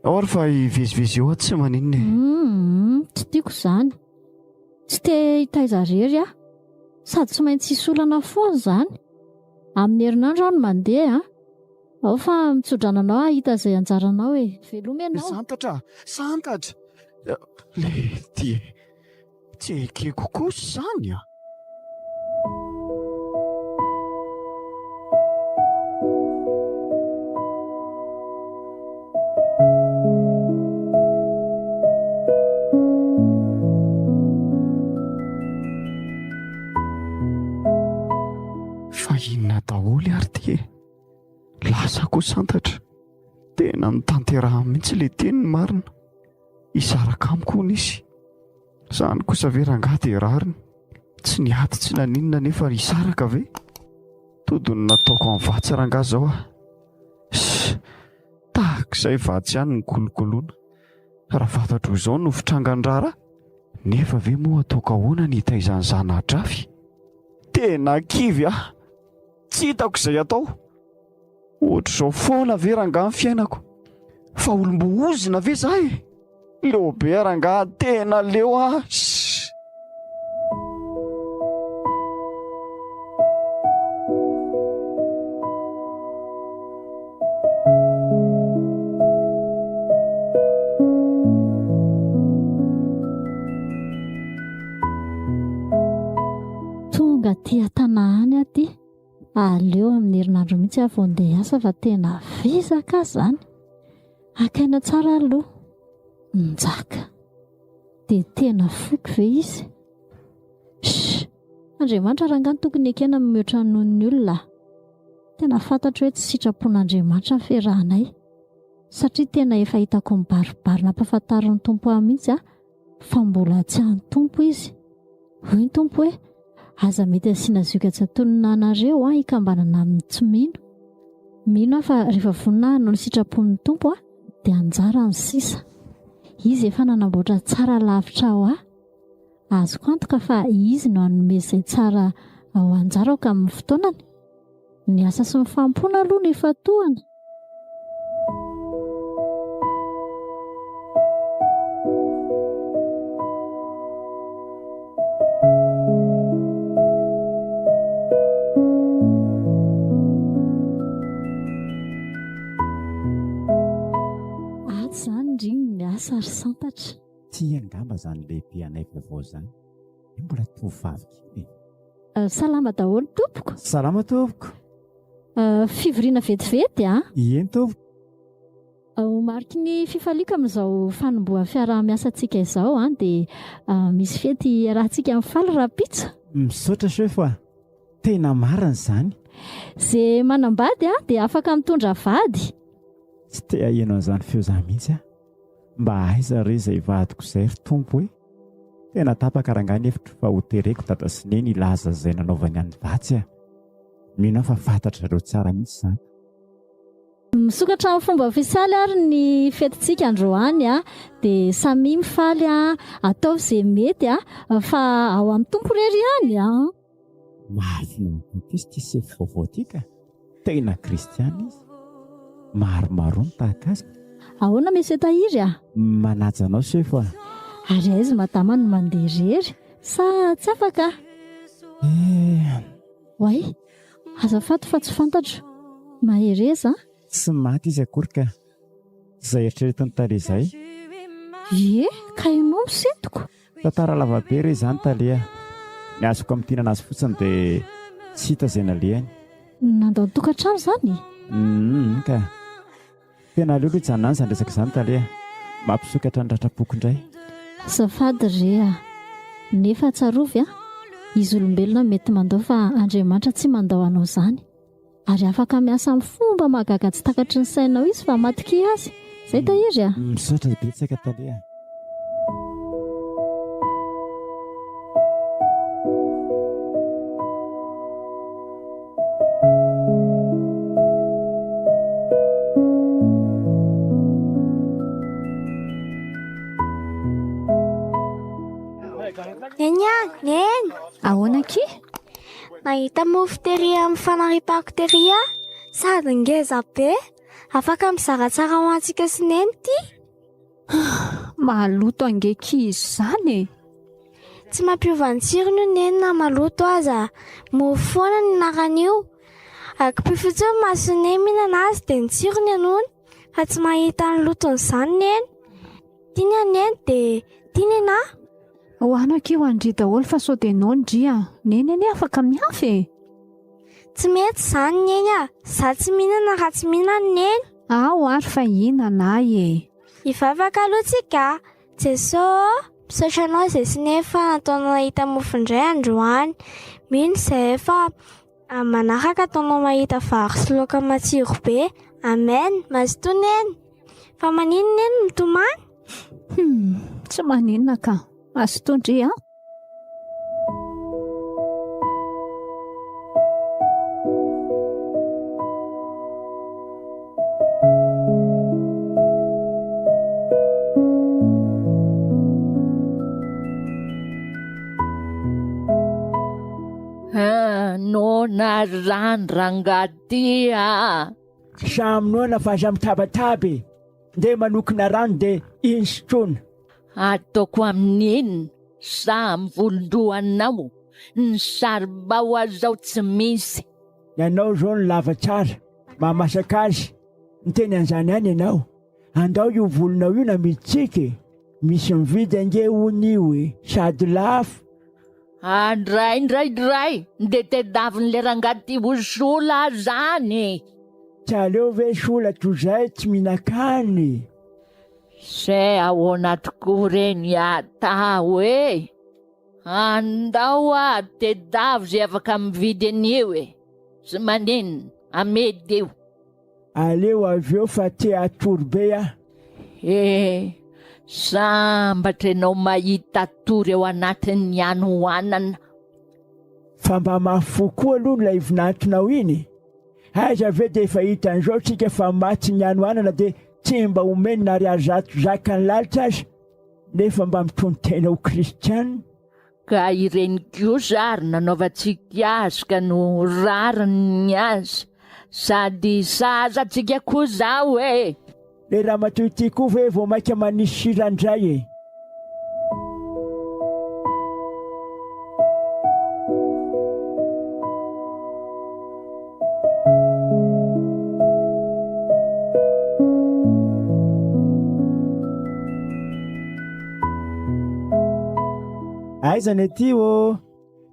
Speaker 4: Ao ary fa hivezivezy eo aho tsy maninona e.
Speaker 7: Humm, tsy tiako izany. Tsy te hitaiza irery aho. Sady tsy maintsy hisy olana foana izany. Amin'ny herinandro aho no mandeha an. Ao fa mitsodrano anao hahita izay anjaranao e. Veloma ianao.
Speaker 4: Santatra! Santatra! Lety e! Tsy ekeko kosa izany a! Fa inona daholo ary ity e? Lasa koa santatra. Tena notanterahany mihitsy ilay teniny marina. Hisaraka amiko hono izy. Izany kosa ve rangahy dia rariny? Tsy niady tsy naninona nefa hisaraka ve? Tody ny nataoko amin'ny vatsy rangahy izao ah. Ss, tahaka izay vatsy ihany ny kolokoloana. Raha fantatro izao no fitrangan'ny raharaha, nefa ve moa ataoko ahoana ny hitaizan'ny zana-drafy? Tena kivy aho. Tsy hitako izay atao. Ohatr'izao foana ve rangaha ny fiainako? Fa olom-boahozona ve za e? Leo be aho rangaha, tena leo aho.
Speaker 7: Tonga aty an-tanà any aho ty. Aleo amin'ny herinandro mihitsy aho vao andeha hiasa fa tena vizaka aho izany. Haka aina tsara aloha. Njaka. Dia tena foiko ve izy? Shh! Andriamanitra rangahy no tokony ekena mihoatra noho ny olona. Tena fantatro hoe tsy sitrapon'Andriamanitra ny fiarahanay. Satria tena efa hitako mibaribary nampahafantarin'ny Tompo ahy mihitsy aho fa mbola tsy an'ny Tompo izy. Hoy ny Tompo hoe, Aza mety asiana zioga tsy antonona anareo an hikambanana amin'ny tsy mino. Mino aho fa rehefa vonona aho hanao ny sitrapon'ny Tompo aho dia anjara ny sisa. Izy efa nanamboatra tsara lavitra ho ahy. Azoko antoka fa Izy no hanome izay tsara ho anjarako amin'ny fotoanany. Ny asa sy ny fanompoana aloha no ifantohana. Atsy izany ry ny miasa ry santatra.
Speaker 2: Tia angamba izany lehibe anay vaovao izany. Io mbola tovovavy kely e.
Speaker 7: Salama daholo tompoko.
Speaker 2: Salama tompoko.
Speaker 7: Fivoriana vetivety a.
Speaker 2: Eny tompoko.
Speaker 7: Ho mariky ny fifaliako amin'izao fanombohan'ny fiaraha-miasantsika izao dia misy fety iarahantsika mifaly rahampitso.
Speaker 2: Misaotra chef a! Tena marina izany.
Speaker 7: Ze manambady dia afaka mitondra vady.
Speaker 2: Tsy te haheno an'izany feo izany mihitsy aho. Mba aiza re izay vadiko izay ry Tompo e! Tena tapaka rangahy ny hevitro fa ho tereko dada sy neny hilaza izay nanaovany an'i Vatsy a! Mino aho fa fantatrareo tsara mihitsy izany.
Speaker 7: Misokatra amin'ny fomba ofisialy ary ny fetintsika androany a! Dia samia mifaly a! Ataovy izay mety a! Fa ao amin'ny Tompo irery ihany a!
Speaker 2: Mahafinaritra ankizy ity sefo vaovao ity ka! Tena kristiana izy. Maromaroa ny tahaka azy.
Speaker 7: Ahoana Monsieur Tahiry a?
Speaker 2: Manaja anao sefo a!
Speaker 7: Ary aiza madama no mandeha irery? Sa tsy afaka?
Speaker 2: Eh!
Speaker 7: Oay! Azafady fa tsy fantatro. Mahereza a!
Speaker 2: Tsy maty izy akory ka! Izay eritreretin'i Tale izay.
Speaker 7: Ie, ka ianao misentoko.
Speaker 2: Tantara lava be re izany Tale a! Ny azoko amintinana azy fotsiny dia tsy hita izay nalehany.
Speaker 7: Nandao ny tokantrano izany?
Speaker 2: Humm ka! Tena aleo aloha hijanona any izany resaka izany Tale a! Mampisokatra ny ratram-poko indray.
Speaker 7: Azafady re a! Nefa tsarovy a! Izy olombelona mety mandao fa Andriamanitra tsy mandao anao izany. Ary afaka miasa amin'ny fomba mahagaga tsy takatry ny sainao izy fa matokia azy. Zay Tahiry a!
Speaker 2: Misaotra betsaka Tale a!
Speaker 3: Neny a! Neny!
Speaker 1: Ahoana akia?
Speaker 3: Nahita mofo tery amin'ny fanariam-pako tery aho, sady ngeza be. Afaka mizara tsara ho antsika sy Neny ity.
Speaker 1: Maloto ange akia izy izany e!
Speaker 3: Tsy mampiova ny tsirony io Neny na maloto aza. Mofo foana ny anaran'io. Akipio fotsiny ny mason'i Neny mihinana azy dia ny tsirony henoiny fa tsy mahita ny loton'izany Neny. Tia ny an'i Neny dia tia ny anà.
Speaker 1: Hoano akia ho an-dry daholo fa sao dia noana ndry a! Neny anie afaka mihafy e!
Speaker 3: Tsy mety izany Neny a! Za tsy mihinana raha tsy mihinana i Neny.
Speaker 1: Ao ary fa hihinana ahy e!
Speaker 3: Hivavaka aloha tsika a! Jeso ô! Misaotra Anao izay sy Neny fa nataonao nahita mofo indray androany. Mino izahay fa amin'ny manaraka ataonao mahita vary sy laoka matsiro be. Amen! Mazotoa Neny! Fa maninona Neny no mitomany?
Speaker 1: Hum, tsy maninona ka. Mazotoa ndry a!
Speaker 5: Ah, noana rano rangahy ty ah.
Speaker 6: Samy noana fa aza mitabataba e! Ndeha manokona rano dia iny sotroina.
Speaker 5: Ataoko amin'ny inona sa amin'ny volon-dohanao? Ny saribao azao tsy misy.
Speaker 6: Ny anao izao no lava tsara, mahamasaka azy. Miteny an'izany ihany ianao. Andao io volonao io namidintsika e! Misy mividy ange hono io e! Sady lafo.
Speaker 5: Andray ndray dray nde tedavin le rangahy ty ho sola zany.
Speaker 6: Tsy aleo ve sola toy izay tsy mihinan-kanina e?
Speaker 5: Se ahoana tokoa re ny atao e? Andao hoa tedavo ze afaka mividy an'io e! Tsy maninona, amidy io.
Speaker 6: Aleo avy eo fa te hatory be aho.
Speaker 5: He, sambatra ianao mahita tory ao anatin'ny hanoanana.
Speaker 6: Fa mba mafy fo koa aloha ilay vinantonao iny e! Aiza ve dia efa hitan'izao tsika fa maty ny hanoanana dia tsy mba omeny na ariary zato zakan'ny lalitra aza nefa mba mitonon-tena ho kristiana.
Speaker 5: Ka ireny kosa ary nanaovantsika azy ka no rariny ny azy sady sahaza antsika koa zao e!
Speaker 6: Le ramatoa ity koa ve vao maika manisy sira ndray e!
Speaker 2: Aiza ny aty ô?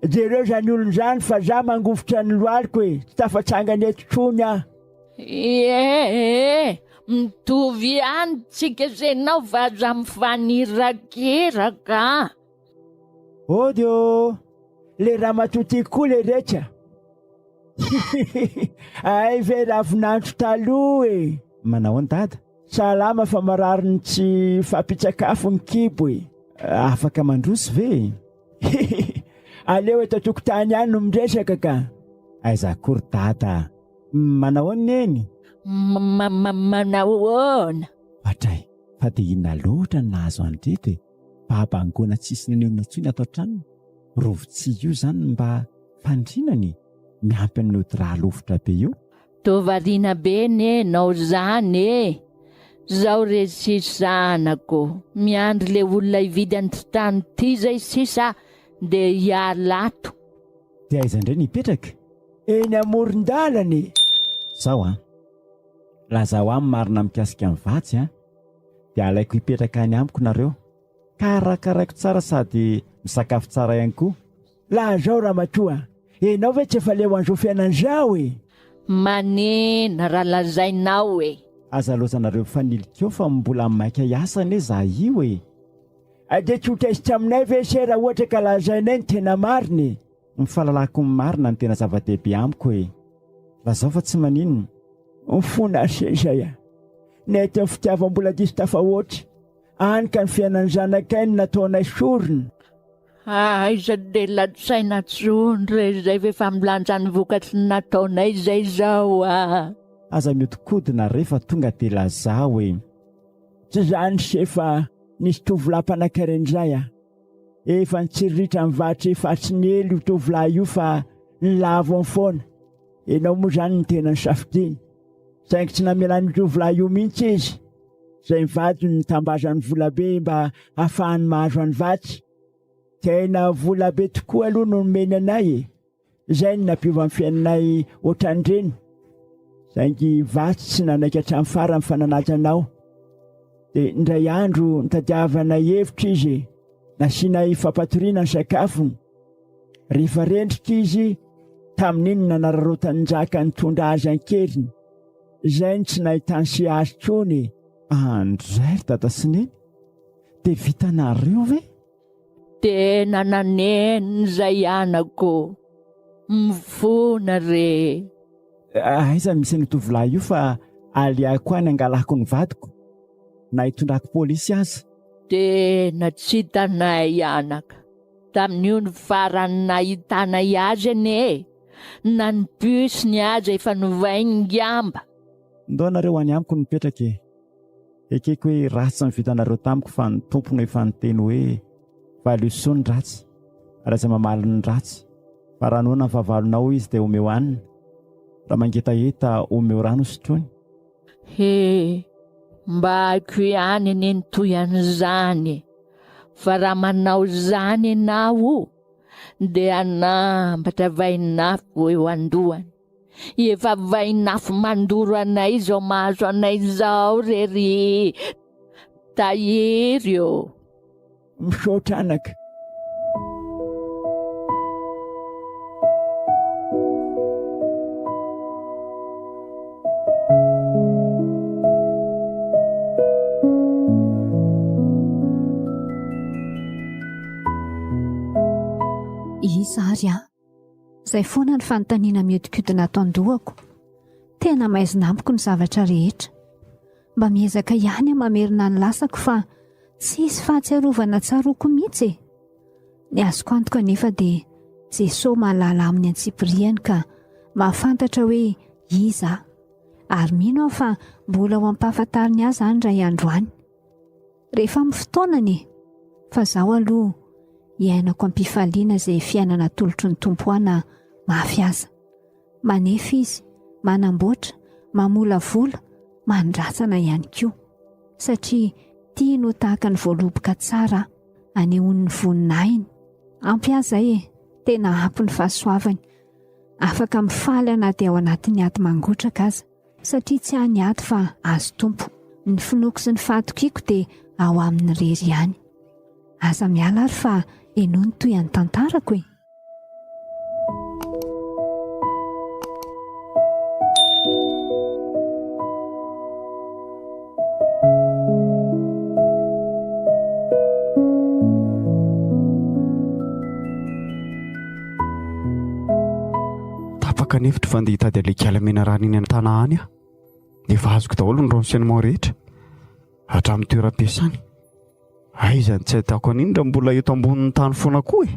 Speaker 6: Jereo izany olona izany fa za mangovitra ny lohaliko e! Tsy tafatsangana eto intsony aho.
Speaker 5: Ie e! Mitovy ihany tsika sy enao fa aza mifanirakeraka a!
Speaker 6: Ody ô! Le ramatoa ty koa le retra! Hay ve ravinandro taloha e!
Speaker 2: Manahoana dada?
Speaker 6: Salama fa marary ny tsy fahampian-tsakafo ny kibo e!
Speaker 2: Afaka mandroso ve e?
Speaker 6: Aleo eto an-tokotany ihany no miresaka ka!
Speaker 2: Aiza akory dada a! Manahoana neny?
Speaker 5: Manahoana?
Speaker 2: Oadray, fa dia inona loatra no nahazo an'ireto e? Babangoana tsisy nenenina intsony ato an-tranony, rovitsihy io izany mba fandrinany e! Miampy an'io drap lofotra be io.
Speaker 5: Toa variana be ne nao zany e! Zao re sisa anako, miandry le olona hividy an'ity trano ty zay sisa de hiala ato.
Speaker 2: De aiza indray ny hipetraka?
Speaker 6: Eny amoron-dalana e!
Speaker 2: Zao an! Lazao ahy ny marina mikasika ny vatsy an! De alaiko hipetraka any amiko nareo. Karakaraiko tsara sady misakafo tsara ihany koa.
Speaker 6: Lazao ramatoa, enao ve tsy efa leo an'izao fiainana izao e?
Speaker 5: Manina raha lazainao e!
Speaker 2: Aza laozanareo mifanilika eo fa mbola maika hiasa anie za io e!
Speaker 6: Dia tsy ho tezitra aminay ve se raha ohatra ka lazainay ny tena marina e?
Speaker 2: Ny fahalalako ny marina no tena zava-dehibe amiko e! Lazao fa tsy maninona.
Speaker 6: Mifona se izay a! Nety ny fitiavam-bola diso tafahoatra, any ka ny fiainan'ny zanakay no nataonay sorona.
Speaker 5: Aiza dia latsaina tsony re izay f'efa milanja ny vokatry ny nataonay izay izao a!
Speaker 2: Aza miodikodina re fa tonga dia lazao e!
Speaker 6: Tsy izany se fa nisy tovolahy mpanankarena izay a! Efa nitsiriritra nivarotra efa-tsy niely io tovolahy io fa nilavo any foana. Ianao moa izany no tena nisafidiany. Saingy tsy namelan'io tovolahy io mihitsy izy. Izay mivady no nitambazany volabe mba hahafahany mahazo an'i Vatsy. Tena volabe tokoa aloha no nomeny anay e! Izay no nampiova ny fiainanay ohatran'ireny. Saingy Vatsy tsy nanaiky hatramin'ny farany fa nanaja anao. Dia indray andro nitadiavanay hevitra izy e! Nasianay fampatoriana ny sakafony. Rehefa rendrika izy, tamin'iny no nanararaotan'i Njaka nitondra azy an-keriny. Izay no tsy nahitany sy azy intsony e!
Speaker 2: Andray ry dada sy neny, dia vitanareo ve?
Speaker 5: Tena nanenina izay anako, mifona re.
Speaker 2: Aiza misy an'io tovolahy io fa alehako any hangalako ny vadiko, na hitondrako polisy aza.
Speaker 5: Tena tsy hitanay anaka, tamin'io ny farany nahitanay azy anie e! Na ny puce-ny aza efa novainy ngamba.
Speaker 2: Ndao nareo any amiko no mipetraka e! Ekeko hoe ratsy ny vitanareo tamiko fa ny Tompo no efa niteny hoe valio soa ny ratsy ary aza mamaly ny ratsy fa raha noana ny fahavalonao izy dia omeo hanina, raha mangetaheta omeo rano hosotroiny.
Speaker 5: He, mba haiko ihany anie ny toy an'izany e! Fa raha manao izany ianao dia hanambatra vainafo eo an-dohany. Efa vainafo mandoro anay izao mahazo anay izao re ry Tahiry ô!
Speaker 6: Misaotra anaka.
Speaker 1: Iza ary aho? Izay foana ny fanontaniana mihodinkodina ato an-dohako. Tena maizina amiko ny zavatra rehetra. Mba miezaka ihany aho mamerina ny lasako fa tsisy fahatsiarovana tsaroako mihitsy e! Ny azoko antoka anefa dia Jesoa mahalala amin'ny antsipiriany ka mahafantatra hoe iza aho. Ary mino aho fa mbola ho ampahafantariny ahy izany indray andro any. Rehefa amin'ny fotoanany e! Fa zaho aloha iainako am-pifaliana izay fiainana atolotry ny Tompo ahy na mafy aza. Manefa Izy, manamboatra, mamolavola, mandratsana ihany koa. Satria tiany ho tahaka ny voaloboka tsara aho, anehoany ny voninahiny. Ampy ahy izay e! Tena ampy ny fahasoavany. Afaka mifaly aho na dia ao anatin'ny ady mangotraka aza. Satria tsy ahy ny ady fa azy Tompo. Ny finoako sy ny fahatokiako dia ao aminy irery ihany. Aza miala ary fa. Henoy ny tohin'ny tantarako e!
Speaker 4: Tapaka ny hevitro fa andeha hitady an'ilay kiala menarana eny an-tanà any aho. Efa azoko daholo ny renseignement rehetra, hatramin'ny toeram-piasany. Aiza no tsy ahitako an'iny raha mbola eto ambonin'ny tany foana koa e?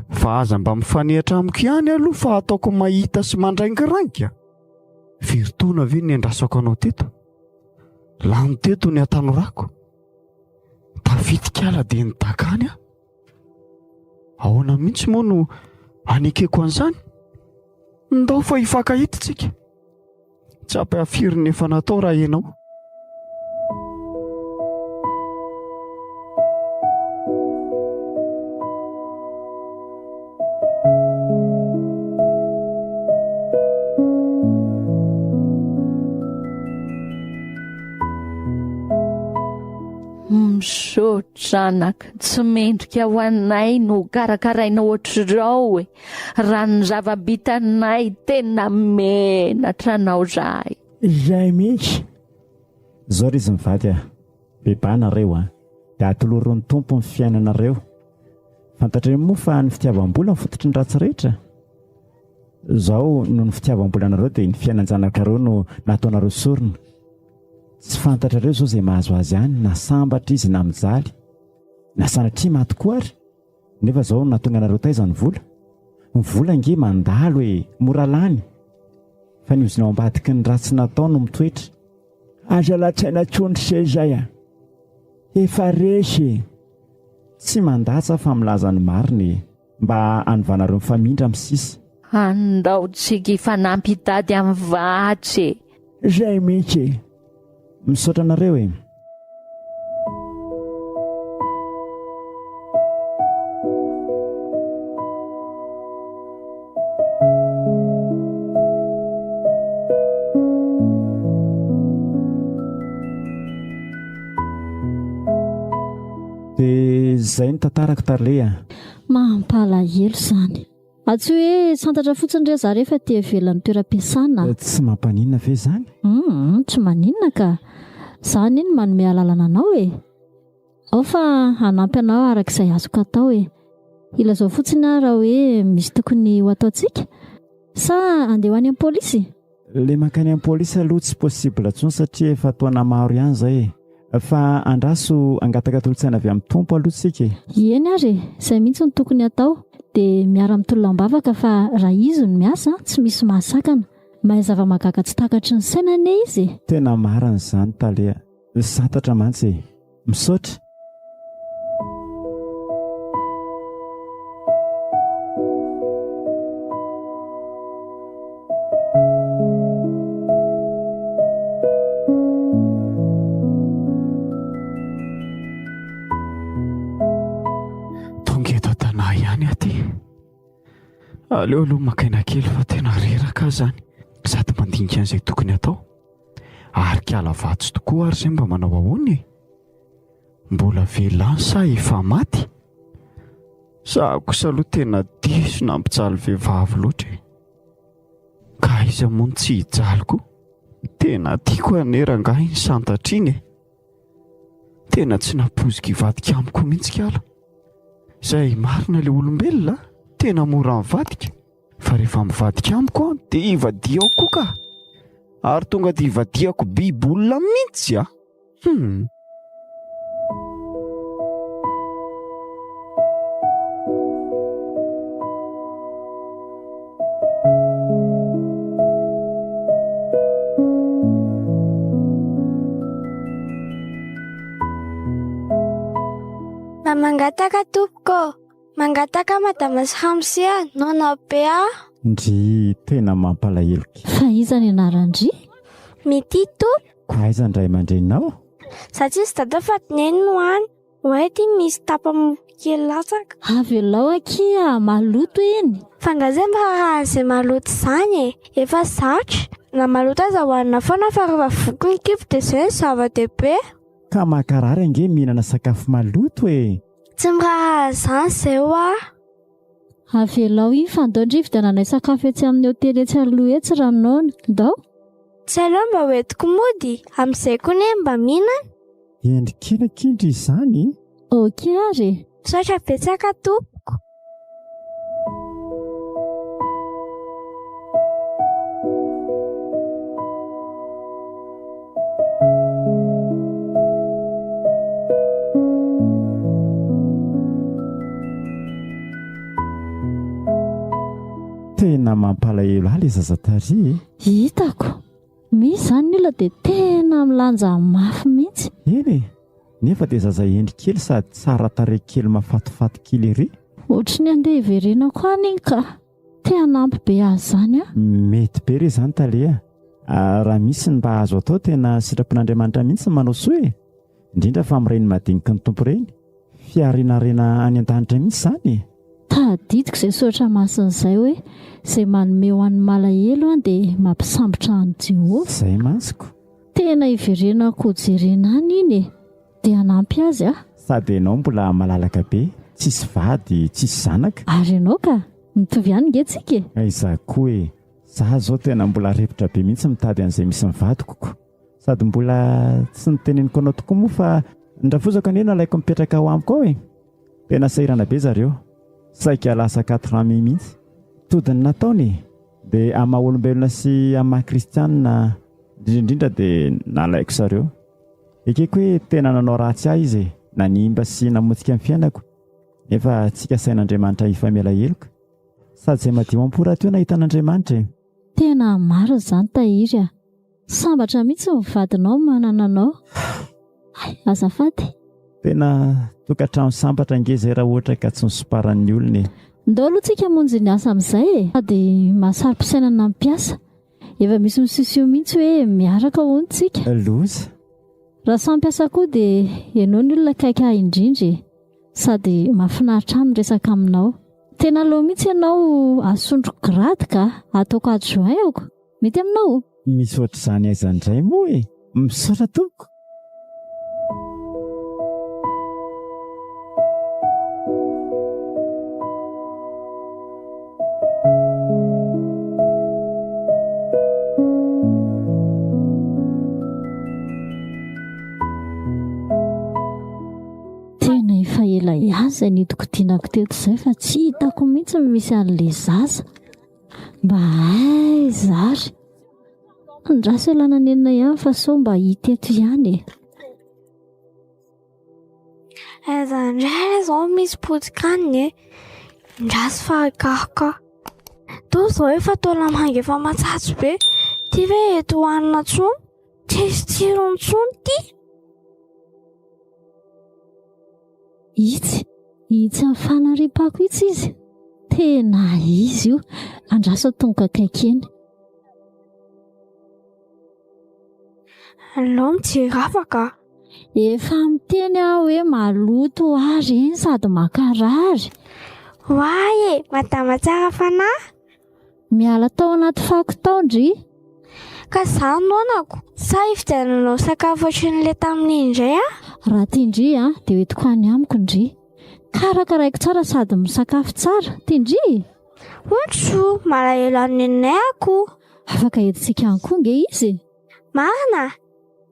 Speaker 4: Fa aza mba mifanehatra amiko ihany aloha fa ataoko mahita sy mandraingirainga. Firy taona ve niandrasako anao teto? Lany teto ny hatanorako. Tafidika ala dia nidaka any aho. Ahoana mihitsy moa no anekeko an'izany? Ndao fa hifankahita tsika. Tsy ampy firy ny efa natao raha ianao.
Speaker 5: Misaotra anaka, tsy mendrika ho anay no karakaraina ohatr'izao e. Raha ny zava-bitanay tena menatra anao zahay.
Speaker 6: Izay mihitsy.
Speaker 2: Zao ry izy mivady a! Beba nareo a! Dia atolory ny Tompo ny fiainanareo. Fantatrareo moa fa ny fitiavam-bola no fototry ny ratsy rehetra? Zao noho ny fitiavam-bolanareo dia ny fiainan-janakareo no nataonareo sorona. Tsy fantatrareo zao izay mahazo azy any na sambatra izy na mijaly. Na sanatria maty koa ary. Nefa zao nahatonga anareo taiza ny vola? Ny vola ange mandalo e, mora lany. Fa ny ozona ao ambadiky ny ratsy natao no mitoetra.
Speaker 6: Aza latsaina tsony se zay a! Efa resy e!
Speaker 2: Tsy mandatsa fa milaza ny marina e! Mba hanovanareo mifamindra amin'ny sisa.
Speaker 5: Andao tsika hifanampy hitady amin'ny vatsy e!
Speaker 6: Zay mihitsy e!
Speaker 2: Misaotra anareo e! Dia izay ny tantarako tale a!
Speaker 7: Mampalahelo izany. Ah tsy hoe santatra fotsiny re za rehefa aty ivelan'ny toeram-piasana a.
Speaker 2: Tsy mampaninona ve izany?
Speaker 7: Humm tsy maninona ka. Za anie no manome alalana anao e. Ao fa hanampy anao araka izay azoko atao e. Ilazao fotsiny aho raha hoe misy tokony ho ataontsika? Sa andeha ho any amin'ny polisy?
Speaker 2: Le mankany am police aloha tsy possible tsony satria efa taona maro ihany zay e. Fa andraso hangataka tolotsaina avy am Tompo aloha tsika e.
Speaker 7: Eny ary e, izay mihitsy no tokony hatao, dia miara-mitolona am-bavaka fa raha Izy no miasa tsy misy mahasakana. Mahay zava-mahagaga tsy takatry ny saina anie Izy e.
Speaker 2: Tena marina izany tale a. Santatra mantsy e. Misaotra.
Speaker 4: Tonga eto an-tanà ihany aho ty. Aleo aloha maka aina kely fa tena reraka aho izany. Sady mandinika an'izay tokony hatao. Ary kala vatsy tokoa ary izay mba manao ahoana e? Mbola velona any sa efa maty? Za kosa aloha tena diso nampijaly vehivavy loatra e. Ka aiza moa no tsy hijaly koa? Tena tiako anie rangahy iny santatra iny e. Tena tsy nampoiziko hivadika amiko mihitsy kala. Izay marina ilay olombelona, tena mora mivadika. Fa rehefa mivadika amiko an, dia ivadihako koa ka. Ary tonga dia ivadihako biby olona mihitsy a. Hum.
Speaker 3: Mba mangataka tompoko. Mangataka madama sy ramose a, noana be aho.
Speaker 2: Ndry tena mampalahelo ky.
Speaker 7: Fa iza ny anaran-dry?
Speaker 3: Mitia tompoko.
Speaker 2: Aiza ny ray aman-dreninao?
Speaker 3: Za tsisy dada fa neny no any. Oay ty misy tapa-mofo kely latsaka.
Speaker 7: Avelao akia, maloto iny.
Speaker 3: Fa nga zay miraharaha an'izay maloto izany e! Efa zatra. Na maloto aza hohanina foana fa rehefa voky ny kibo dia izay no zava-dehibe.
Speaker 2: Ka mankarary ange mihinana sakafo maloto e!
Speaker 3: Tsy miraharaha an'izany izay hoa.
Speaker 7: Avelao iny fa ndao ndry hividiananay sakafo etsy amin'ny hotely etsy aloha etsy raha noana. Ndao.
Speaker 3: Tsy aleo mba hoentiko mody, amin'izay koa ne mba mihinana.
Speaker 2: Hendry kely akia ndry izany e!
Speaker 7: Ok ary e!
Speaker 3: Misaotra betsaka tompoko.
Speaker 2: Tena mampalahelo ahy le zaza tary e.
Speaker 7: Hitako. Misy izany ny olona dia tena milanja mafy mihitsy.
Speaker 2: Eny e. Nefa dia zaza hendry kely sady tsara tarehy kely mafatifaty kely ery.
Speaker 7: Ohatry ny andeha hiverenako any iny ka. Te hanampy be azy izany aho.
Speaker 2: Mety be re izany tale a. Raha misy ny mba azo atao tena sitrapon'Andriamanitra mihitsy ny manao soa e. Indrindra fa amin'ireny madiniky ny Tompo ireny. Fiarinarena any an-danitra mihitsy izany e.
Speaker 7: Tadidiko izay soratra masina izay hoe izay manome ho an'ny malahelo dia mampisambotra an'i Jehovah.
Speaker 2: Izay mantsy ko.
Speaker 7: Tena hiverenako hojerena any iny e! Dia hanampy azy aho.
Speaker 2: Sady ianao mbola malalaka be, tsisy vady, tsisy zanaka.
Speaker 7: Ary ianao ka? Mitovy ihany nge tsika e!
Speaker 2: Aiza koa e! Za zao tena mbola repotra be mihitsy mitady an'izay misy ny vadiko ko! Sady mbola tsy noteneniko anao tokoa moa fa ny rafozako anie nalaiko mipetraka ao amiko ao e! Tena sahirana be zareo, saika lasa quatre ans mihitsy. Tody ny nataony e! Dia amin'ny maha olombelona sy amin'ny maha kristianina indrindra indrindra dia nalaiko zareo. Ekeko hoe tena nanao ratsy ahy izy e, nanimba sy namotika ny fiainako, nefa tsy kasain'Andriamanitra hifamela heloka. Sady izay madio am-po rahateo nahita an'Andriamanitra e.
Speaker 7: Tena marina izany Tahiry a! Sambatra mihitsy ny vadinao manana anao. Hay, azafady.
Speaker 2: Tena tokantrano sambatra ange izay raha ohatra ka tsy nosomparan'ny olona e.
Speaker 7: Ndao aloha tsika hamonjy ny asa amin'izay e! Sady mahasaro-pisainana ny mpiasa. Efa misy misisio mihitsy hoe miaraka hono tsika.
Speaker 2: Loza.
Speaker 7: Raha samy mpiasa koa dia ianao ny olona akaiky ahy indrindra e! Sady mahafinaritra ahy miresaka aminao. Tena aleo mihitsy ianao asondroko grade ka! Ataoko adjoint-ko. Mety aminao?
Speaker 2: Misy ohatr'izany aiza indray moa e! Misaotra tompoko!
Speaker 7: Tena efa ela ihany izay nidinkodinako teto izay fa tsy hitako mihitsy ny misy an'ilay zaza. Mba aiza ary? Andraso ialana nenina ihany fa sao mba hita eto ihany e.
Speaker 3: Aiza indray re izao misy potikanina e. Andraso fa hikaroka aho. Toa izao efa taona manga efa matsatso be. Ity ve eto hohanina intsony? Tsisy tsirony intsony ity.
Speaker 7: Itsy, itsy amin'ny fanariam-pako itsy izy. Tena izy io. Andraso tonga akaiky eny.
Speaker 3: Aleo mijery hafa ka.
Speaker 7: Efa miteny aho hoe maloto ary iny sady mankarary.
Speaker 3: Oay e, madama tsara fanahy.
Speaker 7: Miala tao anaty fako tao ndry.
Speaker 3: Ka za noanako, sa hividiananao sakafo ohatrin'ilay tamin'iny indray aho?
Speaker 7: Raha tia ndry a, dia hoentiko any amiko ndry. Karakaraiko tsara sady misakafo tsara. Tia ndry?
Speaker 3: Ontso, malahelo an'i neninay aho ko.
Speaker 7: Afaka entintsika any koa nge izy e.
Speaker 3: Marina?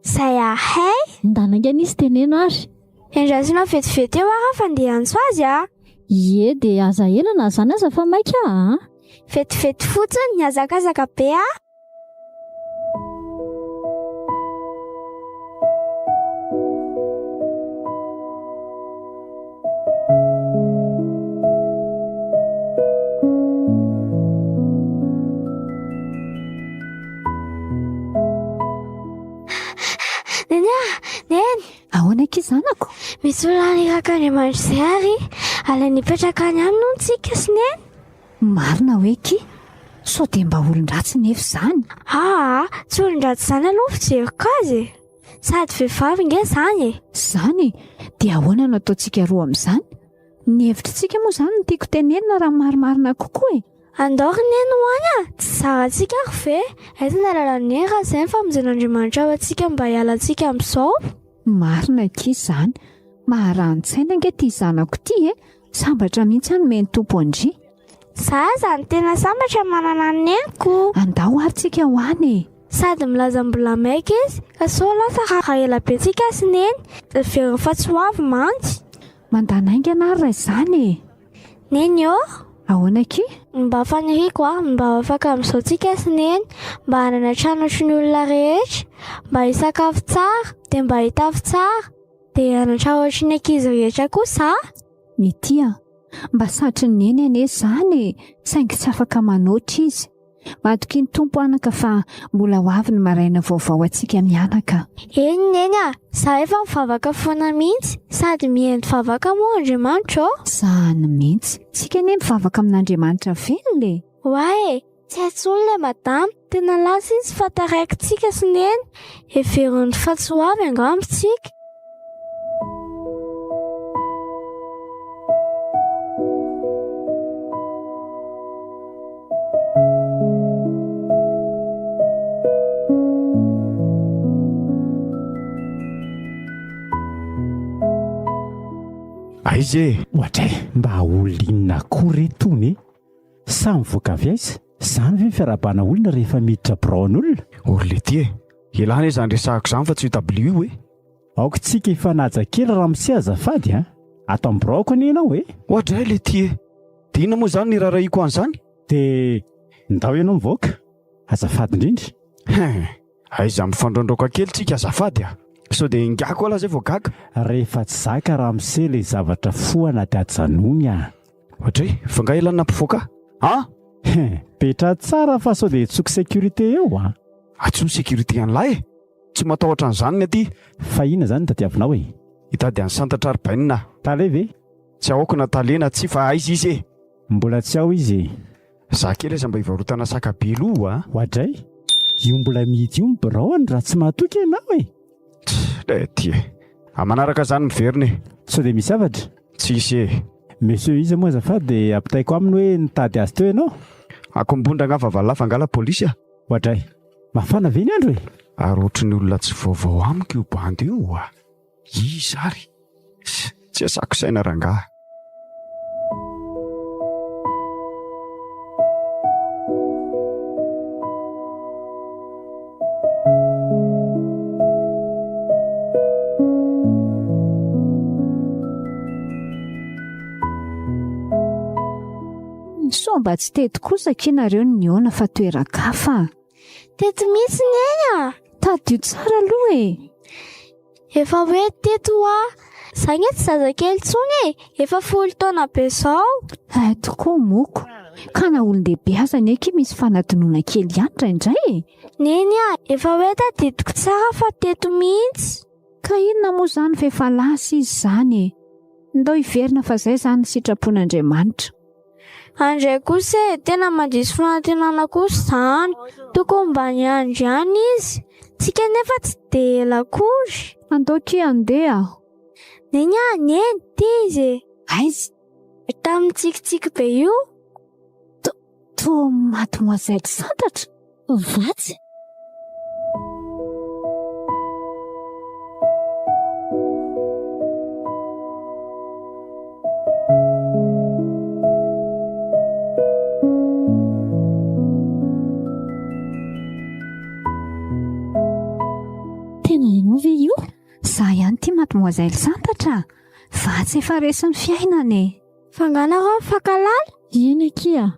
Speaker 3: Zay ahay.
Speaker 7: Ndana ange izy teneno ary.
Speaker 3: Endrasina vetivety eo aho fa ndeha hiantso azy a.
Speaker 7: Ie dia aza ela na zany aza fa maika a.
Speaker 3: Vetivety fotsiny, nihazakazaka be aho. Neny ah! Neny!
Speaker 1: Ahoana akia zanako?
Speaker 3: Misy olona nirak'Andriamanitra izay ary alainy hipetraka any aminy hono tsika sy Neny.
Speaker 1: Marina hoe akia? Sao dia mba olon-dratsy nefa izany?
Speaker 3: Aa, tsy olon-dratsy izany aloha ny fijeriko azy e! Sady vehivavy nge izany e!
Speaker 1: Izany e! Dia ahoana no ataontsika roa amin'izany? Ny hevitr'tsika moa izany no tiako tenenina raha marimarina kokoa e!
Speaker 3: Andao ry Neny ho any a! Tsy zarantsika ary ve? Aiza ny alalan'i Neny raha izay ny famonjen'Andriamanitra ho antsika mba hialantsika amin'izao?
Speaker 1: Marina akia izany. Maharani-tsaina ange ity zanako ity e! Sambatra mihitsy aho nomen'ny Tompo an-dry.
Speaker 3: Za aza no tena sambatra manana an'i Neniko.
Speaker 1: Andao ary tsika ho any e!
Speaker 3: Sady milaza mbola maika izy ka sao lasa raha ela be tsika sy Neny. Heveriny fa tsy ho avy mantsy.
Speaker 1: Mandana haingana ary raha izany e!
Speaker 3: Neny ô!
Speaker 1: Ahoana akia?
Speaker 3: Ny mba faniriako a, ny mba ho afaka amin'izao tsika sy Neny, mba hanana trano ohatry ny olona rehetra, mba hisakafo tsara, dia mba hitafy tsara, dia hianatra ohatry ny ankizy rehetra koa za.
Speaker 1: Mitia, mba satrin'i Neny anie izany e, saingy tsy afaka manoatra izy. Matokia ny Tompo anaka fa mbola ho avy ny maraina vaovao antsika mianaka.
Speaker 3: Eny Neny a! Za efa mivavaka foana mihitsy, sady mihaino vavaka moa Andriamanitra ô!
Speaker 1: Zany mihitsy! Tsika anie mivavaka amin'Andriamanitra velona e!
Speaker 3: Oay e! Tsy hay intsony ilay madama, tena lasa izy fa taraiky tsika sy Neny, heveriny fa tsy ho avy angamba tsika.
Speaker 4: Aiza e?
Speaker 2: Ohatray, mba olona inona koa re tony e? Sa mivoaka avy aiza? Zany ve ny fiarahabana olona rehefa miditra birao an'olona?
Speaker 4: Or letia e! Elah anie izany resahako izany fa tsy io tableau io e!
Speaker 2: Aoka tsika hifanaja kely ramose azafady a! Ato amin'ny biraoko anie ianao e!
Speaker 4: Oadray letia e! Dia inona moa izany no irarahiako an'izany?
Speaker 2: Dia ndao ianao mivoaka, azafady indrindra.
Speaker 4: Hein! Aiza mifandraondraoka kely tsika azafady a! Sao dia ingahy koa lahy zay vao gaga?
Speaker 2: Rehefa tsy zaka ramose le zavatra fohana dia ajanony a!
Speaker 4: Oadray, fa nga elah nampivoaka ahy? An!
Speaker 2: Hein! Petraha tsara fa sao dia hitsoky sécurité eo a!
Speaker 4: Antsoy ny sécurité an'lah e! Tsy matahotra an'izany ny aty.
Speaker 2: Fa inona izany no tadiavinao e?
Speaker 4: Hitady an'i Santatra ary Bainina aho.
Speaker 2: Tale ve?
Speaker 4: Tsy ahoako na tale na tsia fa aiza izy e?
Speaker 2: Mbola tsy ao izy e.
Speaker 4: Za kely aza mba hivarotana saka be loha a!
Speaker 2: Oadray, io mbola mihidy io ny biraony raha tsy mahatoky ianao e!
Speaker 4: Tch, le aty e! A manaraka zany miverina e!
Speaker 2: Sao dia misy zavatra?
Speaker 4: Tsisy e!
Speaker 2: Monsieur iza moa azafady dia ampitaiko aminy hoe nitady azy teo ianao?
Speaker 4: Akombondra angaha vavalahy fa angaha la polisy a!
Speaker 2: Oadray, mafana ve ny andro e?
Speaker 4: Ary ohatry ny olona tsy vaovao amiko io bandy io a! Iza ary? Tsy asako saina rangahy.
Speaker 1: Sao mba tsy teto kosa akia nareo no nihaona fa toeran-kafa a!
Speaker 3: Teto mihitsy Neny a!
Speaker 1: Tadidio tsara aloha e!
Speaker 3: Efa hoe teto hoa! Za nge tsy zazakely intsony e! Efa folo taona be zao!
Speaker 1: Hay tokoa moko! Ka na olon-dehibe aza anie akia misy fanadinoana kely ihany indraindray e!
Speaker 3: Neny a! Efa hoe tadidiko tsara fa teto mihitsy!
Speaker 1: Ka inona moa izany fa efa lasa izy izany e! Ndao hiverina fa izay izany ny sitrapon'Andriamanitra.
Speaker 3: Andray kosa e, tena mandiso fanantenana kosa izany. Tokony mba niandry ihany izy. Tsika nefa tsy dia ela akory.
Speaker 1: Andao akia handeha aho.
Speaker 3: Neny ah, neny, ty izy e.
Speaker 1: Aiza?
Speaker 3: Tamin'ny tsikitsiky be io.
Speaker 1: Toa mademoiselle Santatra?
Speaker 7: Vatsy? Tena ianao ve io?
Speaker 1: Za ihany ity mademoiselle Santatra a! Vatsy efa resin'ny fiainana e!
Speaker 3: Fa nga nareo mifankahalala?
Speaker 7: Eny akia.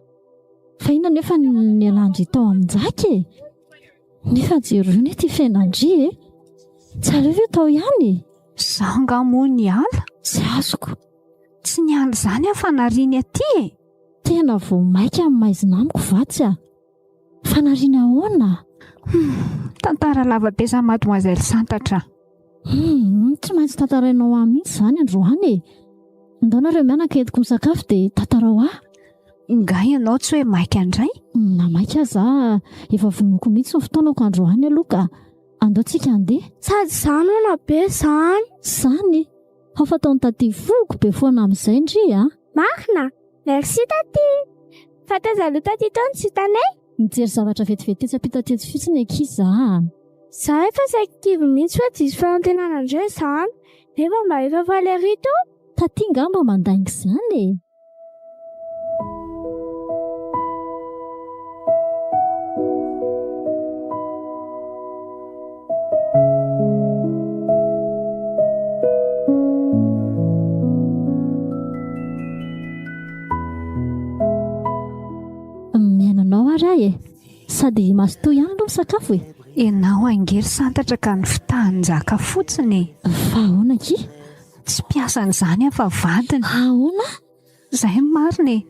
Speaker 7: Fa inona nefa no nialan-dry tao amin-jaka e? Nefa jereo anie ity fiainan-dry e! Tsy aleo ve tao ihany e?
Speaker 1: Izaho angaha moa niala?
Speaker 7: Tsy azoko.
Speaker 1: Tsy niala izany aho fa nariany aty e!
Speaker 7: Tena vao maika maizina amiko vatsy a! Fanariana ahoana?
Speaker 1: Hum, tantara lava be izany mademoiselle Santatra.
Speaker 7: Hum, tsy maintsy tantarainao ahy mihitsy izany androany e. Ndao nareo mianaka entiko misakafo dia tantarao ahy.
Speaker 1: Nga ianao tsy hoe maika indray?
Speaker 7: Na maika aza efa vonoiko mihitsy ny fotoanako androany aloha ka. Andao tsika handeha.
Speaker 3: Sady izany hono be izany.
Speaker 7: Izany? Fa fataon'i Taty voky be foana amin'izay ndry a!
Speaker 3: Marina! Merci Taty! Fa taiza aloha Taty tao no tsy hitanay?
Speaker 7: Nijery zavatra vetivety tetsy ampita tetsy fotsiny akia za a!
Speaker 3: Za efa saiky kivy mihitsy hoe diso fanantenana indray izany. Nefa mba efa faly ery to.
Speaker 7: Taty ngamba mandainga izany e! Mihaino anao ary aho e! Sady mazotoa ihany aloha misakafo e!
Speaker 1: Ianao ange ry santatra ka ny fitahan-jaka fotsiny e!
Speaker 7: Fa ahoana akia?
Speaker 1: Tsy mpiasany izany aho fa vadiny.
Speaker 7: Ahoana?
Speaker 1: Izay no marina e!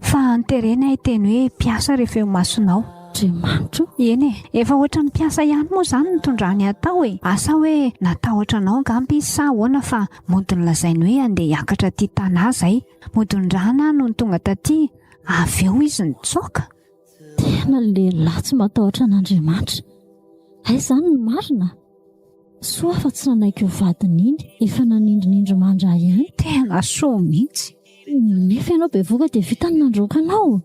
Speaker 1: Fa notereny aho hiteny hoe mpiasa rehefa eo imasonao.
Speaker 7: Andriamanitra o!
Speaker 1: Eny e! Efa ohatran'ny mpiasa ihany moa izany no nitondrany ahy tao e! Asa hoe natahotra anao angamba izy sa ahoana fa mody nolazainy hoe handeha hiakatra aty Tana izay. Mody nirana aho nony tonga taty, avy eo izy nitsoaka.
Speaker 7: Tena lehilahy tsy matahotra an'Andriamanitra. Aiza izany ny marina? Soa fa tsy nanaiky ho vadiny iny, efa nanindrinindry mandra ahy ihany.
Speaker 1: Tena soa mihitsy.
Speaker 7: Nefa ianao bevohoka dia vita ny nandroaka anao.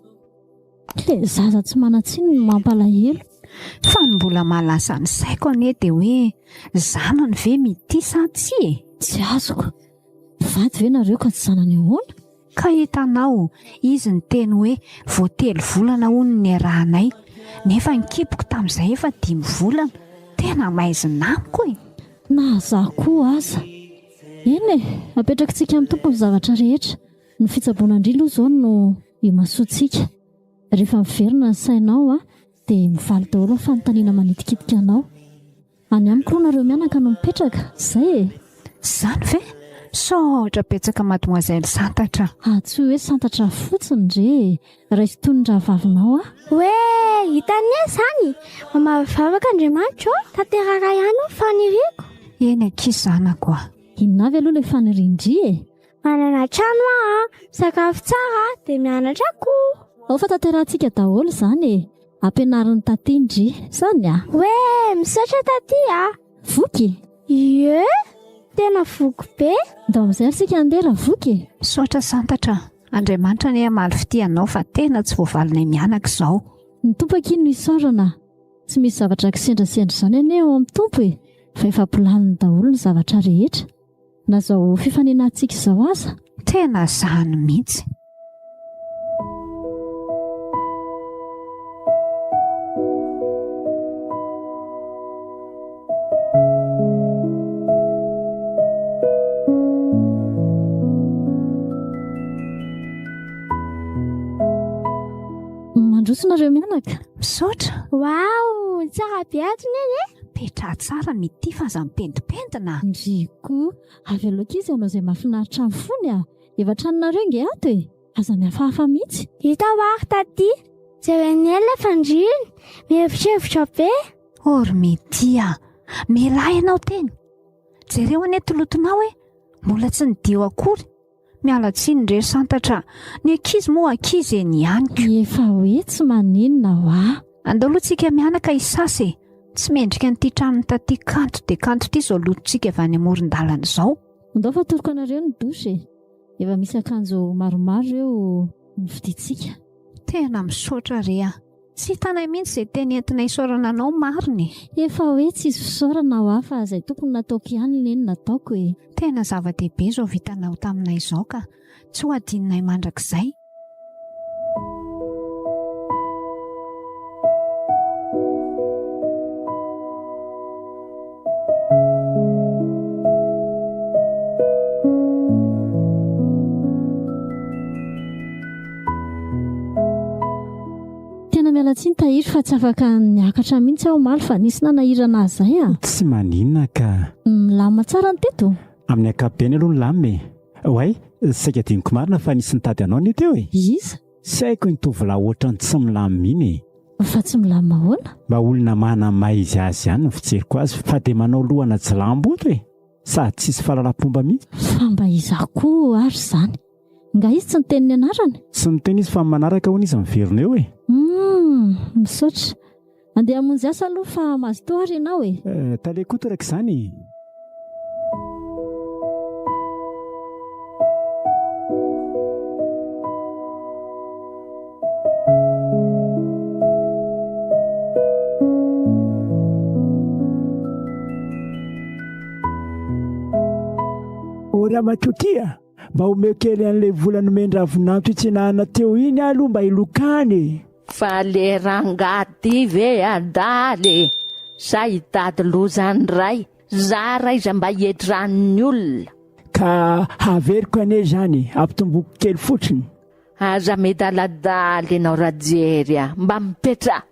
Speaker 7: Ilay zaza tsy manan-tsiny no mampalahelo.
Speaker 1: Fa ny mbola mahalasa ny saiko anie dia hoe zanany ve mitia sa tsia e?
Speaker 7: Tsy azoko. Mpivady ve nareo ka tsy zanany ahoana?
Speaker 1: Ka hitanao, izy niteny hoe vao telo volana hono ny niarahanay, nefa ny kiboko tamin'izay efa dimy volana. Tena maizina amiko e!
Speaker 7: Na za koa aza. Eny e, apetrakitsika amin'ny Tompo ny zavatra rehetra. Ny fitsaboana an-dry aloha izao no imasoantsika. Rehefa miverina ny sainao dia mivaly daholo ny fanontaniana manitikitika anao. Any amiko aloha nareo mianaka no mipetraka, zay e!
Speaker 1: Zany ve? Misaotra betsaka mademoiselle Santatra.
Speaker 7: Ah tsy hoe santatra fotsiny re e! Raiso toy ny rahavavinao aho.
Speaker 3: Hoe hitan'i Neny izany? Mamaly vavaka Andriamanitra ô! Tanteraka ihany ny faniriako.
Speaker 1: Eny akia zanako a!
Speaker 7: Inona avy aloha ilay fanirian-dry e?
Speaker 3: Manana trano aho an, misakafo tsara dia mianatra koa.
Speaker 7: Ao fa tanterahantsika daholo izany e! Ampianarin'i Taty ndry, zany a!
Speaker 3: Hoe misaotra Taty a!
Speaker 7: Voky?
Speaker 3: Ie! Tena voky be!
Speaker 7: Ndao amin'izay ary isika handeha raha voky e!
Speaker 1: Misaotra Santatra a! Andriamanitra anie hamaly fitia anao fa tena tsy voavalinay mianaka izao.
Speaker 7: Ny Tompo akia no isaorana. Tsy misy zavatra kisendrasendra izany anie ao amin'ny Tompo e! Fa efa planiny daholo ny zavatra rehetra. Na izao fifanenantsika izao aza.
Speaker 1: Tena izany mihitsy.
Speaker 7: Mandroso nareo mianaka.
Speaker 1: Misaotra.
Speaker 3: Waouh, tsara be ato neny e.
Speaker 1: Petraha tsara mitia fa aza mipendipendina.
Speaker 7: Ndry koa, avy aloha akia izy hanao izay mahafinaritra ny fony a! Efa tranonareo nge ato e! Aza mihafahafa mihitsy.
Speaker 3: Hita hoa ry taty, jeren'i Neny ilay fandriana, mievotrevotra be.
Speaker 1: Oh ry Mitia a! Mialà ianao teny! Jereo anie ty lotonao e! Mbola tsy nidio akory. Miala tsiny re Santatra a! Ny ankizy moa ankizy eny ihany ko.
Speaker 7: Efa hoe tsy maninona hoa.
Speaker 1: Andao aloha tsika mianaka hisasa e! Tsy mendrika an'ity tranon'i Taty kanto dia kanto ity izao lotontsika avy any amoron-dalana izao.
Speaker 7: Andao fa atoroko anareo ny douche e! Efa misy akanjo maromaro ireo novidiantsika.
Speaker 1: Tena misaotra re a! Tsy hitanay mihitsy izay teny entina hisaorana anao marina e!
Speaker 7: Efa hoe tsisy fisaorana hoa fa izay tokony nataoko ihany anie no nataoko e!
Speaker 1: Tena zava-dehibe izao vitanao taminay izao ka! Tsy ho adinonay mandrakizay!
Speaker 7: Tena miala tsiny Tahiry fa tsy afaka niakatra mihitsy aho omaly fa nisy nanahirana ahy izay a!
Speaker 2: Tsy maninona ka.
Speaker 7: Milamina tsara ny teto?
Speaker 2: Amin'ny ankapobeny aloha milamina e. Oay, saika adinoko marina fa nisy nitady anao anie teo e.
Speaker 7: Iza?
Speaker 2: Tsy haiko iny tovolahy ohatran'ny tsy milamina iny e.
Speaker 7: Fa tsy milamina ahoana?
Speaker 2: Mba olona manana izy azy ihany ny fijeriko azy fa dia manao lohana jilamboto e! Sady tsisy fahalalam-pomba mihitsy.
Speaker 7: Fa mba iza koa ary izany? Nga izy tsy niteny ny anarany?
Speaker 2: Tsy niteny izy fa amin'ny manaraka hono izy miverina eo e!
Speaker 7: Humm, misaotra. Andeha hamonjy asa aloha fa mazotoa ary ianao e!
Speaker 2: Eh, tale koa toraka izany e!
Speaker 6: Ô ramatoa ty a! Mba omeo kely an'ilay vola nomen-dRavinanto hitsenahana teo iny aho aloha mba hilokana e!
Speaker 5: Fa le rangahy ty ve adala e! Sa hitady loza ndray? Zara aiza mba hiedran'ny olona.
Speaker 6: Ka haveriko anie izany e! Ampitomboko kely fotsiny.
Speaker 5: Aza midaladala ianao Rajery a! Mba mipetraha!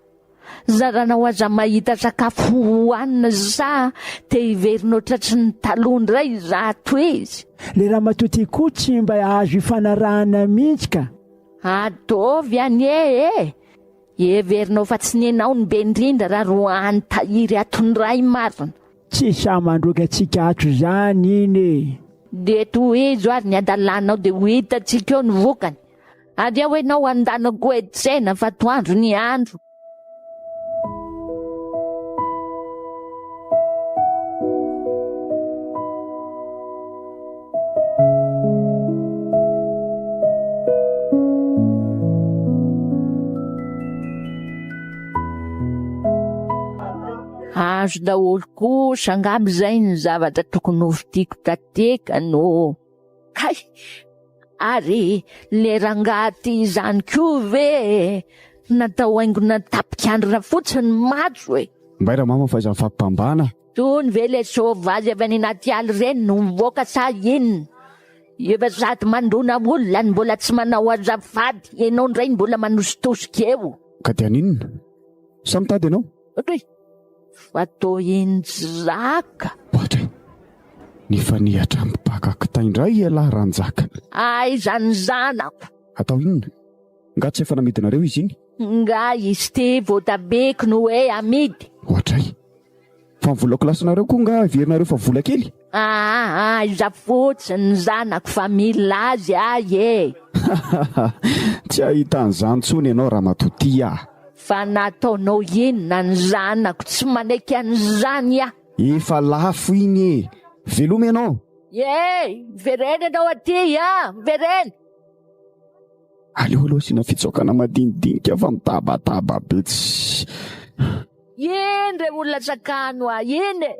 Speaker 5: Zaranao aza mahita sakafo hohanina sa te hiverina ohatratry ny taloha indray izato izy?
Speaker 6: Le ramatoa ty koa tsy mba azo ifanarahana mihitsy ka!
Speaker 5: Ataovy anie e! Heverinao fa tsy nenao ny be indrindra raha roahan'i Tahiry ato indray marina.
Speaker 6: Tsy sahy mandroaka antsika ato izany iny e!
Speaker 5: Dia tohizo ary ny adalanao dia ho hitantsika eo ny vokany. Ary ao ianao andanako etsena fa atoandro ny andro. Azo daholo kosa angamba izay ny zavatra tokony hovidiako taty no. Kay! Ary le rangahy ty izany koa ve e? Natao haingona tapik'andrina fotsiny matso e!
Speaker 4: Mbay ramama fa aiza mifampibambana?
Speaker 5: Tony ve le sauvage avy any anaty ala ireny no mivoaka sa inona? Efa sady mandona olona no mbola tsy manao azafady, ianao indray no mbola manositosika eo.
Speaker 4: Ka dia haninona? Sa mitady ianao?
Speaker 5: Oy! Fa toa iny tsy zaka.
Speaker 4: Ohatra e! Nifanehatra amin'ny mpaka kitay indray ialahy Ranjaka.
Speaker 5: Aiza ny zanako?
Speaker 4: Atao inona? Nga tsy efa namidinareo izy iny?
Speaker 5: Nga izy ity voatabiko no hoe amidy?
Speaker 4: Ohatray! Fa ny vola kilasinareo koa nga heverinareo fa vola kely?
Speaker 5: Aa aiza fotsiny ny zanako fa mila azy ahy e!
Speaker 4: Tsy hahita an'izany intsony ianao ramatoa ty ah!
Speaker 5: Fa nataonao inona ny zanako tsy manaiky an'izany aho!
Speaker 4: Efa lafo iny e! Veloma ianao!
Speaker 5: Ye! Miverena ianao aty ah! Miverena!
Speaker 4: Aleo aloha asiana fitsaokana madinidinika fa mitabataba be tsy.
Speaker 5: Iny re olona sakano a, iny e!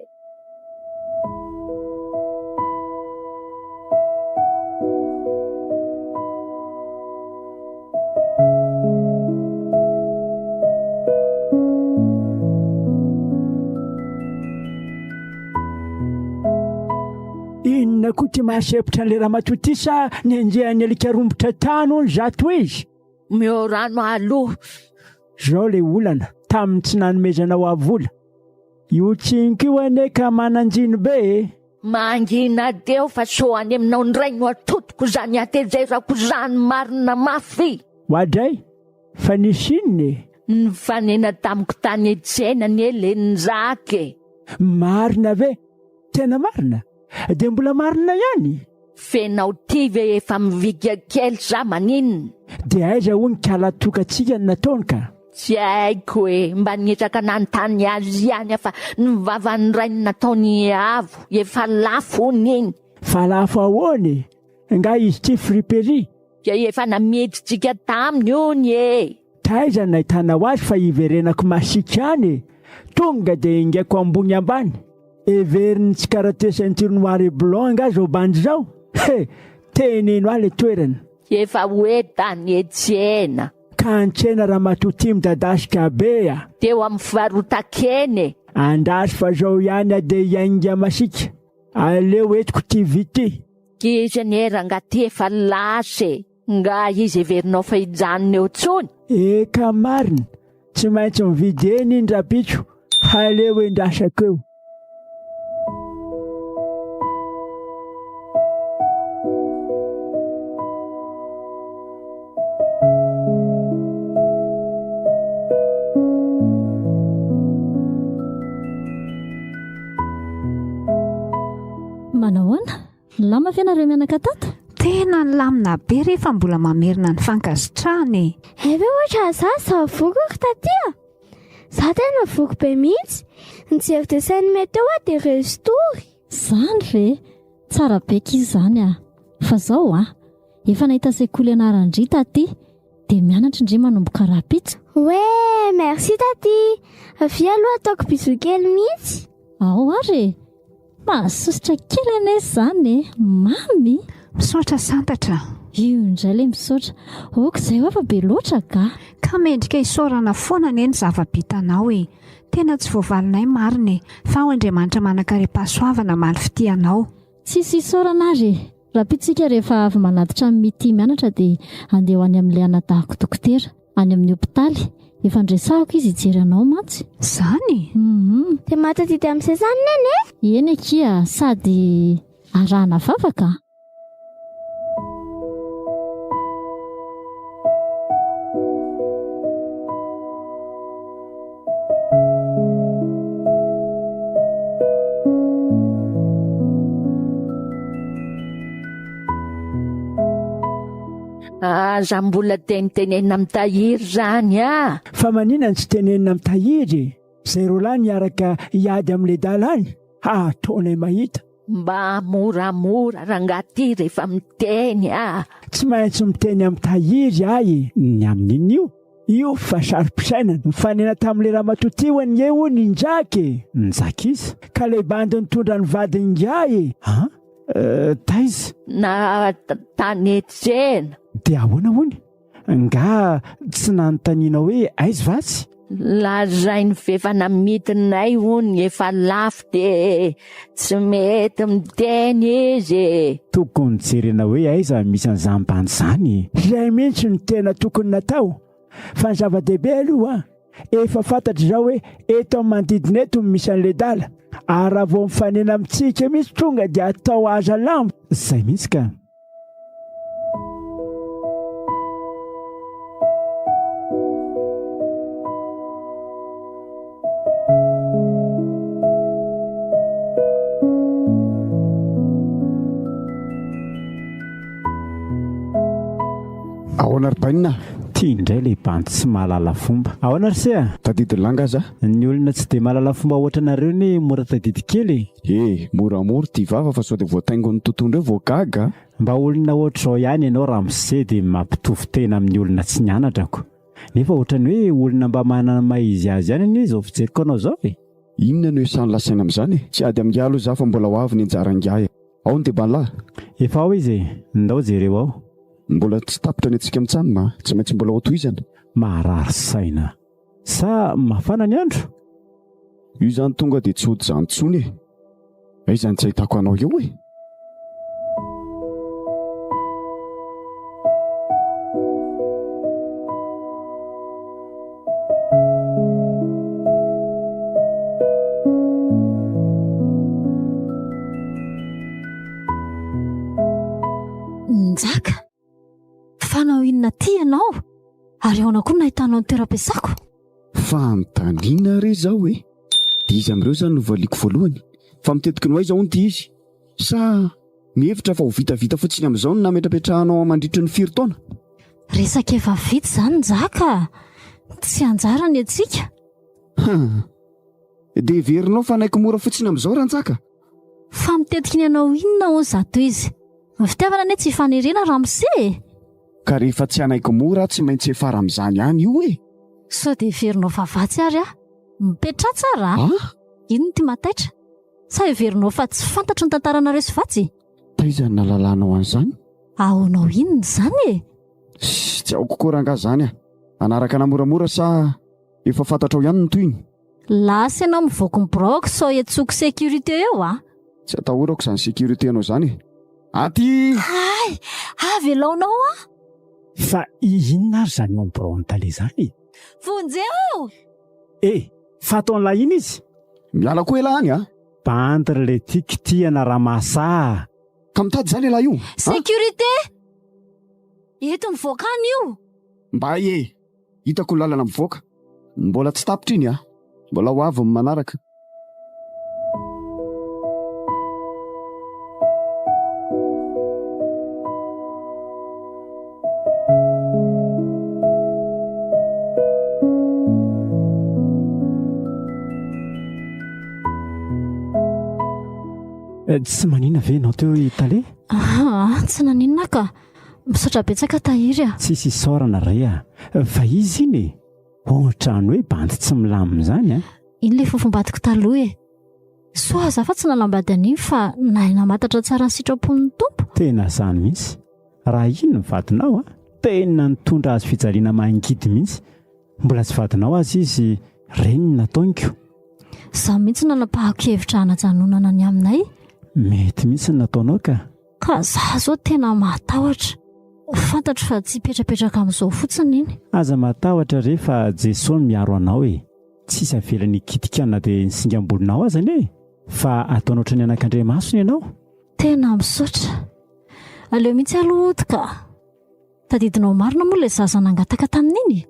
Speaker 6: Inona koa ty mahasempotra an'ilay ramatoa ty sa nenjehan'ny alika rombotra tany hono zato izy?
Speaker 5: Omeo rano aloha.
Speaker 6: Zao le olana, tamin'ny tsy nanomezanao ahy vola. Io tsiniko io anie ka mananjino be e!
Speaker 5: Mangina teo fa sao any aminao indray no atodiko izany hatezerako izany marina mafy.
Speaker 6: Oadray! Fa nisy inona e?
Speaker 5: Nifanena tamiko tany an-tsena anie le Njaka e!
Speaker 6: Marina ve? Tena marina? Dia mbola marina ihany?
Speaker 5: F'enao ty ve efa mivika kely sa maninona?
Speaker 6: Dia aiza hoy ny kalatokantsika no nataony ka?
Speaker 5: Tsy haiko e, mba niezaka nanontany azy ihany aho fa ny vavan'ny rainy nataony avo, efa lafo hono iny.
Speaker 6: Fa lafo ahoana e? Nga izy ity friperie?
Speaker 5: Dia efa namidintsika taminy hono e!
Speaker 6: Taiza no nahitanao azy fa hiverenako masiaka any e! Tonga dia ingaiko ambony ambany! Heverin'ny tsy karate ceinture noir et blanc angaha izao bandy izao? He! Teneno ahy le toerana!
Speaker 5: Efa hoe tany an-tsena.
Speaker 6: Ka an-tsena ramatoa ty midadasika be a!
Speaker 5: Teo amin'ny fivarotan-kena e!
Speaker 6: Andraso fa zao ihany aho dia hiainga masiaka! Aleo entiko ty vy ty!
Speaker 5: Izy anie rangaha ty efa lasa e! Nga izy heverinao fa hijanona eo tsony?
Speaker 6: Eka marina, tsy maintsy mividy eny iny rapitso, haleo endrasako eo.
Speaker 7: Manahoana? Nilamina ve nareo mianaka tato?
Speaker 1: Tena nilamina be rehefa mbola mamerina ny fankasitrahana e!
Speaker 3: Hay ve ohatra za za voky ry taty a! Za tena voky be mihitsy! Nijery dessin animé teo aho dia rezotory!
Speaker 7: Zany ve? Tsara be akia izany a! Fa zao a! Efa nahita sekoly ianaran-dry taty dia mianatra ndry manomboka rahampitso.
Speaker 3: Oee! Merci taty! Avia aloha ataoko bisous kely mihitsy!
Speaker 7: Ao ary e! Mahasosotra kely anie izany e! Mamy!
Speaker 1: Misaotra Santatra a!
Speaker 7: Io indray ilay misaotra. Ok izay hoa fa be loatra ka!
Speaker 1: Ka mendrika isaorana foana anie ny zava-bitanao e! Tena tsy voavalinay marina e! Fa ao Andriamanitra manankarem-pahasoavana hamaly fitia anao.
Speaker 7: Tsisy isaorana ary e! Rahampitso isika rehefa avy manatitra an'i Mitia mianatra dia handeha ho any amin'ilay anadahiko dokotera, any amin'ny hopitaly. Efa niresahako izy hijery anao mantsy.
Speaker 1: Izany?
Speaker 7: Hum.
Speaker 3: Dia mahatadidy amin'izay izany Neny e?
Speaker 7: Eny akia, sady arahana vavaka an!
Speaker 5: Aza mbola tenitenenina amin'i Tahiry izany ah!
Speaker 6: Fa maninona no tsy tenenina amin'i Tahiry e? Zay roalahy niaraka hiady amin'i Ledala any, hahataonay mahita.
Speaker 5: Mba moramora rangahy ty rehefa miteny ah!
Speaker 6: Tsy maintsy miteny amin'i Tahiry aho e!
Speaker 2: Ny amin'inona io?
Speaker 6: Io fa saro-pisainana. Nifanena tamin'ilay ramatoa teo anie hono i Njaka e!
Speaker 2: Njaka iza?
Speaker 6: Ka ilay bandy nitondra ny vadin'ingahy e!
Speaker 2: An? Taiza?
Speaker 5: Na tany tsena.
Speaker 2: Dia ahoana hono? Nga tsy nanontaniana hoe aiza vatsy?
Speaker 5: Lazainy f'efa namidinay hono efa lafo de tsy mety miteny izy e.
Speaker 2: Tokony jerena hoe aiza misy an'izany bandy izany e.
Speaker 6: Izay mihitsy no tena tokony natao fa ny zava-dehibe aloha efa fantatra izao hoe eto amin'ny manodidina eto no misy an'ledala ary raha vao mifanena amintsika mihitsy tonga dia atao haza lambo.
Speaker 2: Zay mihitsy ka.
Speaker 4: Ahoana ry bainina?
Speaker 2: Ty indray le bandy tsy mahalala fomba. Ahoana ry se a?
Speaker 4: Tadidin'i Langa aza?
Speaker 2: Ny olona tsy dia mahalala fomba ohatranareo anie mora tadidy kely e.
Speaker 4: E! Moramora ity vava fa sao dia voataingon'ny totohondry eo vao gaga a!
Speaker 2: Mba olona ohatr'izao ihany ianao ramose dia mampitovy tena amin'ny olona tsy nianatra ko. Nefa ohatran'ny hoe olona mba manana ny maha izy azy ihany anie izao fijeriko anao izao e!
Speaker 4: Inona no isan'ny lasaina amin'izany e? Tsy ady amin'ingahy aloha za fa mbola ho avy ny anjaran'ingahy e! Ao ny debat-lah!
Speaker 2: Efa ao izy e! Ndao jereo ao.
Speaker 4: Mbola tsy tapitra ny antsika mitsam a! Tsy maintsy mbola hotohizana.
Speaker 2: Maharary saina. Sa mafana ny andro?
Speaker 4: Io izany tonga dia tsy hody izany intsony e! Aiza no tsy ahitako anao eo e?
Speaker 7: Njaka! Fanao inona aty ianao? Ary ahoana koa no nahitanao ny toeram-piasako?
Speaker 4: Fanontaniana re izao e! Dia iza amin'ireo izany no valiako voalohany? Fa mitetiky ny ho aiza hono ity izy? Sa mihevitra fa ho vitavita fotsiny amin'izao no nametrapetrahanao ahy mandritry ny firy taona?
Speaker 7: Resaka efa vita izany Njaka a! Tsy anjara ny antsika.
Speaker 4: Hum! Dia heverinao fa hanaiky mora fotsiny amin'izao Ranjaka?
Speaker 7: Fa mitetiky ny hanao inona hono izato izy? Ny fitiavana anie tsy ifanerena ramose e!
Speaker 4: Ka rehefa tsy hanaiky mora aho tsy maintsy hiafara amin'izany ihany io e!
Speaker 7: Sao dia heverinao fa vatsy ary aho? Mipetraha tsara a!
Speaker 4: Ah!
Speaker 7: Inona ity mahataitra? Sa heverinao fa tsy fantatro ny tantaranareo sy vatsy?
Speaker 4: Taiza no nahalalanao an'izany?
Speaker 7: Ahoanao inona izany e?
Speaker 4: Ssy, tsy ahoako koa rangaha izany a! Hanaraka anà moramora sa efa fantatrao ihany ny tohiny?
Speaker 7: Lasa ianao mivoaka ny biraoko sao hiantsoako sécurité eo a!
Speaker 4: Tsy atahorako izany sécurité anao izany e! Aty!
Speaker 7: Hay! Avelaonao aho!
Speaker 2: Fa inona ary izany ao amin'ny biraon'ny tale izany e?
Speaker 7: Vonjeo!
Speaker 2: E! Fa ataon'lah iny izy?
Speaker 4: Miala koa elah any a!
Speaker 2: Bandy ry le ty kitihana ramasa a!
Speaker 4: Ka mitady izany elah io a!
Speaker 7: Sécurité! Eto mivoaka any io!
Speaker 4: Mbay e! Hitako ny lalana mivoaka. Mbola tsy tapitra iny a! Mbola ho avy ny manaraka.
Speaker 2: Tsy maninona ve ianao teo i Tale?
Speaker 7: Aa, tsy naninona aho ka. Misaotra betsaka Tahiry a!
Speaker 2: Tsisy isaorana ray a! Fa iza iny e? Ohatran'ny hoe bandy tsy milamina izany a!
Speaker 7: Iny ilay fofombadiko taloha e! Soa za fa tsy nanambady an'iny fa nahay namantatra tsara ny sitrapon'ny Tompo.
Speaker 2: Tena zany mihitsy. Raha iny ny vadinao a, tena nitondra hazo fijaliana mangidy mihitsy. Mbola tsy vadinao aza izy, reny ny nataoniko.
Speaker 7: Izaho mihitsy nanapahako hevitra hanajanonana ny aminay.
Speaker 2: Mety mihitsy ny nataonao ka.
Speaker 7: Ka za zao tena mahatahotra. Fantatro fa tsy hipetrapetraka amin'izao fotsiny iny.
Speaker 2: Aza matahotra re fa Jesoa no miaro anao e. Tsisy avelany hikitika na dia ny singam-bolonao aza anie e. Fa ataony ohatran'ny anakandriamasony ianao.
Speaker 7: Tena misaotra. Aleo mihitsy aloha hody ka. Tadidinao marina moa ilay zaza nangataka tamin'iny?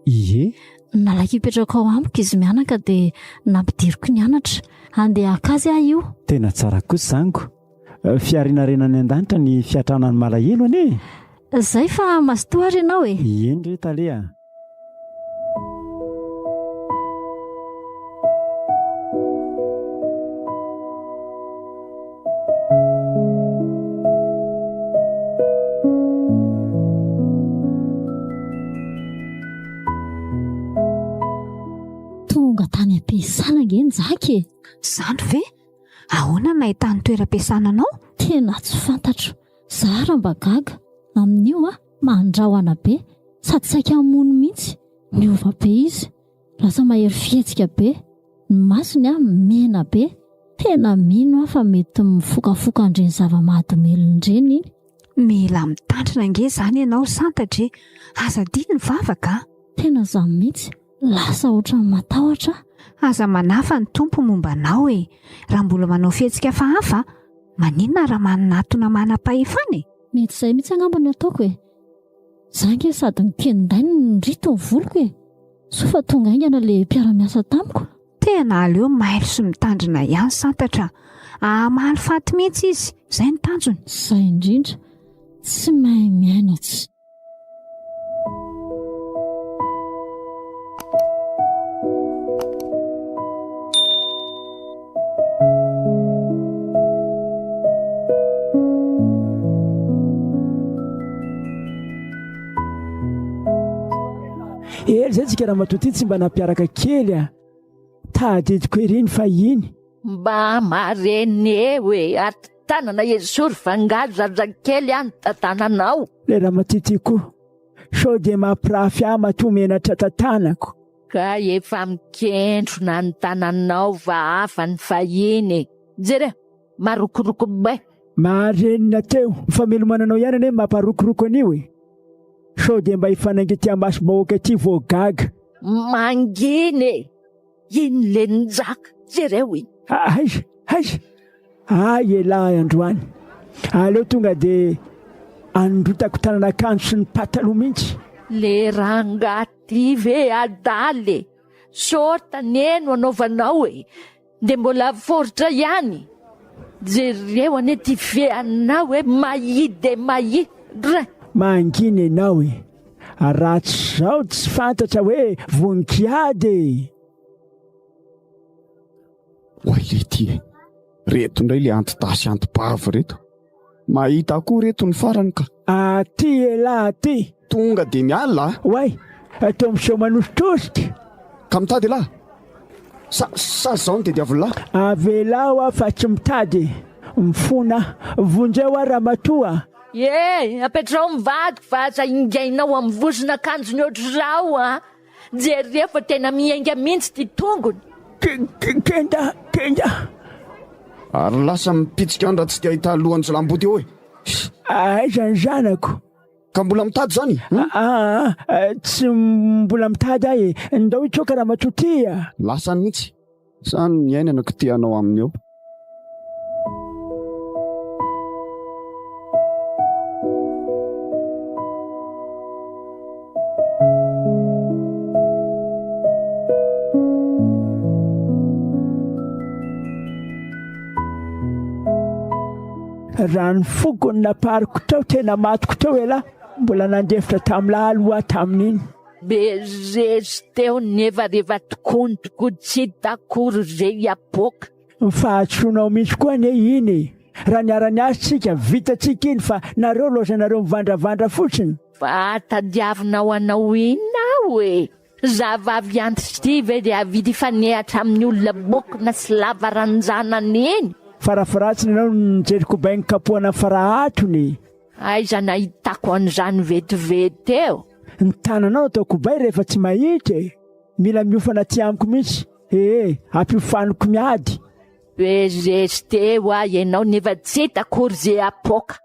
Speaker 2: Ie.
Speaker 7: Nalaiko hipetraka ao amiko izy mianaka dia nampidiriko nianatra. Handeha haka azy aho io.
Speaker 2: Tena tsara kosa izany ko. Fiarinarena any an-danitra ny fiatrana ny malahelo anie
Speaker 7: e! Zay fa mazotoa ary ianao e!
Speaker 2: Eny re tale a!
Speaker 7: Tonga tany am-piasana ange Njaka e!
Speaker 1: Zany ve? Ahoana no nahitany toeram-piasana anao?
Speaker 7: Tena tsy fantatro. Za ara mba gaga. Amin'io a, mandrahona be. Sady saika hamono mihitsy. Niova be izy. Lasa mahery fihetsika be. Ny masony a, mena be. Tena mino aho fa mety mifokafoka an'ireny zava-mahadomelina ireny iny.
Speaker 1: Mila mitandrina ange izany ianao Santatra e! Aza adino ny vavaka a!
Speaker 7: Tena izany mihitsy. Lasa ohatran'ny matahotra aho.
Speaker 1: Aza manahy fa ny Tompo momba anao e! Raha mbola manao fihetsika hafahafa, maninona raha manatona manam-pahefana e?
Speaker 7: Mety izay mihitsy angamba no ataoko e! Za ange sady nikendainy no nirito ny voloko e! Soa fa tonga haingana ilay mpiara-miasa tamiko.
Speaker 1: Tena aleo mailo sy mitandrina ihany Santatra a! Hamaly faty mihitsy izy, izay no tanjony.
Speaker 7: Izay indrindra, tsy mahay miaina tsy.
Speaker 6: Ela izay tsika ramatoa ty tsy mba nampiaraka kely a! Tadidiko ery ny fahiny.
Speaker 5: Mba maren'ny eo e! Aty tanana esory fa nga zazakely any tantananao.
Speaker 6: Le ramatoa ty koa sao dia mampirafy ahy matoa menatra tantanako.
Speaker 5: Ka efa mikentrona ny tananao fa hafa ny fahiny e! Jereo, marokoroko be.
Speaker 6: Marenina teo, ny famelomana anao ihany anie mamparokoroko an'io e! Sao dia mba hifanainga ety amasom-bahoaka ety vao gaga.
Speaker 5: Mangina e! Iny le njaka, jereo iny.
Speaker 6: Aiza, aiza? Hay elah androany. Aleo tonga dia androtako tanan'akanjo sy ny pataloha mihitsy.
Speaker 5: Le rangahy ty ve adala e! Short anie no anaovanao e! Dia mbola foritra ihany! Jereo anie ty feanao e! Mahia dia mahia! Dra!
Speaker 6: Mangina ianao e! Raha tsy izao tsy fantatra hoe vonon-kiady e!
Speaker 4: Oay leity e! Reto indray le anti-dahy sy anti-bavy reto. Mahita koa reto ny farany ka.
Speaker 6: Aty elah aty.
Speaker 4: Tonga dia miala a.
Speaker 6: Oay, toa miseho manositosika.
Speaker 4: Ka mitady elah? Sa sa zao no tediavin'lah?
Speaker 6: Avelao aho fa tsy mitady e. Mifona aho. Vonjeo aho ramatoa a.
Speaker 5: Ye, apetraho ny vadiko fa aza ingainao amin'ny vozon'akanjony ohatr'izao a. Jereo fa tena miainga mihitsy ity tongony.
Speaker 6: Kenda, kenda.
Speaker 4: Ary lasa mipitsika any raha tsy te hahita lohan-jilamboto eo e.
Speaker 6: Aiza ny zanako?
Speaker 4: Ka mbola mitady izany?
Speaker 6: Aa, tsy mbola mitady aho e. Ndao hitsoaka ramatoa ty a.
Speaker 4: Lasa any mihitsy. Zany ny aina no kitihanao aminy eo.
Speaker 6: Raha ny foko no napariko teo, tena matiko teo elah, mbola nandefitra tamin'lah aloha aho tamin'iny.
Speaker 5: Be zesy teo nefa refa tokoany tokoa tsy hita akory ze hiapoaka.
Speaker 6: Ny fahadisoanao mihitsy koa anie iny e! Raha niara-niasa tsika, vitatsika iny fa nareo laozanareo mivandravandra fotsiny.
Speaker 5: Fa tadiavinao hanao inona aho e? Za vavy antitra ity ve dia hahavita hifanehatra amin'ny olona bokona sy lava ranjanana eny?
Speaker 6: Farafaratsiny ianao nijery kobain'ny kapohana farahatony e!
Speaker 5: Aiza nahitako an'izany vetivety eo?
Speaker 6: Ny tananao atao kobay rehefa tsy mahita e! Mila miofana aty amiko mihitsy ee! Ampiofaniko miady.
Speaker 5: Be geste hoa ianao nefa tsy hita akory ze apoaka.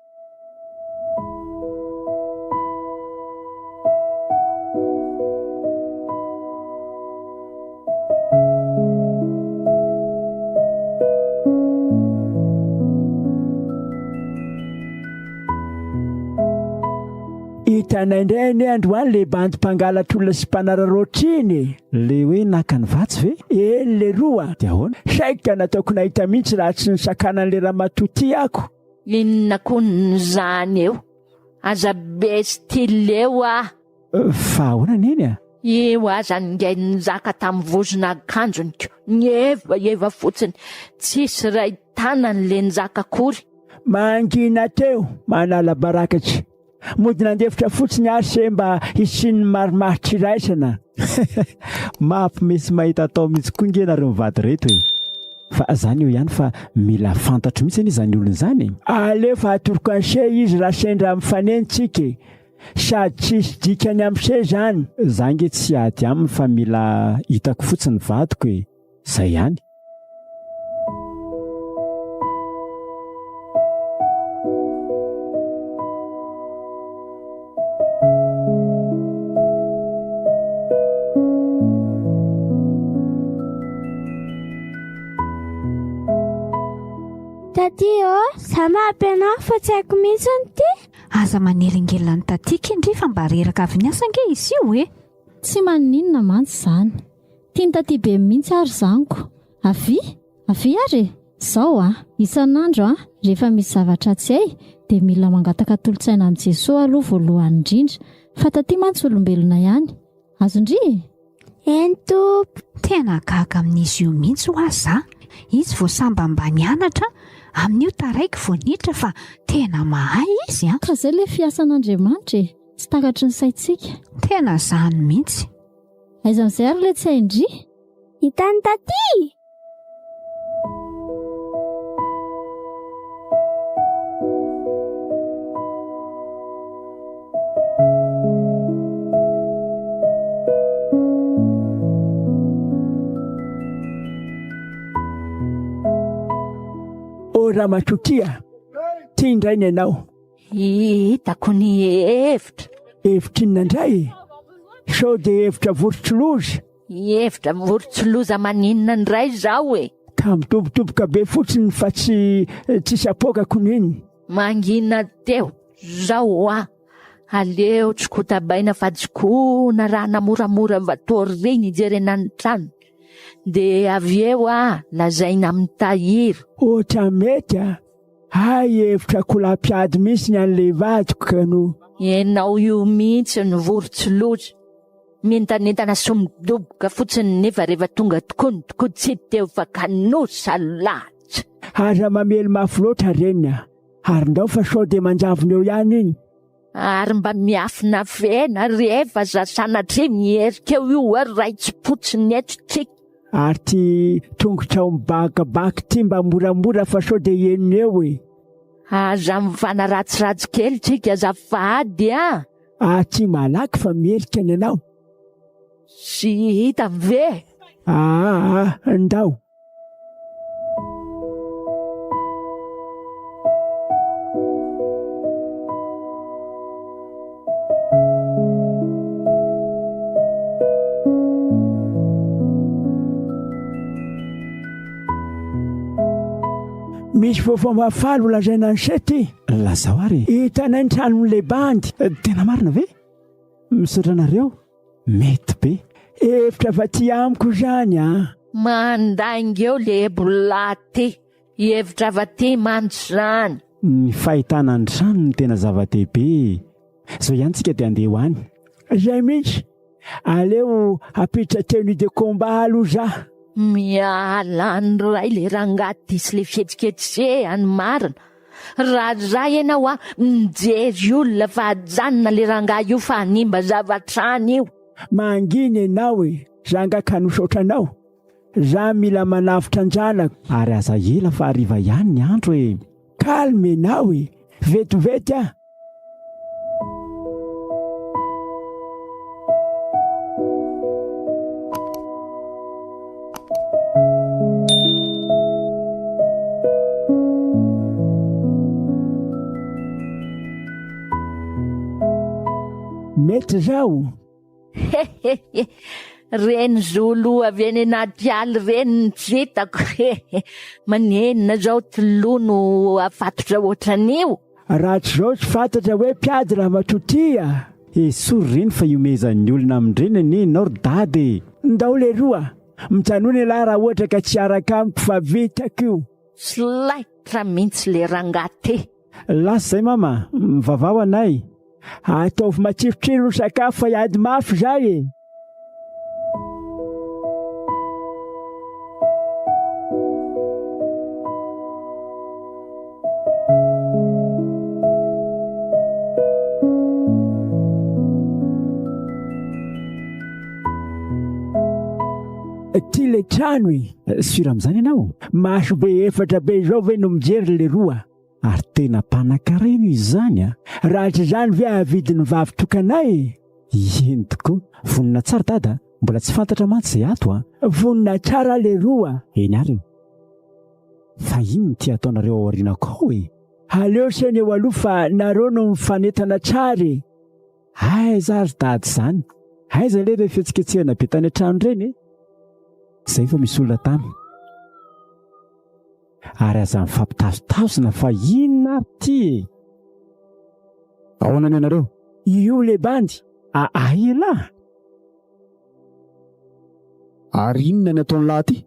Speaker 6: Hitanay indray anie androany le bandy mpangalatra olona sy mpanararaotra iny e!
Speaker 2: Le hoe naka ny vatsy ve?
Speaker 6: Eny leroa a!
Speaker 2: Dia ahoana?
Speaker 6: Saika nataoko nahita mihitsy raha tsy nisakanan'le ramatoa ty ako.
Speaker 5: Inona koa izany eo? Aza be style eo ah!
Speaker 2: Fa ahoana neny a?
Speaker 5: Io aza ningahy nizaka tamin'ny vozon'akanjony ko! Nievaieva fotsiny, tsisy iray tanany le nizaka akory.
Speaker 6: Mangina teo, manala baraka tsy. Mody nandefitra fotsiny ary se mba hisian'ny marimaritra iraisana.
Speaker 2: Mampime sy mahita atao mihitsy koa nge nareo mivady reto e! Fa zany eo ihany fa mila fantatro mihitsy anie zany olona izany e!
Speaker 6: Aleo fa atoroko an'se izy raha sendra mifanena tsika e! Sady tsisy dikany am'se zany.
Speaker 2: Za nge tsy hiady aminy fa mila hitako fotsiny ny vadiko e! Zay ihany.
Speaker 3: Taty ô, za maha-mpianao fa tsy haiko mihitsy ny ty.
Speaker 1: Aza manelingelina an'i Taty kindry fa mba reraka avy niasa ange izy io e!
Speaker 7: Tsy maninona mantsy izany. Tian'i Taty be mihitsy ary izany ko. Avia! Avia ary e! Izao an! Isan'andro an, rehefa misy zavatra tsy hay, dia mila mangataka tolo-tsaina amin'i Jesoa aloha voalohany indrindra. Fa Taty mantsy olombelona ihany. Azon-dry e!
Speaker 3: Eny Tompo!
Speaker 1: Tena gaga amin'izy io mihitsy hoa za. Izy vao sambany mba nianatra, amin'io taraiky vao niditra fa tena mahay izy an!
Speaker 7: Ka izay ilay fiasan'Andriamanitra e! Tsy takatry ny saintsika.
Speaker 1: Tena zany mihitsy.
Speaker 7: Aiza amin'izay ary ilay tsy hain-dry?
Speaker 3: Hitan'i Taty!
Speaker 6: Ô ramatoa tia, tia indray ny anao.
Speaker 5: Hitako ny hevitra.
Speaker 6: Hevitra inona indray e? Sao dia hevitra vorotsiloza?
Speaker 5: Hevitra vorotsiloza maninona indray izao e?
Speaker 6: Ka midobodoboka be fotsiny fa tsy tsisy apoakako n'iny.
Speaker 5: Mangina teo zao hoa. Aleo tsy kotabaina fa jokoana raha moramora vatory hijerena ny trano. Dia avy eo ah lazaina amin'ny tahiry.
Speaker 6: Ohatra mety a! Hay hevitra kolam-piady mihitsy ny an'ilay vadiko ka no.
Speaker 5: Ianao io mihitsy no vorontsiloza. Mientanentana sy midoboka fotsiny nefa rehefa tonga tokoa ny tokoa tsy teo fa kanosa lahatra.
Speaker 6: Aza mamely mafy loatra reny a! Ary ndao fa sao dia manjavona eo ihany iny.
Speaker 5: Ary mba miafinafena rehefa za sanatria miherika eo io a raitsim-potsiny eto tsika.
Speaker 6: Ary ty tongotrao mibakabaky ty mba moramora fa sao dia henony eo e!
Speaker 5: Aza mifanaratsiratsy kely tsika azafady a!
Speaker 6: Aty malaky fa miherika ny anao.
Speaker 5: Tsy hita ve?
Speaker 6: Aa ndao. Misy vaovao mahafaly ho lazaina an'i Seth e.
Speaker 2: Lazao ary
Speaker 6: e. Hitanay ny tranon'ilay bandy.
Speaker 2: Tena marina ve? Misaotra anareo. Mety be.
Speaker 6: Hevitra avy aty amiko izany an.
Speaker 5: Mandainga eo le ebola ty. Hevitra avy aty mantsy izany.
Speaker 2: Ny fahitana ny trano no tena zava-dehibe e. Zao ihany tsika dia andeha ho any.
Speaker 6: Zay mihitsy. Aleo hampiditra tenue de combat aloha za.
Speaker 5: Miala any ray le rangahy ty sy le fihetsiketsehany marina. Raha za ianao a mijery olona fa ajanona le rangahy io fa hanimba zavatra any io.
Speaker 6: Mangina ianao e! Za nga ka nosaotra anao? Za mila manavotra an-janako.
Speaker 2: Ary aza ela fa hariva ihany ny andro e!
Speaker 6: Calme ianao e! Vetivety ah! Mety zao?
Speaker 5: Hehehe, reny zolo avy eny anaty ala ireny no tsy hitako hehe, manenina zao ty loha no afatotra ohatran'io.
Speaker 6: Raha tsy zao tsy fantatra hoe mpiady ramatoa ty a!
Speaker 2: Esory reny fa ihomehezan'ny olona amin-dreny anie ianao ry dada e!
Speaker 6: Ndao leroa, mijanona ialahy raha ohatra ka tsy hiaraka amiko fa vitako io.
Speaker 5: Tsy laitra mintsy le rangahy ty.
Speaker 2: Lasa izay mama, mivavaha ho anay.
Speaker 6: Ataovy matsirotsiro ny sakafo fa hiady mafy izay e! Ty le trano e!
Speaker 2: Sûr amin'izany ianao?
Speaker 6: Maso be efatra be izao ve no mijery leroa?
Speaker 2: Ary tena mpanakarena izy izany a!
Speaker 6: Raha tsy izany ve hahavidy ny vavy tokana e?
Speaker 2: Eny tokoa. Vonona tsara dada a! Mbola tsy fantatra mantsy izay ato a!
Speaker 6: Vonona tsara leroa!
Speaker 2: Eny ary e! Fa inona ity ataonareo ao aorianako ao e?
Speaker 6: Aleo se ny eo aloha fa nareo no mifanentana tsara e!
Speaker 2: Aiza ary dada izany? Aiza le ireny fihetsiketsehana be tany an-trano ireny e? Izay vao misy olona tany. Ary aza mifampitazotazona fa inona ary ty e?
Speaker 4: Ahoana ny anareo?
Speaker 6: Io le bandy a ahy elah?
Speaker 4: Ary inona ny ataon'lah aty?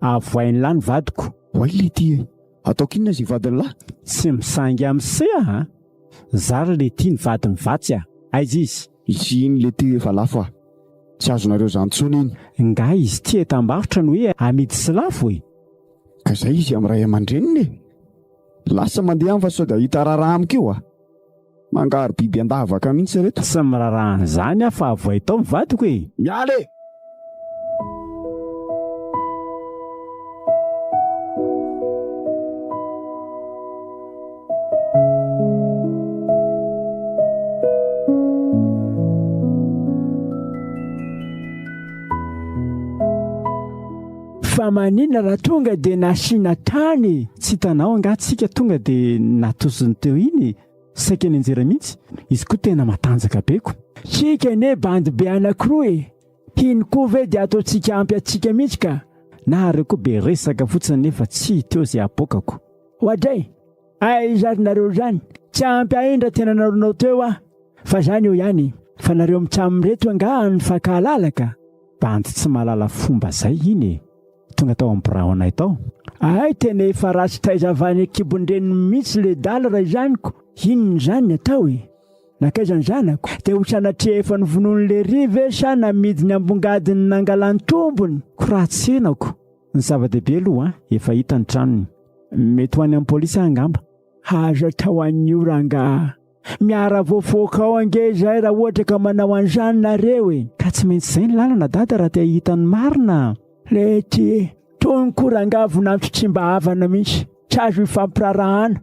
Speaker 2: Avoahin'lah ny vadiko.
Speaker 4: Oay leity e! Ataoko inona izay vadin'lah?
Speaker 2: Tsy misangy amin'ny se a! Zary leity ny vadin'i Vatsy a! Aiza izy?
Speaker 4: Izy iny leity efa lafo a! Tsy azonareo izany intsony iny.
Speaker 2: Nga izy ity entam-barotra no hoe amidy sy lafo e?
Speaker 4: Ka zay izy amin'ny ray aman-dreniny e! Lasa mandeha any fa sao dia hahita raharaha amiko eo a! Mangaro biby an-davaka mihitsy ireto.
Speaker 2: Tsy miraharaha an'izany aho fa avoay tao ny vadiko e!
Speaker 4: Miala e!
Speaker 6: Fa maninona raha tonga dia nasiana tany e?
Speaker 2: Tsy hitanao angaha tsika tonga dia natosiny teo iny e? Saika nianjera mihitsy, izy koa tena matanjaka be ko.
Speaker 6: Tsika anie bandy be anakiroa e! Iny koa ve dia ataontsika ampy antsika mihitsy ka?
Speaker 2: Nareo koa be resaka fotsiny nefa tsy hita eo izay apoakako.
Speaker 6: Oadray! Aiza ary nareo izany? Tsy ampy ahy indra tena naronao teo aho fa zany eo ihany fa nareo mitsam reto angaha nifankahalala ka?
Speaker 2: Bandy tsy mahalala fomba zay iny e! Tonga tao amin'ny biraonay tao.
Speaker 6: Hay tena efa ratsy taiza avy any an-kibon-dreniny mihitsy le dala raha izany ko! Inona izany ny atao e? Nankaiza ny zanako? Dia ho sanatria efa novonoin'i Lery ve sa namidiny ambongadiny nangalany tombony?
Speaker 2: Ko raha tsy henako! Ny zava-dehibe aloha efa hita ny tranony. Mety ho any amin'ny polisy aho angamba.
Speaker 6: Azo atao an'io rangaha. Miara voafoaka ao ange izay raha ohatra ka manao an'izany nareo e.
Speaker 2: Ka tsy maintsy izay ny lalana dada raha te hahita ny marina.
Speaker 6: Lety e! Tony koa rangaha vonanto tsy mba havana mihitsy. Tsy azo ifampirarahana.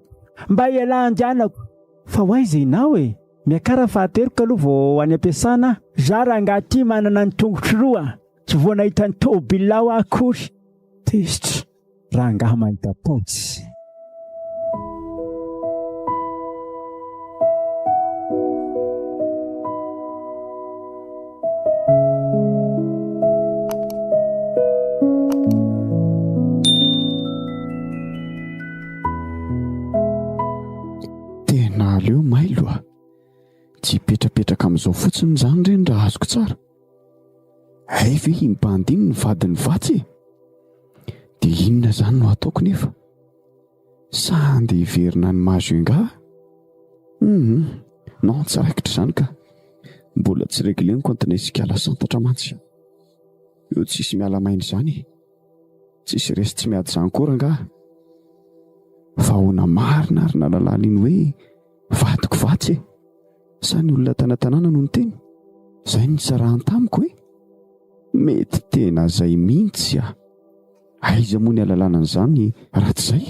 Speaker 6: Mba ialahy andehanako.
Speaker 2: Fa ho aiza ianao e? Miakara fa ateriko aloha vao ho any am-piasana aho.
Speaker 6: Za rangaha ty manana ny tongotro roa. Tsy vao nahita ny tôbila aho akory.
Speaker 2: Tezitra rangaha mahita paotsy.
Speaker 4: Tena aleo mailo a! Tsy hipetrapetraka amin'izao fotsiny izany re ny raha azoko tsara. Hay ve iny bandy iny ny vadin'i Vatsy e? Dia inona izany no hataoko nefa? Sa handeha hiverina any Majunga? Hum, non, tsy raikitra izany ka. Mbola tsy réglé ny compte-nay sy Ikala Santatra mantsy. Eo tsisy miala maina izany e. Tsisy resy tsy miady izany koa rangaha. Fa ahoana marina ary nahalalana iny hoe vadiko Vatsy e? Sa ny olona tany an-tanàna no niteny? Zay no nisarahany tamiko e! Mety tena zay mihitsy a! Aiza moa ny alalana an'izany raha tsy zay?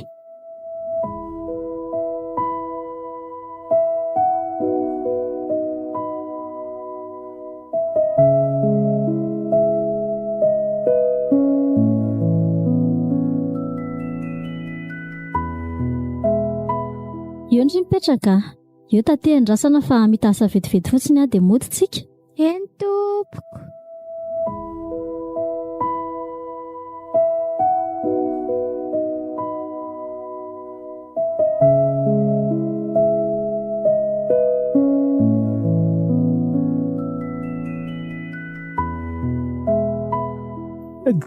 Speaker 7: Eo ndry mipetraka a! Eo taty andrasana fa hamita asa vetivety fotsiny aho dia mody tsika.
Speaker 3: Eny tompoko.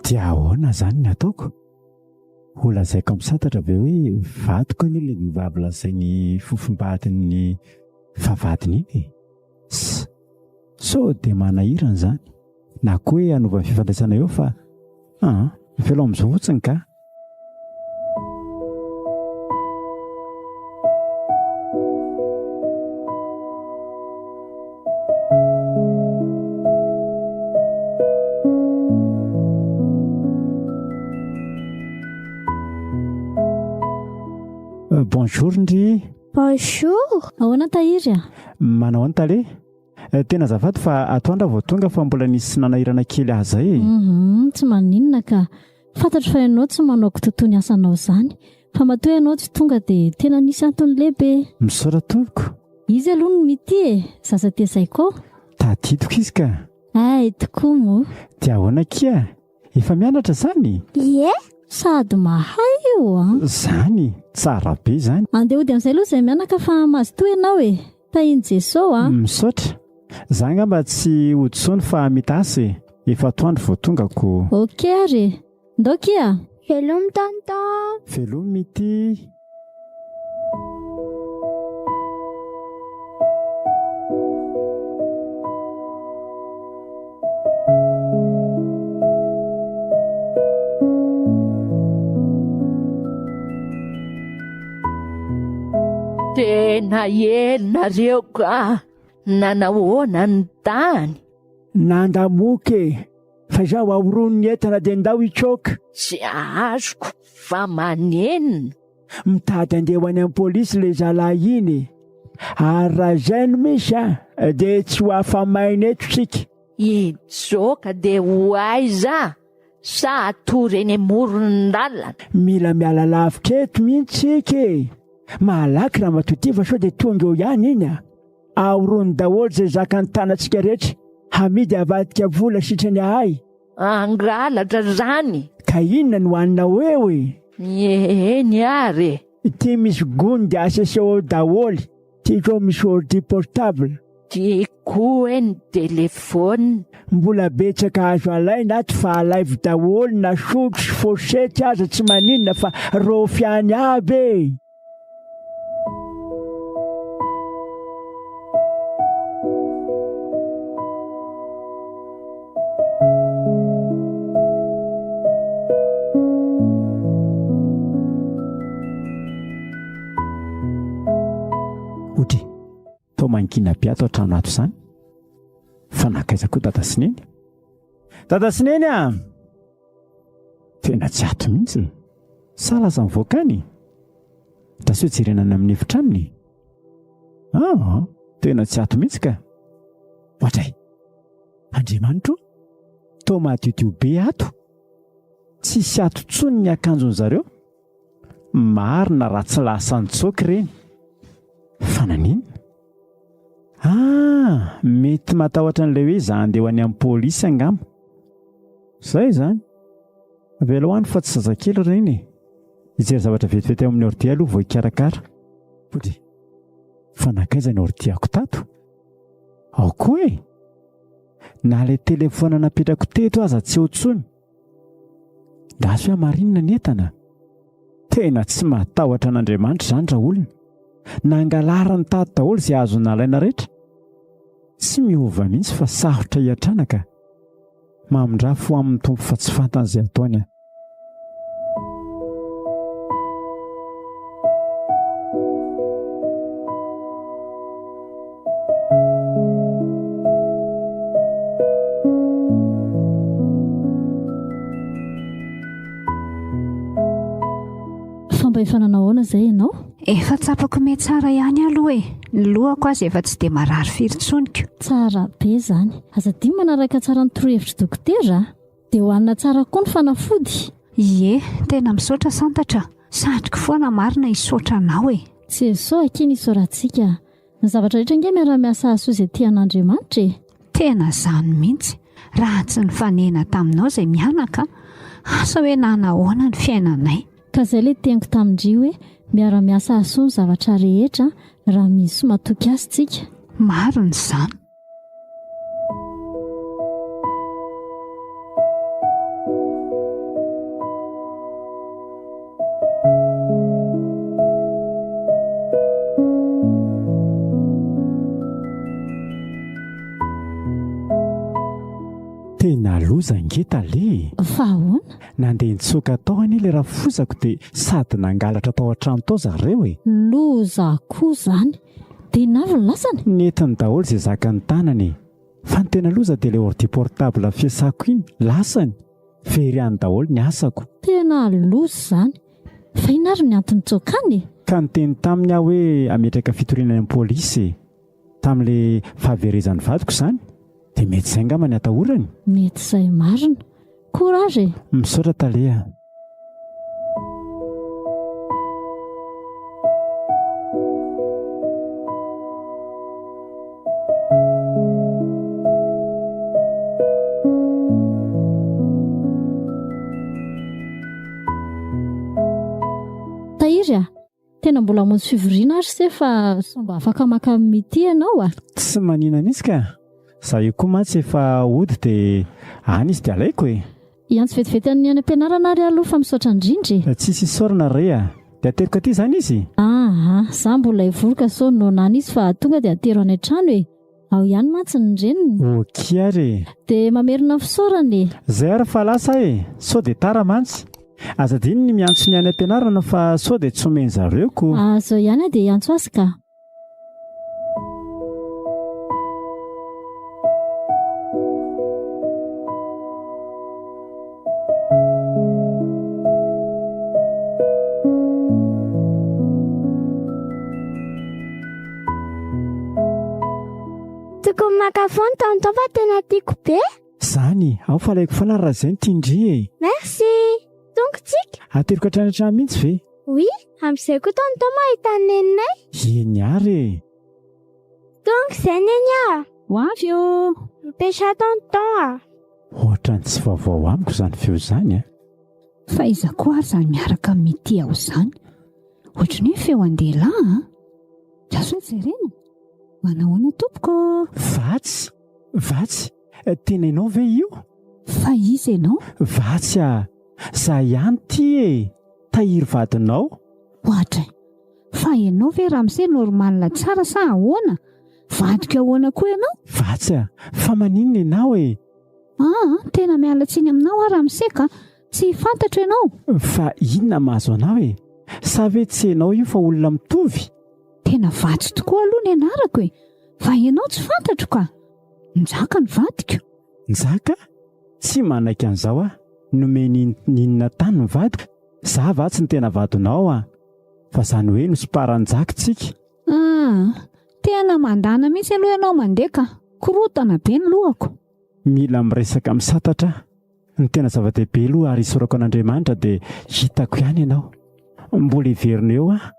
Speaker 2: Dia ahoana izany ny ataoko? Ho lazaiko amin'ny santatra ve hoe vadiko anie ilay vehivavy lazain'ny fofombadin'ny fa vadiny iny e? Ss. Sao dia manahirana izany? Na koa hoe hanova fifandraisana eo fa aa, avelao amin'izao fotsiny ka. Bonjour ndry.
Speaker 3: Bonjour.
Speaker 7: Ahoana Tahiry a?
Speaker 2: Manao ahoana Tale? Eh, tena azafady fa atoandro aho vao tonga fa mbola nisy nanahirana kely ahy zay e.
Speaker 7: Mhm, tsy maninona ka. Fantatro fa ianao tsy manao kitotoa ny asanao izany. Fa matoa ianao tsy tonga dia tena nisy antony lehibe.
Speaker 2: Misaotra tompoko.
Speaker 7: Izy aloha no mitia e, zaza tezaiko ao.
Speaker 2: Tadidiko izy ka.
Speaker 7: Hay tokoa moa.
Speaker 2: Dia ahoana akia? Efa mianatra zany?
Speaker 3: Ie.
Speaker 7: Sady mahay io an.
Speaker 2: Zany, tsara be zany.
Speaker 7: Andeha hody amin'izay aloha izay mianaka fa mazotoa ianao e. Tahin'i Jeso a.
Speaker 2: Misaotra. Za angamba tsy hody tsony fa mitasa e. Efa atoandro vao tonga ko.
Speaker 7: Ok ary e. Ndao kia.
Speaker 3: Veloma tonton.
Speaker 2: Veloma ity.
Speaker 5: Tena ela nareo ka! Nanahoana ny tany?
Speaker 6: Nandamoka e! Fa zaho ahorono ny entana dia ndao hitsoaka.
Speaker 5: Tsy azoko fa manenina.
Speaker 6: Mitady andeha ho any amin'ny polisy ilay zalahy iny e! Ary raha izay no misy an, dia tsy ho afa-maina eto isika.
Speaker 5: Hitsoaka dia ho aiza? Sa hatory eny amoron-dalana?
Speaker 6: Mila miala lavitra eto mihitsy isika e! Malaky ramatoa ity fa sao dia tonga eo ihany iny a! Ahorony daholo izay zakan'ny tanantsika rehetra, hamidy havadika vola sitrany ahay.
Speaker 5: Hangalatra izany?
Speaker 6: Ka inona no haninao eo e?
Speaker 5: Eny ary e!
Speaker 6: Ity misy gony dia aseseo ao daholo, ity koa misy ordi portable.
Speaker 5: Ity koa e ny telephone.
Speaker 6: Mbola betsaka azo alaina ato fa alaivo daholo na sotro sy fourchette aza tsy maninona fa rôfy any aby e!
Speaker 2: Otry, toa mangina be ato an-trano ato izany. Fa nankaiza koa dada sy neny? Dada sy neny a! Tena tsy ato mihitsy. Sa lasa mivoaka any? Andraso hoe jerena any amin'ny efitranony. Ah, tena tsy ato mihitsy ka. Ohatray. Andriamanitro, toa madiodio be ato. Tsisy ato intsony ny akanjon zareo. Marina raha tsy lasa nitsoaka ireny. Fa naninona? Ah, mety matahotra an'ilay hoe za handeha ho any amin'ny polisy angamba. Zay izany. Avelao any fa tsy zazakely ireny e. Hijery zavatra vetivety ao amin'ny ordi aloha vao hikarakara. Pody. Fa nankaiza ny ordi-ako tato? Ao koa e! Na ilay telefaonina napetrako teto aza tsy eo intsony. Andraso hoe hamarinina ny entana. Tena tsy matahotra an'Andriamanitra izany raolona. Nangalariny tato daholo izay azony nalaina rehetra. Tsy miova mihitsy fa sarotra hiatrana ka. Mamindrà fo aminy Tompo fa tsy fantany izay ataony a.
Speaker 7: Fa efa nanao ahoana izay ianao?
Speaker 1: Efa tsapako miha tsara ihany aloha e! Ny lohako aza efa tsy dia marary firy intsony ko.
Speaker 7: Tsara be izany. Aza adino manaraka tsara ny torohevitr'i dokotera a! Dia hohanina tsara koa ny fanafody.
Speaker 1: Ie, tena misaotra Santatra a! Satriko foana marina hisaotra anao e!
Speaker 7: Jesoa akia ny isaorantsika a! Ny zavatra rehetra ange miara-miasa hahasoa izay tia an'Andriamanitra e!
Speaker 1: Tena izany mihitsy, raha tsy nifanena taminao izay mianaka, asa hoe nanahoana ny fiainanay.
Speaker 7: Ka izay ilay teniko tamin-dry hoe miara-miasa hahasoa ny zavatra rehetra raha misy matoky azy tsika.
Speaker 1: Marina izany.
Speaker 2: Tena loza ange tale e!
Speaker 7: Fa ahoana?
Speaker 2: Nandeha nitsoaka tao anie ilay rafozako dia sady nangalatra tao an-trano tao zareo e!
Speaker 7: Loza koa izany! Dia inona avy no lasany?
Speaker 2: Nentiny daholo izay zakan'ny tanany e! Fa ny tena loza dia ilay ordi portable fiasako iny, lasany! Very any daholo ny asako.
Speaker 7: Tena loza izany! Fa inona ary ny antony nitsoakany e?
Speaker 2: Ka niteny taminy aho hoe hametraka fitoriana any amin'ny polisy e! Tamin'ilay fahaverezan'ny vadiko izany, dia mety izay angamba ny atahorany?
Speaker 7: Mety izay marina. Courage e!
Speaker 2: Misaotra tale a!
Speaker 7: Tahiry a! Tena mbola hamonjy fivoriana ary se fa sao mba afaka maka midi ianao a!
Speaker 2: Tsy manina mihitsy ka! Za io koa mantsy efa hody dia any izy dia alaiko e!
Speaker 7: Hiantso vetivety an'ny any am-pianarana ary aho aloha fa misaotra indrindra e!
Speaker 2: Tsisy isaorana re a! Dia ateriko aty izany izy?
Speaker 7: Aa, za mbola hivory ka sao noana any izy fa tonga dia atero any an-trano e! Ao ihany mantsy ny reniny.
Speaker 2: Ok ary e!
Speaker 7: Dia mamerina ny fisaorana e!
Speaker 2: Zay ary fa lasa e! Sao dia tara mantsy. Aza adino ny miantso ny any am-pianarana fa sao dia tsy omen-zareo ko.
Speaker 7: Ah, zao ihany aho dia hiantso azy ka.
Speaker 3: Tokony maka foana tonton fa tena tiako be.
Speaker 2: Zany, ao fa alaiko foana ary raha zay no tian-dry e.
Speaker 3: Merci. Tonga tsika.
Speaker 2: Ateriko hatrany hatrany mihitsy ve?
Speaker 3: Oui, amin'izay koa tonton mahita an'i neninay.
Speaker 2: Eny ary e.
Speaker 3: Tonga izay neny a.
Speaker 1: Ho avy ô.
Speaker 3: Mipetraha tonton a.
Speaker 2: Ohatran'ny tsy vaovao amiko izany feo izany a.
Speaker 1: Fa iza koa ary izany miaraka amin'i Mitia ao izany? Ohatran'ny hoe feo an-dehilahy an! Azo hoe jerena? Manahoana tompoko ô?
Speaker 2: Vatsy! Vatsy! Tena ianao ve io?
Speaker 1: Fa iza ianao?
Speaker 2: Vatsy a! Za ihany ity e! Tahiry vadinao.
Speaker 1: Oadray! Fa ianao ve ramose normal tsara sa ahoana? Vadiko ahoana koa ianao?
Speaker 2: Vatsy a! Fa maninona ianao e?
Speaker 1: Aa! Tena miala tsiny aminao aho ramose ka! Tsy fantatro ianao!
Speaker 2: Fa inona mahazo anao e? Sa ve tsy ianao io fa olona mitovy?
Speaker 1: Tena Vatsy tokoa aloha ny anarako e! Fa ianao tsy fantatro ka! Njaka ny vadiko.
Speaker 2: Njaka? Tsy manaiky an'izao aho. Nomeny inona tany ny vadiko? Za Vatsy no tena vadinao a! Fa zany hoe nosiparan'i Njaka tsika.
Speaker 1: Aa! Tena mandana mihitsy aloha ianao mandeha ka! Korotana be ny lohako.
Speaker 2: Mila miresaka amin'ny santatra aho. Ny tena zava-dehibe aloha ary isaorako an'Andriamanitra dia hitako ihany ianao. Mbola hiverina eo aho.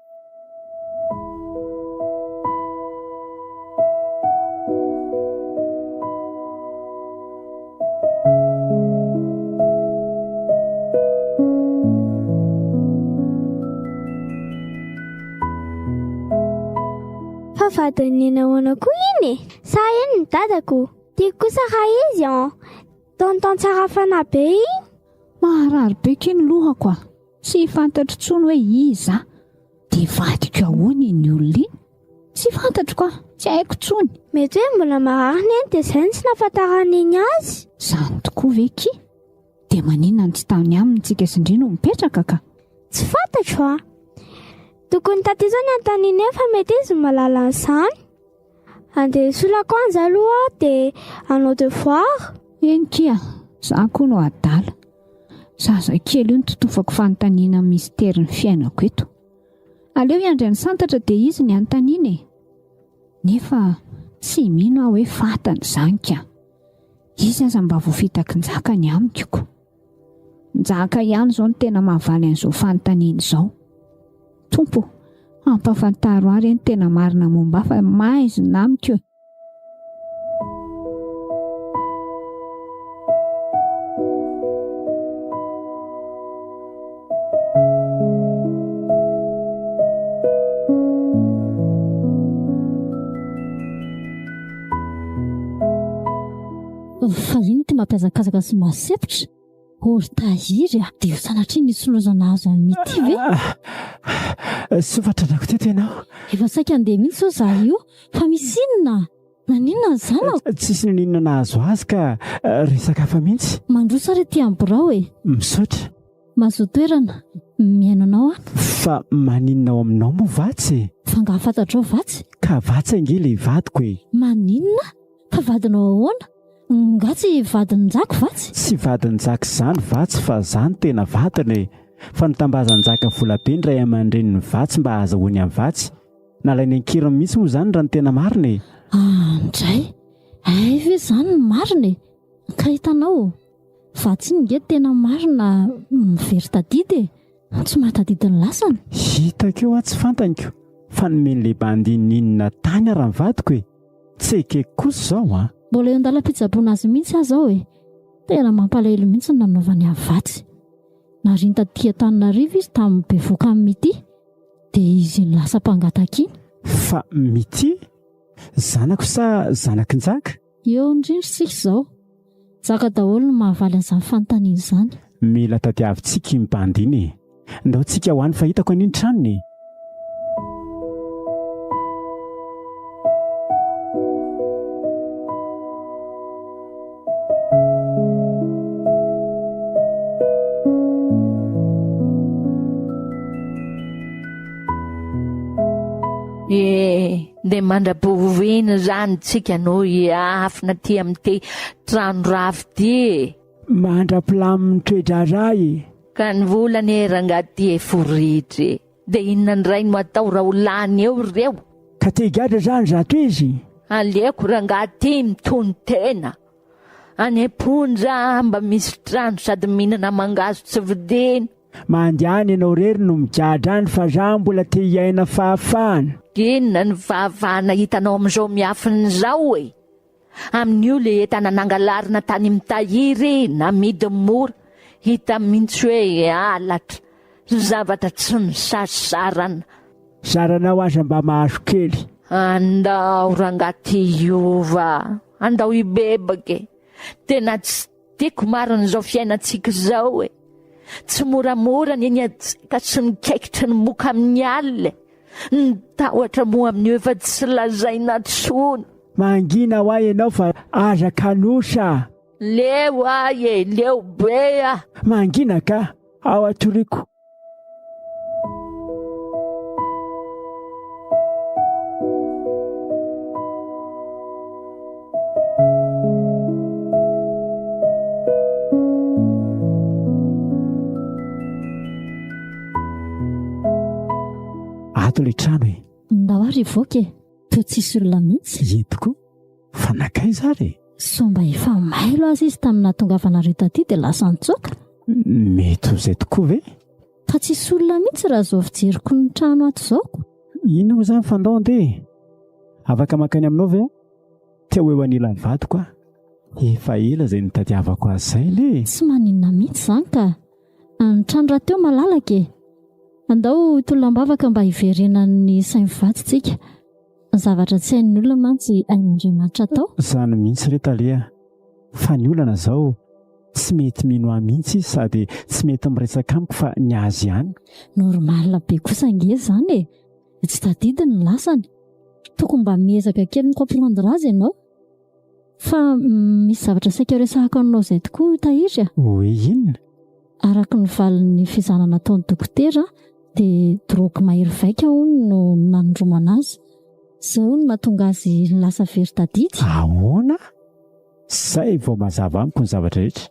Speaker 3: Fa vadin'i Neny ahoana koa iny e? Sa iny ny dadako? Tiako kosa raha izy an! Tonton tsara fanahy be iny.
Speaker 1: Maharary be ky ny lohako a! Tsy fantatro intsony hoe iza aho. Dia vadiko ahoana iny olona iny? Tsy fantatro ka, tsy haiko intsony.
Speaker 3: Mety hoe mbola marary neny dia izay no tsy nahafantaran'i neny azy.
Speaker 1: Izany tokoa ve ky? Dia maninona no tsy tany aminy tsika sy ndry no mipetraka ka?
Speaker 3: Tsy fantatro a! Tokony taty izao ny anontanian'i neny fa mety izy no mahalala an'izany. Andeha hisolo akanjo aloha aho dia hanao devoir.
Speaker 1: Eny kia, za koa no adala. Zazakely io no totofako fanontaniana misterin'ny fiainako eto. Aleo hiandry an'i Santatra dia izy ny hanontaniana e! Nefa tsy mino aho hoe fantany izany ka! Izy aza mba voafitak'i Njaka ny amiko ko! Njaka ihany izao no tena mahavaly an'izao fanontaniana izao. Tompo ô! Ampahafantaro ahy re ny tena marina momba ahy fa maizina amiko e!
Speaker 7: Fa inona ity mampihazakazaka sy mahasempotra? O ry Tahiry a! Dia ho sanatria nisy loza nahazo an'i Mity ve?
Speaker 2: Soa fa trandrako teto ianao.
Speaker 7: Efa saika handeha mihitsy izao izaho io. Fa misy inona? Naninona ny zanako?
Speaker 2: Tsisy n'inon'inona nahazo azy ka resaka hafa mihitsy.
Speaker 7: Mandroso ary aty amin'ny birao e!
Speaker 2: Misaotra.
Speaker 7: Mahazoa toerana. Mihaino anao aho.
Speaker 2: Fa maninona ao aminao moa Vatsy e?
Speaker 7: Fa angaha fantatrao Vatsy?
Speaker 2: Ka Vatsy ange ilay vadiko e!
Speaker 7: Maninona? Fa vadinao ahoana? Nga tsy vadin'i Njaka Vatsy?
Speaker 2: Tsy vadin'i Njaka izany Vatsy fa za no tena vadiny e! Fa notambazan'i Njaka volabe ny ray aman-drenin'i Vatsy mba hahazahoany an'i Vatsy. Nalainy an-keriny mihitsy moa izany raha ny tena marina e!
Speaker 7: Andray! Hay ve izany ny marina e! Ka hitanao, Vatsy iny nge tena marina very tadidy e! Tsy mahatadidy ny lasany.
Speaker 2: Hitako eo aho tsy fantany ko fa nomen'ilay bandy n'inona tany ara ny vadiko e! Tsy ekeko kosa izao an!
Speaker 7: Mbola eo an-dalam-pitsaboana azy mihitsy aho izao e! Tena mampalahelo mihitsy ny nanaovany ahy vatsy. Nariany taty Antananarivo izy tamin'ny bevoka amin'i Mity, dia izy iny lasa mpangataka iny.
Speaker 2: Fa Mity? Zanako sa zanak'i Njaka?
Speaker 7: Eo indrindra isika izao. Njaka daholo no mahavaly an'izany fanontaniana izany.
Speaker 2: Mila tadiavintsika iny bandy iny e! Ndao tsika ho any fa hitako anie ny tranony e!
Speaker 5: Eh, dia mandra-povoina izany tsika no hiafina aty amin'ity trano rava ity e.
Speaker 6: Mandra-pilamin'ny toe-draharaha e.
Speaker 5: Ka ny vola anie rangahy ty e foritra e! Dia inona indray no atao raha ho lany eo ireo?
Speaker 6: Ka te higadra zany zato izy?
Speaker 5: Aleoko rangahy ty mitono-tena. Any am-ponja mba misy trano sady mihinana mangahazo tsy vidiana.
Speaker 6: Mandehana ianao irery no migadra any fa za mbola te hiaina fahafahana.
Speaker 5: Inona ny fahafahana hitanao amin'izao miafina izao e? Amin'io le entana nangalarina tany mitahiry namidy mora, hita mintsy hoe halatra, zavatra tsy nisasarana.
Speaker 6: Zaranao aza mba mahazo kely.
Speaker 5: Andao rangahy ty hiova, andao hibebaka e! Tena tsy tiako marina izao fiainantsika izao e! Tsy moramora anie ny hatsiaka sy ny kaikitry ny moka amin'ny alina e! Ny tahotra moa amin'io efa tsy lazaina tsony.
Speaker 6: Mangina hoa ianao fa aza kanosa.
Speaker 5: Leo ahy e, leo be ah.
Speaker 6: Mangina ka, ao atoriko.
Speaker 2: Ato ilay trano e.
Speaker 7: Ndao ary hivoaka e. Toa tsisy olona mihitsy.
Speaker 2: Ie tokoa. Fa nankaiza ary e?
Speaker 7: Sao mba efa mailo aza izy tamin'ny nahatongavanareo taty dia lasa nitsoaka?
Speaker 2: Mety ho izay tokoa ve?
Speaker 7: Fa tsisy olona mihitsy raha izao fijeriko ny trano ato izao ko.
Speaker 2: Inona moa izany fa ndao andeha e. Afaka mankany aminao ve aho? Te ho eo anilan'ny vadiko aho. Efa ela izay nitadiavako azy izay le e.
Speaker 7: Tsy maninona mihitsy izany ka. Ny trano rahateo malalaka e. Andao hitolona am-bavaka mba hiverenan'ny sain'ny vadintsika. Ny zavatra tsy hain'ny olona mantsy hain'Andriamanitra atao.
Speaker 2: Izany mihitsy re tale a! Fa ny olana izao, tsy mety mino ahy mihitsy izy sady tsy mety miresaka amiko fa ny azy ihany.
Speaker 7: Normal be kosa ange izany e! Tsy tadidiny ny lasany. Tokony mba miezaka kely mi-comprendre azy ianao. Fa misy zavatra saika resahako aminao izay tokoa Tahiry a!
Speaker 2: Hoe inona?
Speaker 7: Araka ny valin'ny fizahana nataon'ny dokotera dia drogue mahery vaika hono no nanindromana azy. Izay hono no mahatonga azy lasa very tadidy.
Speaker 2: Ahoana? Zay vao mazava amiko ny zavatra rehetra.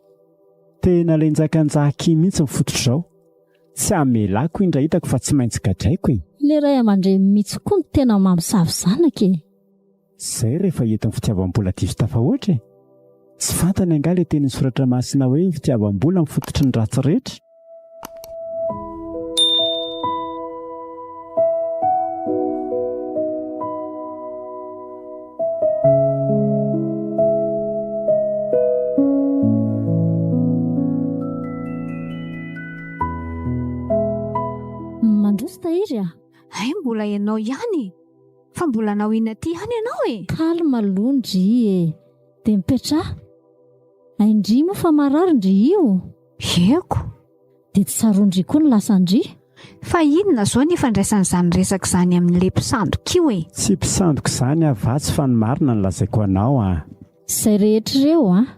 Speaker 2: Tena ilay njakanjaka iny mihitsy ny fototr'izao. Tsy hamelako iny raha hitako fa tsy maintsy gadraiko e!
Speaker 7: Le ray aman-dreny mihitsy koa no tena mamosavy zanaka e!
Speaker 2: Zay rehefa entin'ny fitiavam-bola diso tafahoatra e! Tsy fantany angaha le tenin'ny soratra masina hoe ny fitiavam-bola no fototry ny ratsy rehetra?
Speaker 7: Mandroso Tahiry a!
Speaker 1: Hay mbola ianao ihany e! Fa mbola hanao inona aty ihany ianao e?
Speaker 7: Calme aloha ndry e! Dia mipetraha. Hay ndry moa fa marary ndry io?
Speaker 1: Eko.
Speaker 7: Dia tsy tsaroan-dry koa ny lasan-dry?
Speaker 1: Fa inona izao ny ifandraisan'izany resaka izany amin'ilay mpisandoka io e?
Speaker 2: Tsy mpisandoka izany aho Vatsy fa ny marina no lazaiko anao a!
Speaker 7: Izay rehetra ireo an!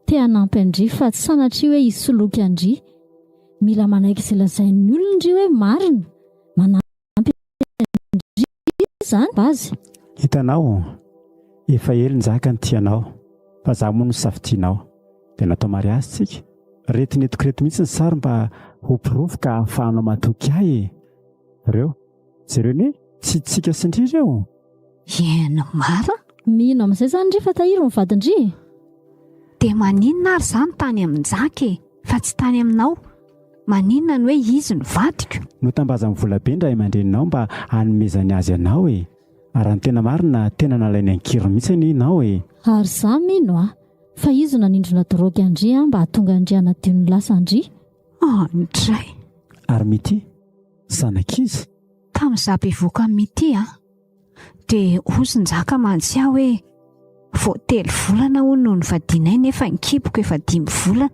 Speaker 7: Te hanampy an-dry fa tsy sanatria hoe hisoloky an-dry. Mila manaiky izay lazain'ny olona ndry hoe marina. Manampy an-dry izany azy.
Speaker 2: Hitanao, efa ela Njaka no tia anao, fa za moa no safidianao. Dia natao mariazy tsika. Reto nentiko reto mihitsy ny sary mba ho porofo ka ahafahanao matoky ahy e. Reo, jereo anie, tsy tsika sy ndry ireo.
Speaker 1: Eny marina.
Speaker 7: Mino amin'izay izany ndry fa tahiry ny vadin-dry e.
Speaker 1: Dia maninona ary za no tany amin'i Njaka e, fa tsy tany aminao? Maninona ny hoe izy no vadiko?
Speaker 2: Notambazany vola be ny ray aman-dreninao mba hanomezany azy anao e! Ary raha ny tena marina, tena nalainy an-keriny mihitsy anie ianao e!
Speaker 7: Ary za mino a, fa izy no nanindrona drogue an-dry a mba hahatonga an-dry hanadio ny lasa-ndry.
Speaker 1: Andray!
Speaker 2: Ary Mitia, zanak'iza?
Speaker 1: Tamin'izaho bevohoka an'i Mitia a, Dia hozy Njaka mantsy aho hoe vao telo volana hono no nivadianay nefa ny kiboko efa dimy volana.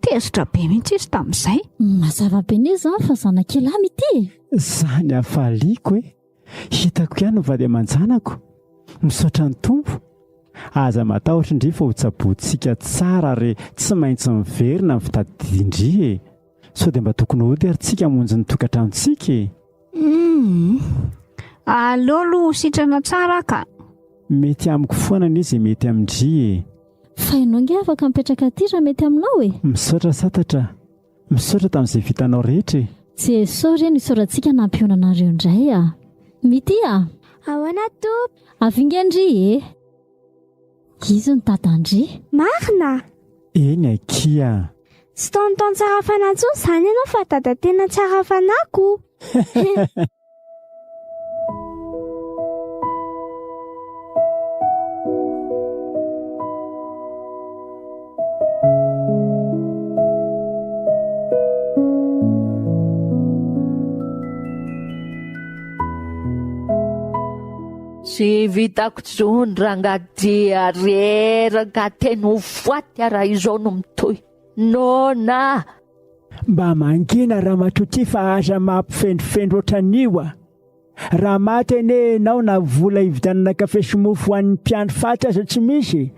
Speaker 1: Tezitra be mihitsy izy tamin'izay.
Speaker 7: Mazava be ne zany fa zanak'elah ity e!
Speaker 2: Zany hafaliako e! Hitako ihany ny vady aman-janako. Misaotra ny Tompo. Aza matahotra ndry fa ho tsabointsika tsara ary tsy maintsy miverina ny fitadidian-dry e! Sao dia mba tokony hody ary tsika hamonjy ny tokantranontsika e!
Speaker 1: Humm. Aleo aloha ho sitrana tsara aho ka.
Speaker 2: Mety amiko foana anie izay mety amin-dry e!
Speaker 7: Fa ianao ange afaka mipetraka aty raha mety aminao e!
Speaker 2: Misaotra Satatra a! Misaotra tamin'izay vitanao rehetra e!
Speaker 7: Jesoa re no isaorantsika nampihaona anareo indray a! Mitia a!
Speaker 3: Ahoana tompoko?
Speaker 7: Avy ingahy ndry e! Izy no dadan-dry.
Speaker 3: Marina?
Speaker 2: Eny akia.
Speaker 3: Tsy tonton tsara fanahy intsony izany ianao fa dada tena tsara fanahy ko.
Speaker 5: Tsy vitako tsony rangaha dia reraka teny ho faty aho raha izao no mitohy. Noana!
Speaker 6: Mba mangina ramatoa ty fa aza mampifendrofendro otran'io a! Raha maty anie enao na vola hividianana kafe sy mofo ho an'ny mpiandry faty aza tsy misy e!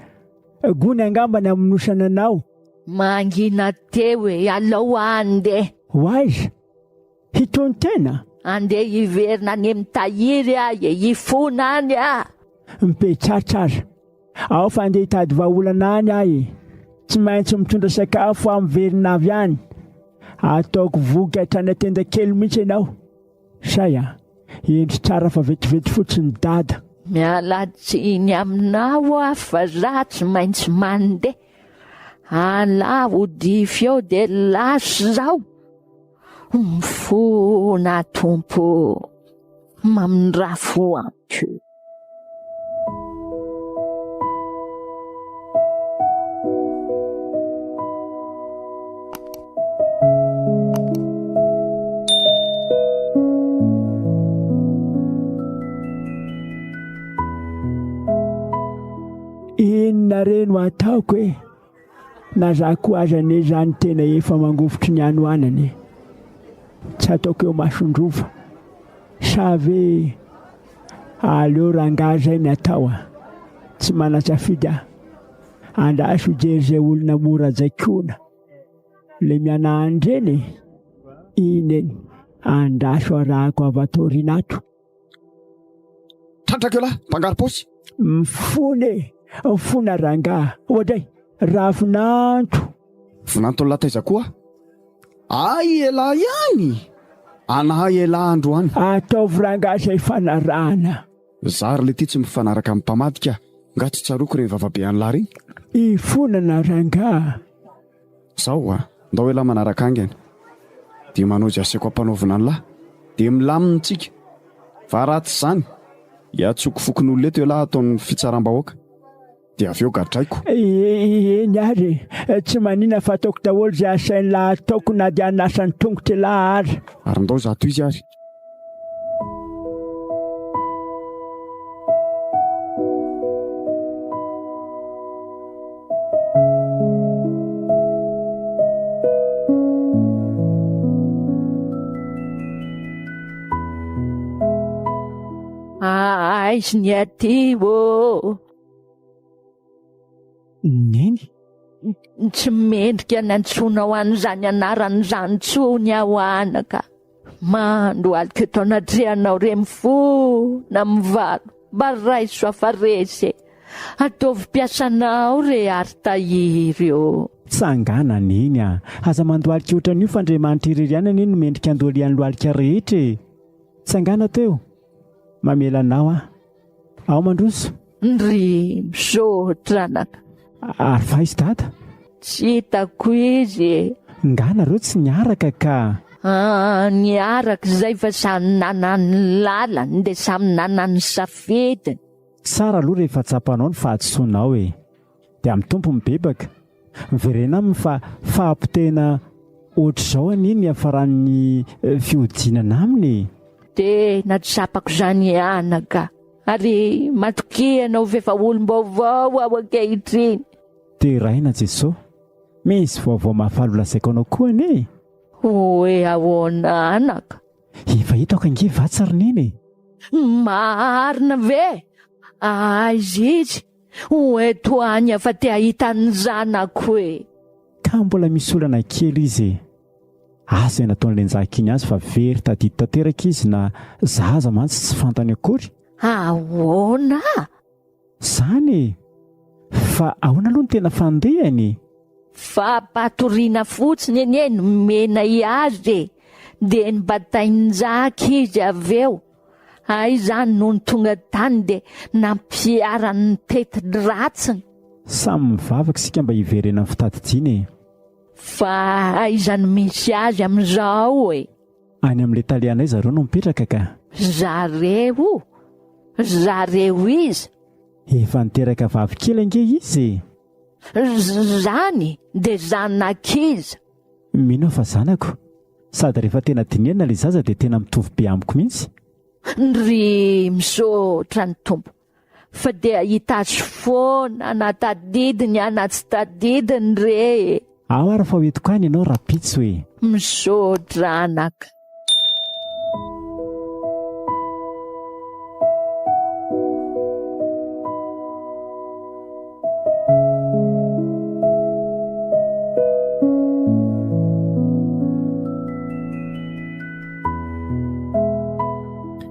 Speaker 6: Gony angamba ny hamonosana anao.
Speaker 5: Mangina teo e, alao handeha.
Speaker 6: Ho aiza? Hitonon-tena?
Speaker 5: Andeha hiverina any amin'ny tahiry aho e, hifona any aho.
Speaker 6: Mipetraha aza. Ao fa andeha hitady vahaolana any aho e. Tsy maintsy mitondra sakafo aho miverina avy any. Ataoko voky hatrany an-tenda kely mihitsy ianao. Say a! Hendry tsara fa vetivety fotsiny dada.
Speaker 5: Miala tsiny aminao aho fa za tsy maintsy mandeha. Alà ho dify eo dia lasa izao. Mifona Tompo ô, mamindrà fo amiko.
Speaker 6: Inona re no ataoko e? Na za koa aza anie zany tena efa mangovitry ny hanoanana e! Tsy ataoko eo masondrova. Sa ve aleo rangahy zay ny atao a! Tsy manan-tsafidy aho. Andraso hijery zay olona mora jaikona. Le mianahandreny e! Iny eny, andraso arahako avy ato aoriana ato.
Speaker 4: Trandraka eo lahy, mpangaro-paosy.
Speaker 6: Mifona e! Mifona rangaha. Oadray! Ravinanto!
Speaker 4: Vinanton'ny lahy taiza koa? Ay elah ihany! Anahy elah androany.
Speaker 6: Ataovy rangahy izay ifanarahana.
Speaker 4: Za ry letia tsy mifanaraka amin'ny mpamadika nga tsy tsaroako ireny vavabe an'lah reny?
Speaker 6: Ifonana rangaha.
Speaker 4: Zao a! Ndao elah manaraka haingana dia manao izay asaiko ampanaovina an'lah dia milamina tsika fa raha tsy izany hiantsoako fokonolona eto elah ataon'ny fitsaram-bahoaka. Dia avy eo gadraiko.
Speaker 6: Eny ary e, tsy manina fa ataoko daholo izay asain'lah ataoko na dia hanasa ny tongotr'elah ary.
Speaker 4: Ary ndao izato izy ary.
Speaker 5: Aiza ny aty ô?
Speaker 2: Neny?
Speaker 5: Tsy mendrika ny antsoinao an'izany anarana izany intsony aho anaka. Mandohalika eto anatrehanao re mifoha na mivalo. Mba raiso aho fa resy e. Ataovy mpiasanao re ary tahiry ô.
Speaker 2: Tsangana Neny a! Aza mandohalika ohatran'io fa Andriamanitra irery ihany anie no mendrika andohalihan'ny lohalika rehetra e! Tsangana teo! Mamela anao aho. Ao mandroso.
Speaker 5: Ndry, misaotra anaka.
Speaker 2: Ary fa aiza dada?
Speaker 5: Tsy hitako izy e.
Speaker 2: Nga nareo tsy niaraka ka.
Speaker 5: Ah, niaraka izay fa samy nanana ny lalany dia samy nanana ny safidiny.
Speaker 2: Tsara aloha rehefa tsapanao ny fahadisoanao e. Dia amin'ny Tompo mibebaka. Miverena aminy fa fahapotehina ohatr'izao anie ny hiafaran'ny fihodinana aminy e.
Speaker 5: Tena tsapako izany anaka. Ary matokia ianao f'efa olom-baovao aho ankehitriny.
Speaker 2: Deraina Jesoa. Misy vaovao mahafaly ho lazaiko anao koa anie e.
Speaker 5: Hoe ahoana anaka?
Speaker 2: Efa hitako ange vatsy ry Neny e.
Speaker 5: Marina ve? Aiza izy? Ho eto any fa te hahita ny zanako e!
Speaker 2: Ka mbola misy olana kely izy e! Asa izay nataon'ilay njaka iny azy fa very tadidy tanteraka izy na za aza mantsy tsy fantany akory.
Speaker 5: Ahoana?
Speaker 2: Zany e! Fa ahoana aloha ny tena fandehany e?
Speaker 5: Fampatoriana fotsiny anie no nomenay azy e! Dia nibatain-jaka izy avy eo. Hay izany nony tonga tany dia nampiharany ny teti-dratsiny.
Speaker 2: Samy mivavaka isika mba hiverenan'ny fitadidiana e!
Speaker 5: Fa aiza no misy azy amin'izao e?
Speaker 2: Any amin'ilay tale anay zareo no mipetraka ka.
Speaker 5: Zareo? Zareo iza?
Speaker 2: Efa niteraka vavy kely ange izy e!
Speaker 5: Zany dia zanak'iza?
Speaker 2: Mino aho fa zanako. Sady rehefa tena dinihana ilay zaza dia tena mitovy be amiko mihitsy.
Speaker 5: Ndrii misaotra ny Tompo fa dia hahita azy foana na tadidiny aho na tsy tadidiny re e!
Speaker 2: Ao ary fa ho entiko any ianao rahampitso e!
Speaker 5: Misaotra anaka.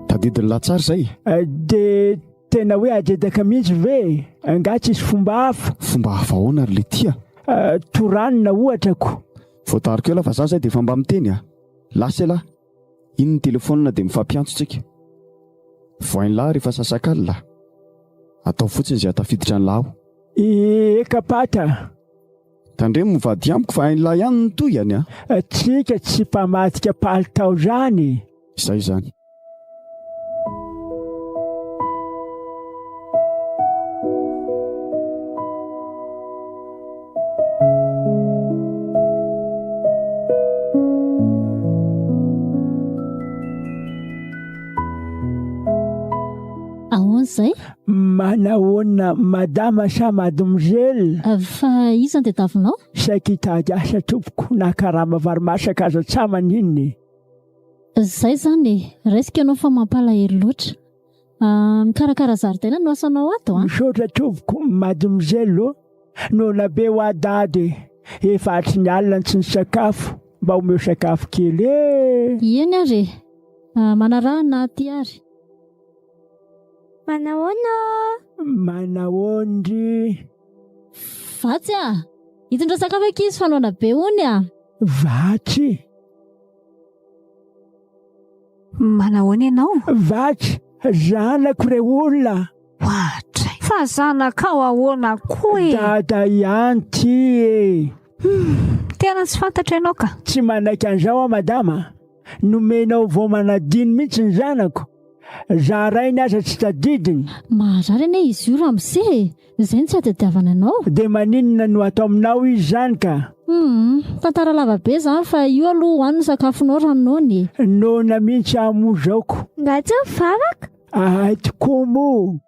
Speaker 4: Tadidin'i Latsara izay?
Speaker 6: Eh, dia tena hoe adedaka mihitsy ve? Angaha tsisy fomba hafa?
Speaker 4: Fomba hafa ahoana ry Letia?
Speaker 6: Eh, toranina ohatra ko.
Speaker 4: Voatariko ela fa za zay dia efa mba miteny a. Lasa elah. Iny ny telephone dia mifampiantso tsika. Voain'lah rehefa sasak'alina. Ataovy fotsiny izay hahatafiditra an'lah ao.
Speaker 6: Eka pata.
Speaker 4: Tandremo mivady amiko fa hain'lah ihany ny tohiny a.
Speaker 6: Tsika tsy mpamadika palitao zany.
Speaker 4: Izay izany.
Speaker 7: Ahoana izay?
Speaker 6: Manahoana madama sa mademoiselle?
Speaker 7: Fa iza no tadiavinao?
Speaker 6: Saika hitady asa tompoko na karama vary masaka aza tsa maninona e!
Speaker 7: Zay zany e! Raisiko ianao fa mampalahelo loatra. Mikarakara zaridaina no asanao ato an!
Speaker 6: Misaotra tompoko mademoiselle ô! Noana be hoa dada e! Efa hatry ny alina no tsy nisakafo, mba omeo sakafo kely e!
Speaker 7: Eny ary e! Manaraha na aty ary.
Speaker 3: Manahoana ô!
Speaker 6: Manahoana ndry!
Speaker 7: Vatsy a! Hitondra sakafo ankizy fa noana be hono a!
Speaker 6: Vatsy!
Speaker 1: Manahoana ianao?
Speaker 6: Vatsy, zanako re olona.
Speaker 1: Ohatray. Fa zanakao ahoana koa e?
Speaker 6: Dada ihany ty e.
Speaker 1: Hum, tena tsy fantatro ianao ka.
Speaker 6: Tsy manaiky an'izao aho madama a. Nomenao vao manadino mihitsy ny zanako. Za rainy aza tsy tadidiny.
Speaker 7: Maharary anie izy io ramose e! Izay no tsy atadiavana anao.
Speaker 6: Dia maninona no atao aminao izy izany ka?
Speaker 7: Humm, tantara lava be izany fa io aloha hoano ny sakafonao raha noana e!
Speaker 6: Noana mihitsy aho moa zao ko.
Speaker 3: Nga tsy mivavaka?
Speaker 6: Ahay tokoa moa.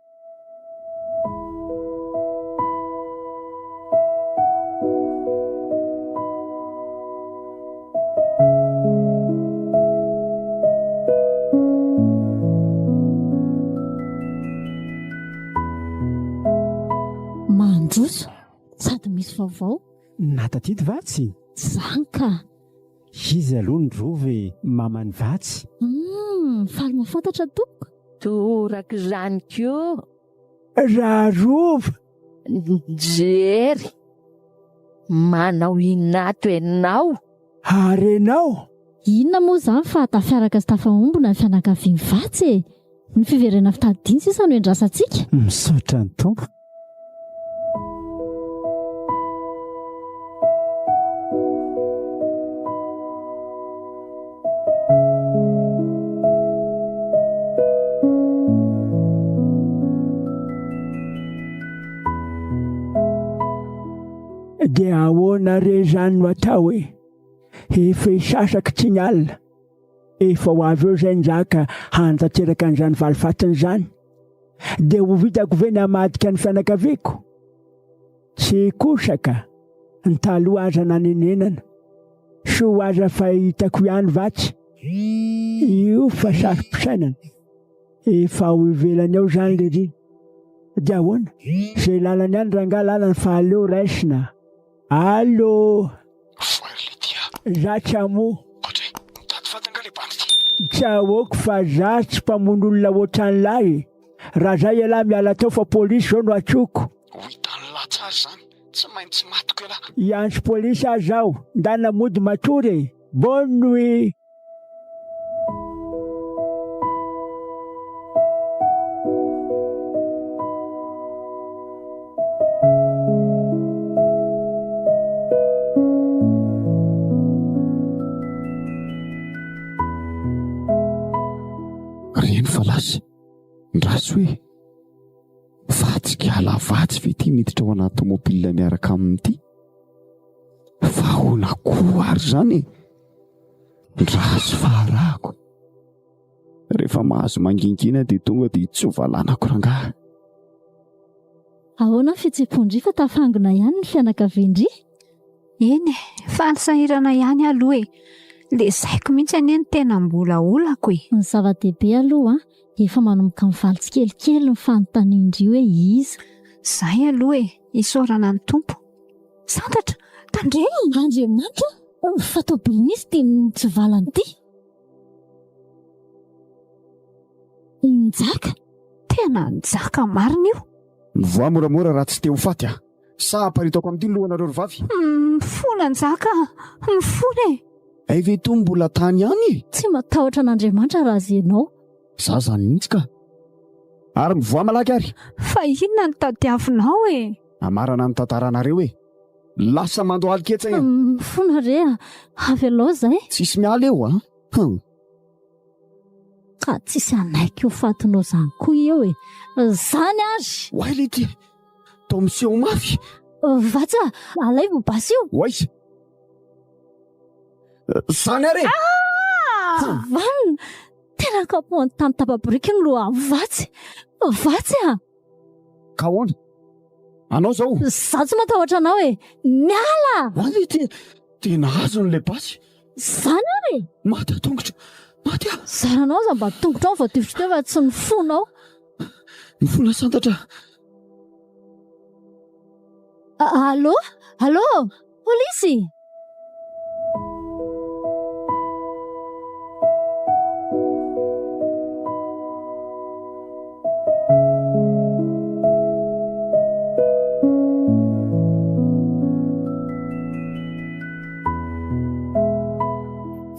Speaker 7: Mandroso sady misy vaovao.
Speaker 2: Nahatadidy vatsy?
Speaker 7: Zany ka.
Speaker 2: Izy aloha ny rova e, maman'i Vatsy.
Speaker 7: Humm, faly mahafantatra tompoko.
Speaker 5: Torak'izany koa.
Speaker 6: Rarova.
Speaker 5: Jery. Manao inona ato ianao?
Speaker 6: Ary ianao?
Speaker 7: Inona moa izany fa tafiaraka sy tafaombona ny fianakavian'i Vatsy e! Ny fiverenan'ny fitadidiana sisa no iandrasantsika.
Speaker 2: Misaotra ny Tompo.
Speaker 6: Dia ahoana re izany no atao e? Efa hisasaky tsy ny alina. Efa ho avy eo izay Njaka hanatanteraka an'izany valifatiny izany. Dia ho vitako ve ny hamadika ny fianakaviako? Tsy kosa ka! Ny taloha aza nanenenana. Soa aza fa hitako ihany vatsy. Io fa saro-pisainana. Efa ao ivelany ao izany lery. Dia ahoana? Izay lalany ihany rangahy lalany fa aleo raisina. Allô!
Speaker 4: Voary Lydia.
Speaker 6: Za tsy hamoa.
Speaker 4: Audrey, mitady faty angaha le bandy ty?
Speaker 6: Tsy ahoako fa za tsy mpamono olona ohatran'lah e! Raha zay ialahy miala teo fa polisy zao no antsoiko.
Speaker 4: Ho hitan'lah tsara izany, tsy maintsy matiko ialahy.
Speaker 6: Hiantso polisy aho zao, ndana mody matory e! Bonne nuit!
Speaker 4: Reny fa lasa. Ndraso hoe vatsy kala vatsy ve ity miditra ao anaty tomobile miaraka aminy ity? Fa ahoana koa ary izany e? Ndraso fa arahako. Rehefa mahazo mangingina dia tonga dia itsovalanako rangahy.
Speaker 7: Ahoana ny fihetseham-pon-dry fa tafangona ihany ny fianakavian-dry?
Speaker 1: Eny e, faly sahirana ihany aloha e. Le zaiko mihitsy anie no tena mbola olako e.
Speaker 7: Ny zava-dehibe aloha efa manomboka mivaly tsikelikely ny fanontanian-dry hoe iza.
Speaker 1: Zay aloha e, isaorana ny Tompo. Santatra! Tandremo!
Speaker 7: Andriamanitra o! Fa tobilin'iza ity mitsivalana ity? Njaka!
Speaker 1: Tena njaka marina io!
Speaker 4: Mivoaha moramora raha tsy te ho faty a! Sa aparitako amin'ity ny lohanareo ry vavy?
Speaker 1: Mifona Njaka a! Mifona e!
Speaker 4: Hay ve itony mbola tany ihany e?
Speaker 7: Tsy matahotra an'Andriamanitra raha azy ianao.
Speaker 4: Za zany mihitsy ka! Ary mivoaha malaky ary!
Speaker 1: Fa inona no tadiavinao e?
Speaker 4: Hamarana ny tantaranareo e! Lasa mandohalika etsy e!
Speaker 7: Mifona re a! Avelao izay.
Speaker 4: Tsisy miala eo a! Hum!
Speaker 7: Ka tsisy hanaiky ho fatinao izany koa eo e! Zany ary!
Speaker 4: Oay lety! Toa miseho mafy!
Speaker 7: Vatsa! Alaivo io basy io!
Speaker 4: Oay! Zany ary e!
Speaker 7: Ah! Vanona! Tena kapohany tamin'ny tapa-biriky ny lohan'i Vatsy! Vatsy a!
Speaker 4: Ka ahoana? Anao zao?
Speaker 7: Za tsy matahotra anao e! Miala!
Speaker 4: Oay ity! Tena azony ilay basy!
Speaker 7: Zany ary e!
Speaker 4: Maty aho tongotra! Maty aho!
Speaker 7: Zaranao aza mba tongotrao no voatifitry teo fa tsy ny fonao!
Speaker 4: Ny fona santatra!
Speaker 7: Allô? Allô? Polisy!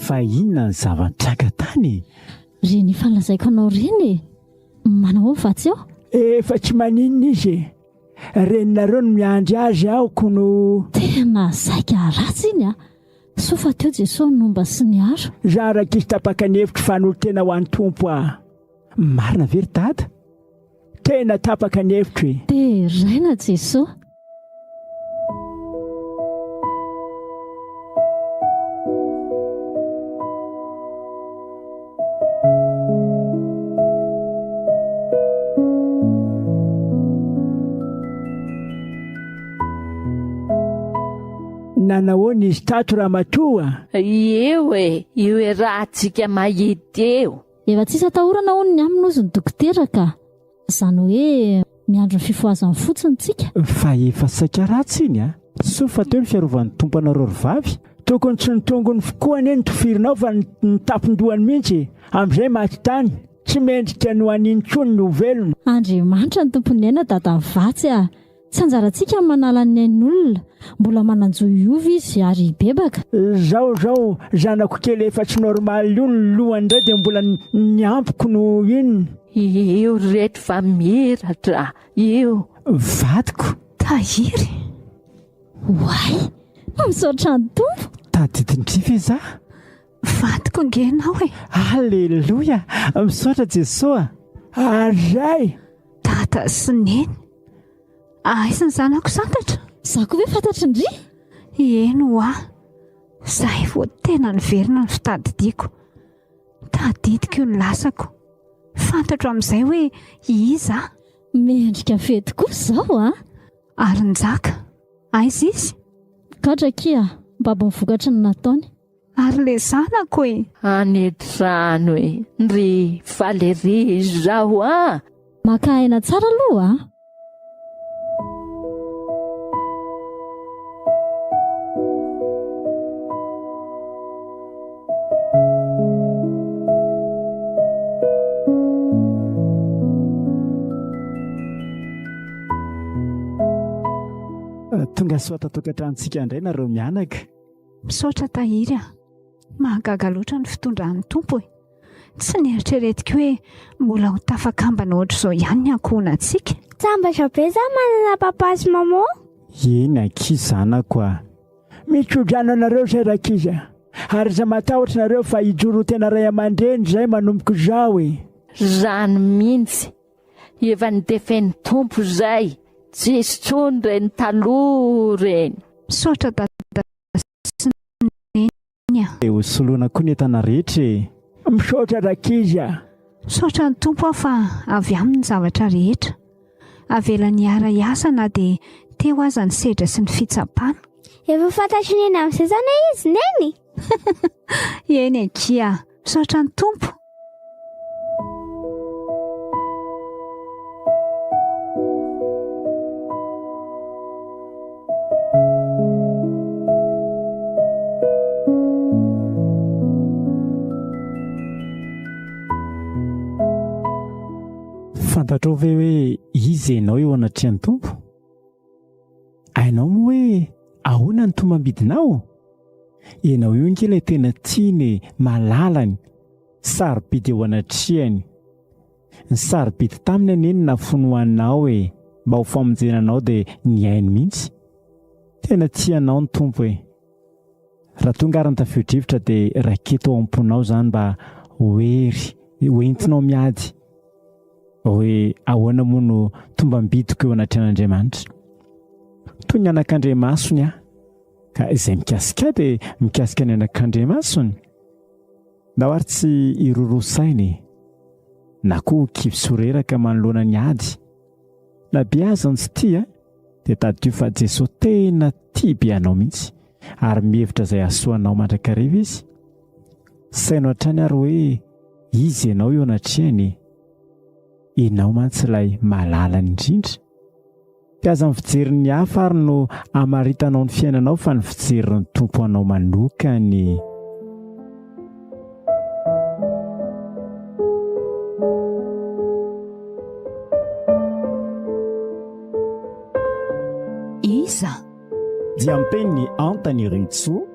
Speaker 2: Fa inona ny zava-nitranga tany e?
Speaker 7: Ireny efa nolazaiko anao ireny e! Manao ahoana vatsy ao?
Speaker 6: Efa tsy maninona izy e! Reninareo no miandry azy ao ko no.
Speaker 7: Tena saika ratsy iny a! Soa fa teo Jesoa nomba sy niaro.
Speaker 6: Za rankizy tapaka ny hevitro fa hanolo-tena ho an'ny Tompo ah.
Speaker 2: Marina ve ry dada?
Speaker 6: Tena tapaka ny hevitro e.
Speaker 7: Deraina Jesoa.
Speaker 6: Nanahoana izy tato ramatoa?
Speaker 5: Eo e, io iarahantsika mahita eo.
Speaker 7: Efa tsisy atahorana hono ny aminy hozy ny dokotera ka. Izany hoe miandry ny fifohazany fotsiny tsika.
Speaker 2: Fa efa saika ratsy iny a! Soa fa teo ny fiarovan'ny Tompo anareo ry vavy.
Speaker 6: Tokony tsy ny tongony koa anie no tofirinao fa ny tampon-dohany mihitsy e! Amin'izay maty tany. Tsy mendrika ny ho an'iny intsony ny ho velona.
Speaker 7: Andriamanitra no tompon'ny aina dada vatsy a! Tsy anjarantsika ny manala ny ain'olona. Mbola manan-jo hiova izy ary hibebaka.
Speaker 6: Zao zao zanako kely efa tsy normal io ny lohany indray dia mbola ny ampiko no inona.
Speaker 5: Io reto fa miratra io.
Speaker 2: Vadiko.
Speaker 1: Tahiry.
Speaker 7: Oay! Misaotra ny Tompo.
Speaker 2: Tadidin-dry ve za?
Speaker 1: Vadiko ange ianao e!
Speaker 2: Aleloia! Misaotra Jesoa a!
Speaker 6: Ary zay!
Speaker 1: Dada sy Neny, aiza ny zanako santatra?
Speaker 7: Za koa ve fantatry ndry?
Speaker 1: Eny hoa, zay vao tena niverina ny fitadidiako. Tadidiko io ny lasako. Fantatro amin'izay hoe iza aho.
Speaker 7: Mendrika fety kosa izao a!
Speaker 1: Ary Njaka, aiza izy?
Speaker 7: Gadra akia, mibaby ny vokatry ny nataony.
Speaker 1: Ary le zanako e!
Speaker 5: Any an-trano e! Ndry faly ery izaho a!
Speaker 7: Maka aina tsara aloha a!
Speaker 2: Tonga soa ato an-tokantranontsika indray nareo mianaka.
Speaker 1: Misaotra Tahiry a! Mahagaga loatra ny fitondran'ny Tompo e! Tsy nieritreretiko hoe mbola ho tafakambana ohatr'izao ihany ny ankohonantsika.
Speaker 3: Sambatra be za manana papa sy maman.
Speaker 2: Eny akia zanako a!
Speaker 6: Mitsodrano anareo zay rankizy a! Ary aza matahotra nareo fa hijoro ho tena ray aman-dreny zay manomboka izao e!
Speaker 5: Zany mintsy, efa nitefen'ny Tompo zay, tsisy tsony reny taloha reny.
Speaker 1: Misaotra dada sy neny a.
Speaker 2: Dia ho soloina koa ny entana rehetra e!
Speaker 6: Misaotra rankizy a!
Speaker 1: Misaotra ny Tompo aho fa avy aminy ny zavatra rehetra. Avelany hiara-hiasa na dia teo aza ny sedra sy ny fitsapana.
Speaker 3: Efa fantatry neny amin'izay zany izy neny?
Speaker 1: Eny akia, misaotra ny Tompo.
Speaker 2: Fantatrao ve hoe iza ianao eo anatrehan'ny Tompo? Hainao moa hoe ahoana ny tombam-bidinao? Ianao io ange ilay tena tiany e, malalany, sarobidy eo anatrehany. Ny sarobidy taminy anie no nafony ho anao e, mba ho famonjena anao dia ny ainy mihitsy. Tena tia anao ny Tompo e. Raha tonga ary ny tafio-drivotra dia raketo ao am-ponao izany mba ho hery ho entinao miady. Hoe ahoana moa no tombam-bidiko eo anatrehan'Andriamanitra? Toy ny anakandriamasony aho, ka izay mikasika ahy dia mikasika ny anakandriamasony. Ndao ary tsy hiroroa saina e, na koa ho kivy sy ho reraka manoloana ny ady. Na be aza ny tsy tia, dia tadidio fa Jesoa tena tia be anao mihitsy, ary mihevitra izay hahasoa anao mandrakariva Izy. Saino hatrany ary hoe iza ianao eo anatrehany e! Ianao mantsy ilay malalany indrindra. Dia aza ny fijerin'ny hafa ary no hamaritanao ny fiainanao fa ny fijerin'ny Tompo anao manokana.
Speaker 1: Iza?
Speaker 2: Diampen'ny Antanirintsoa.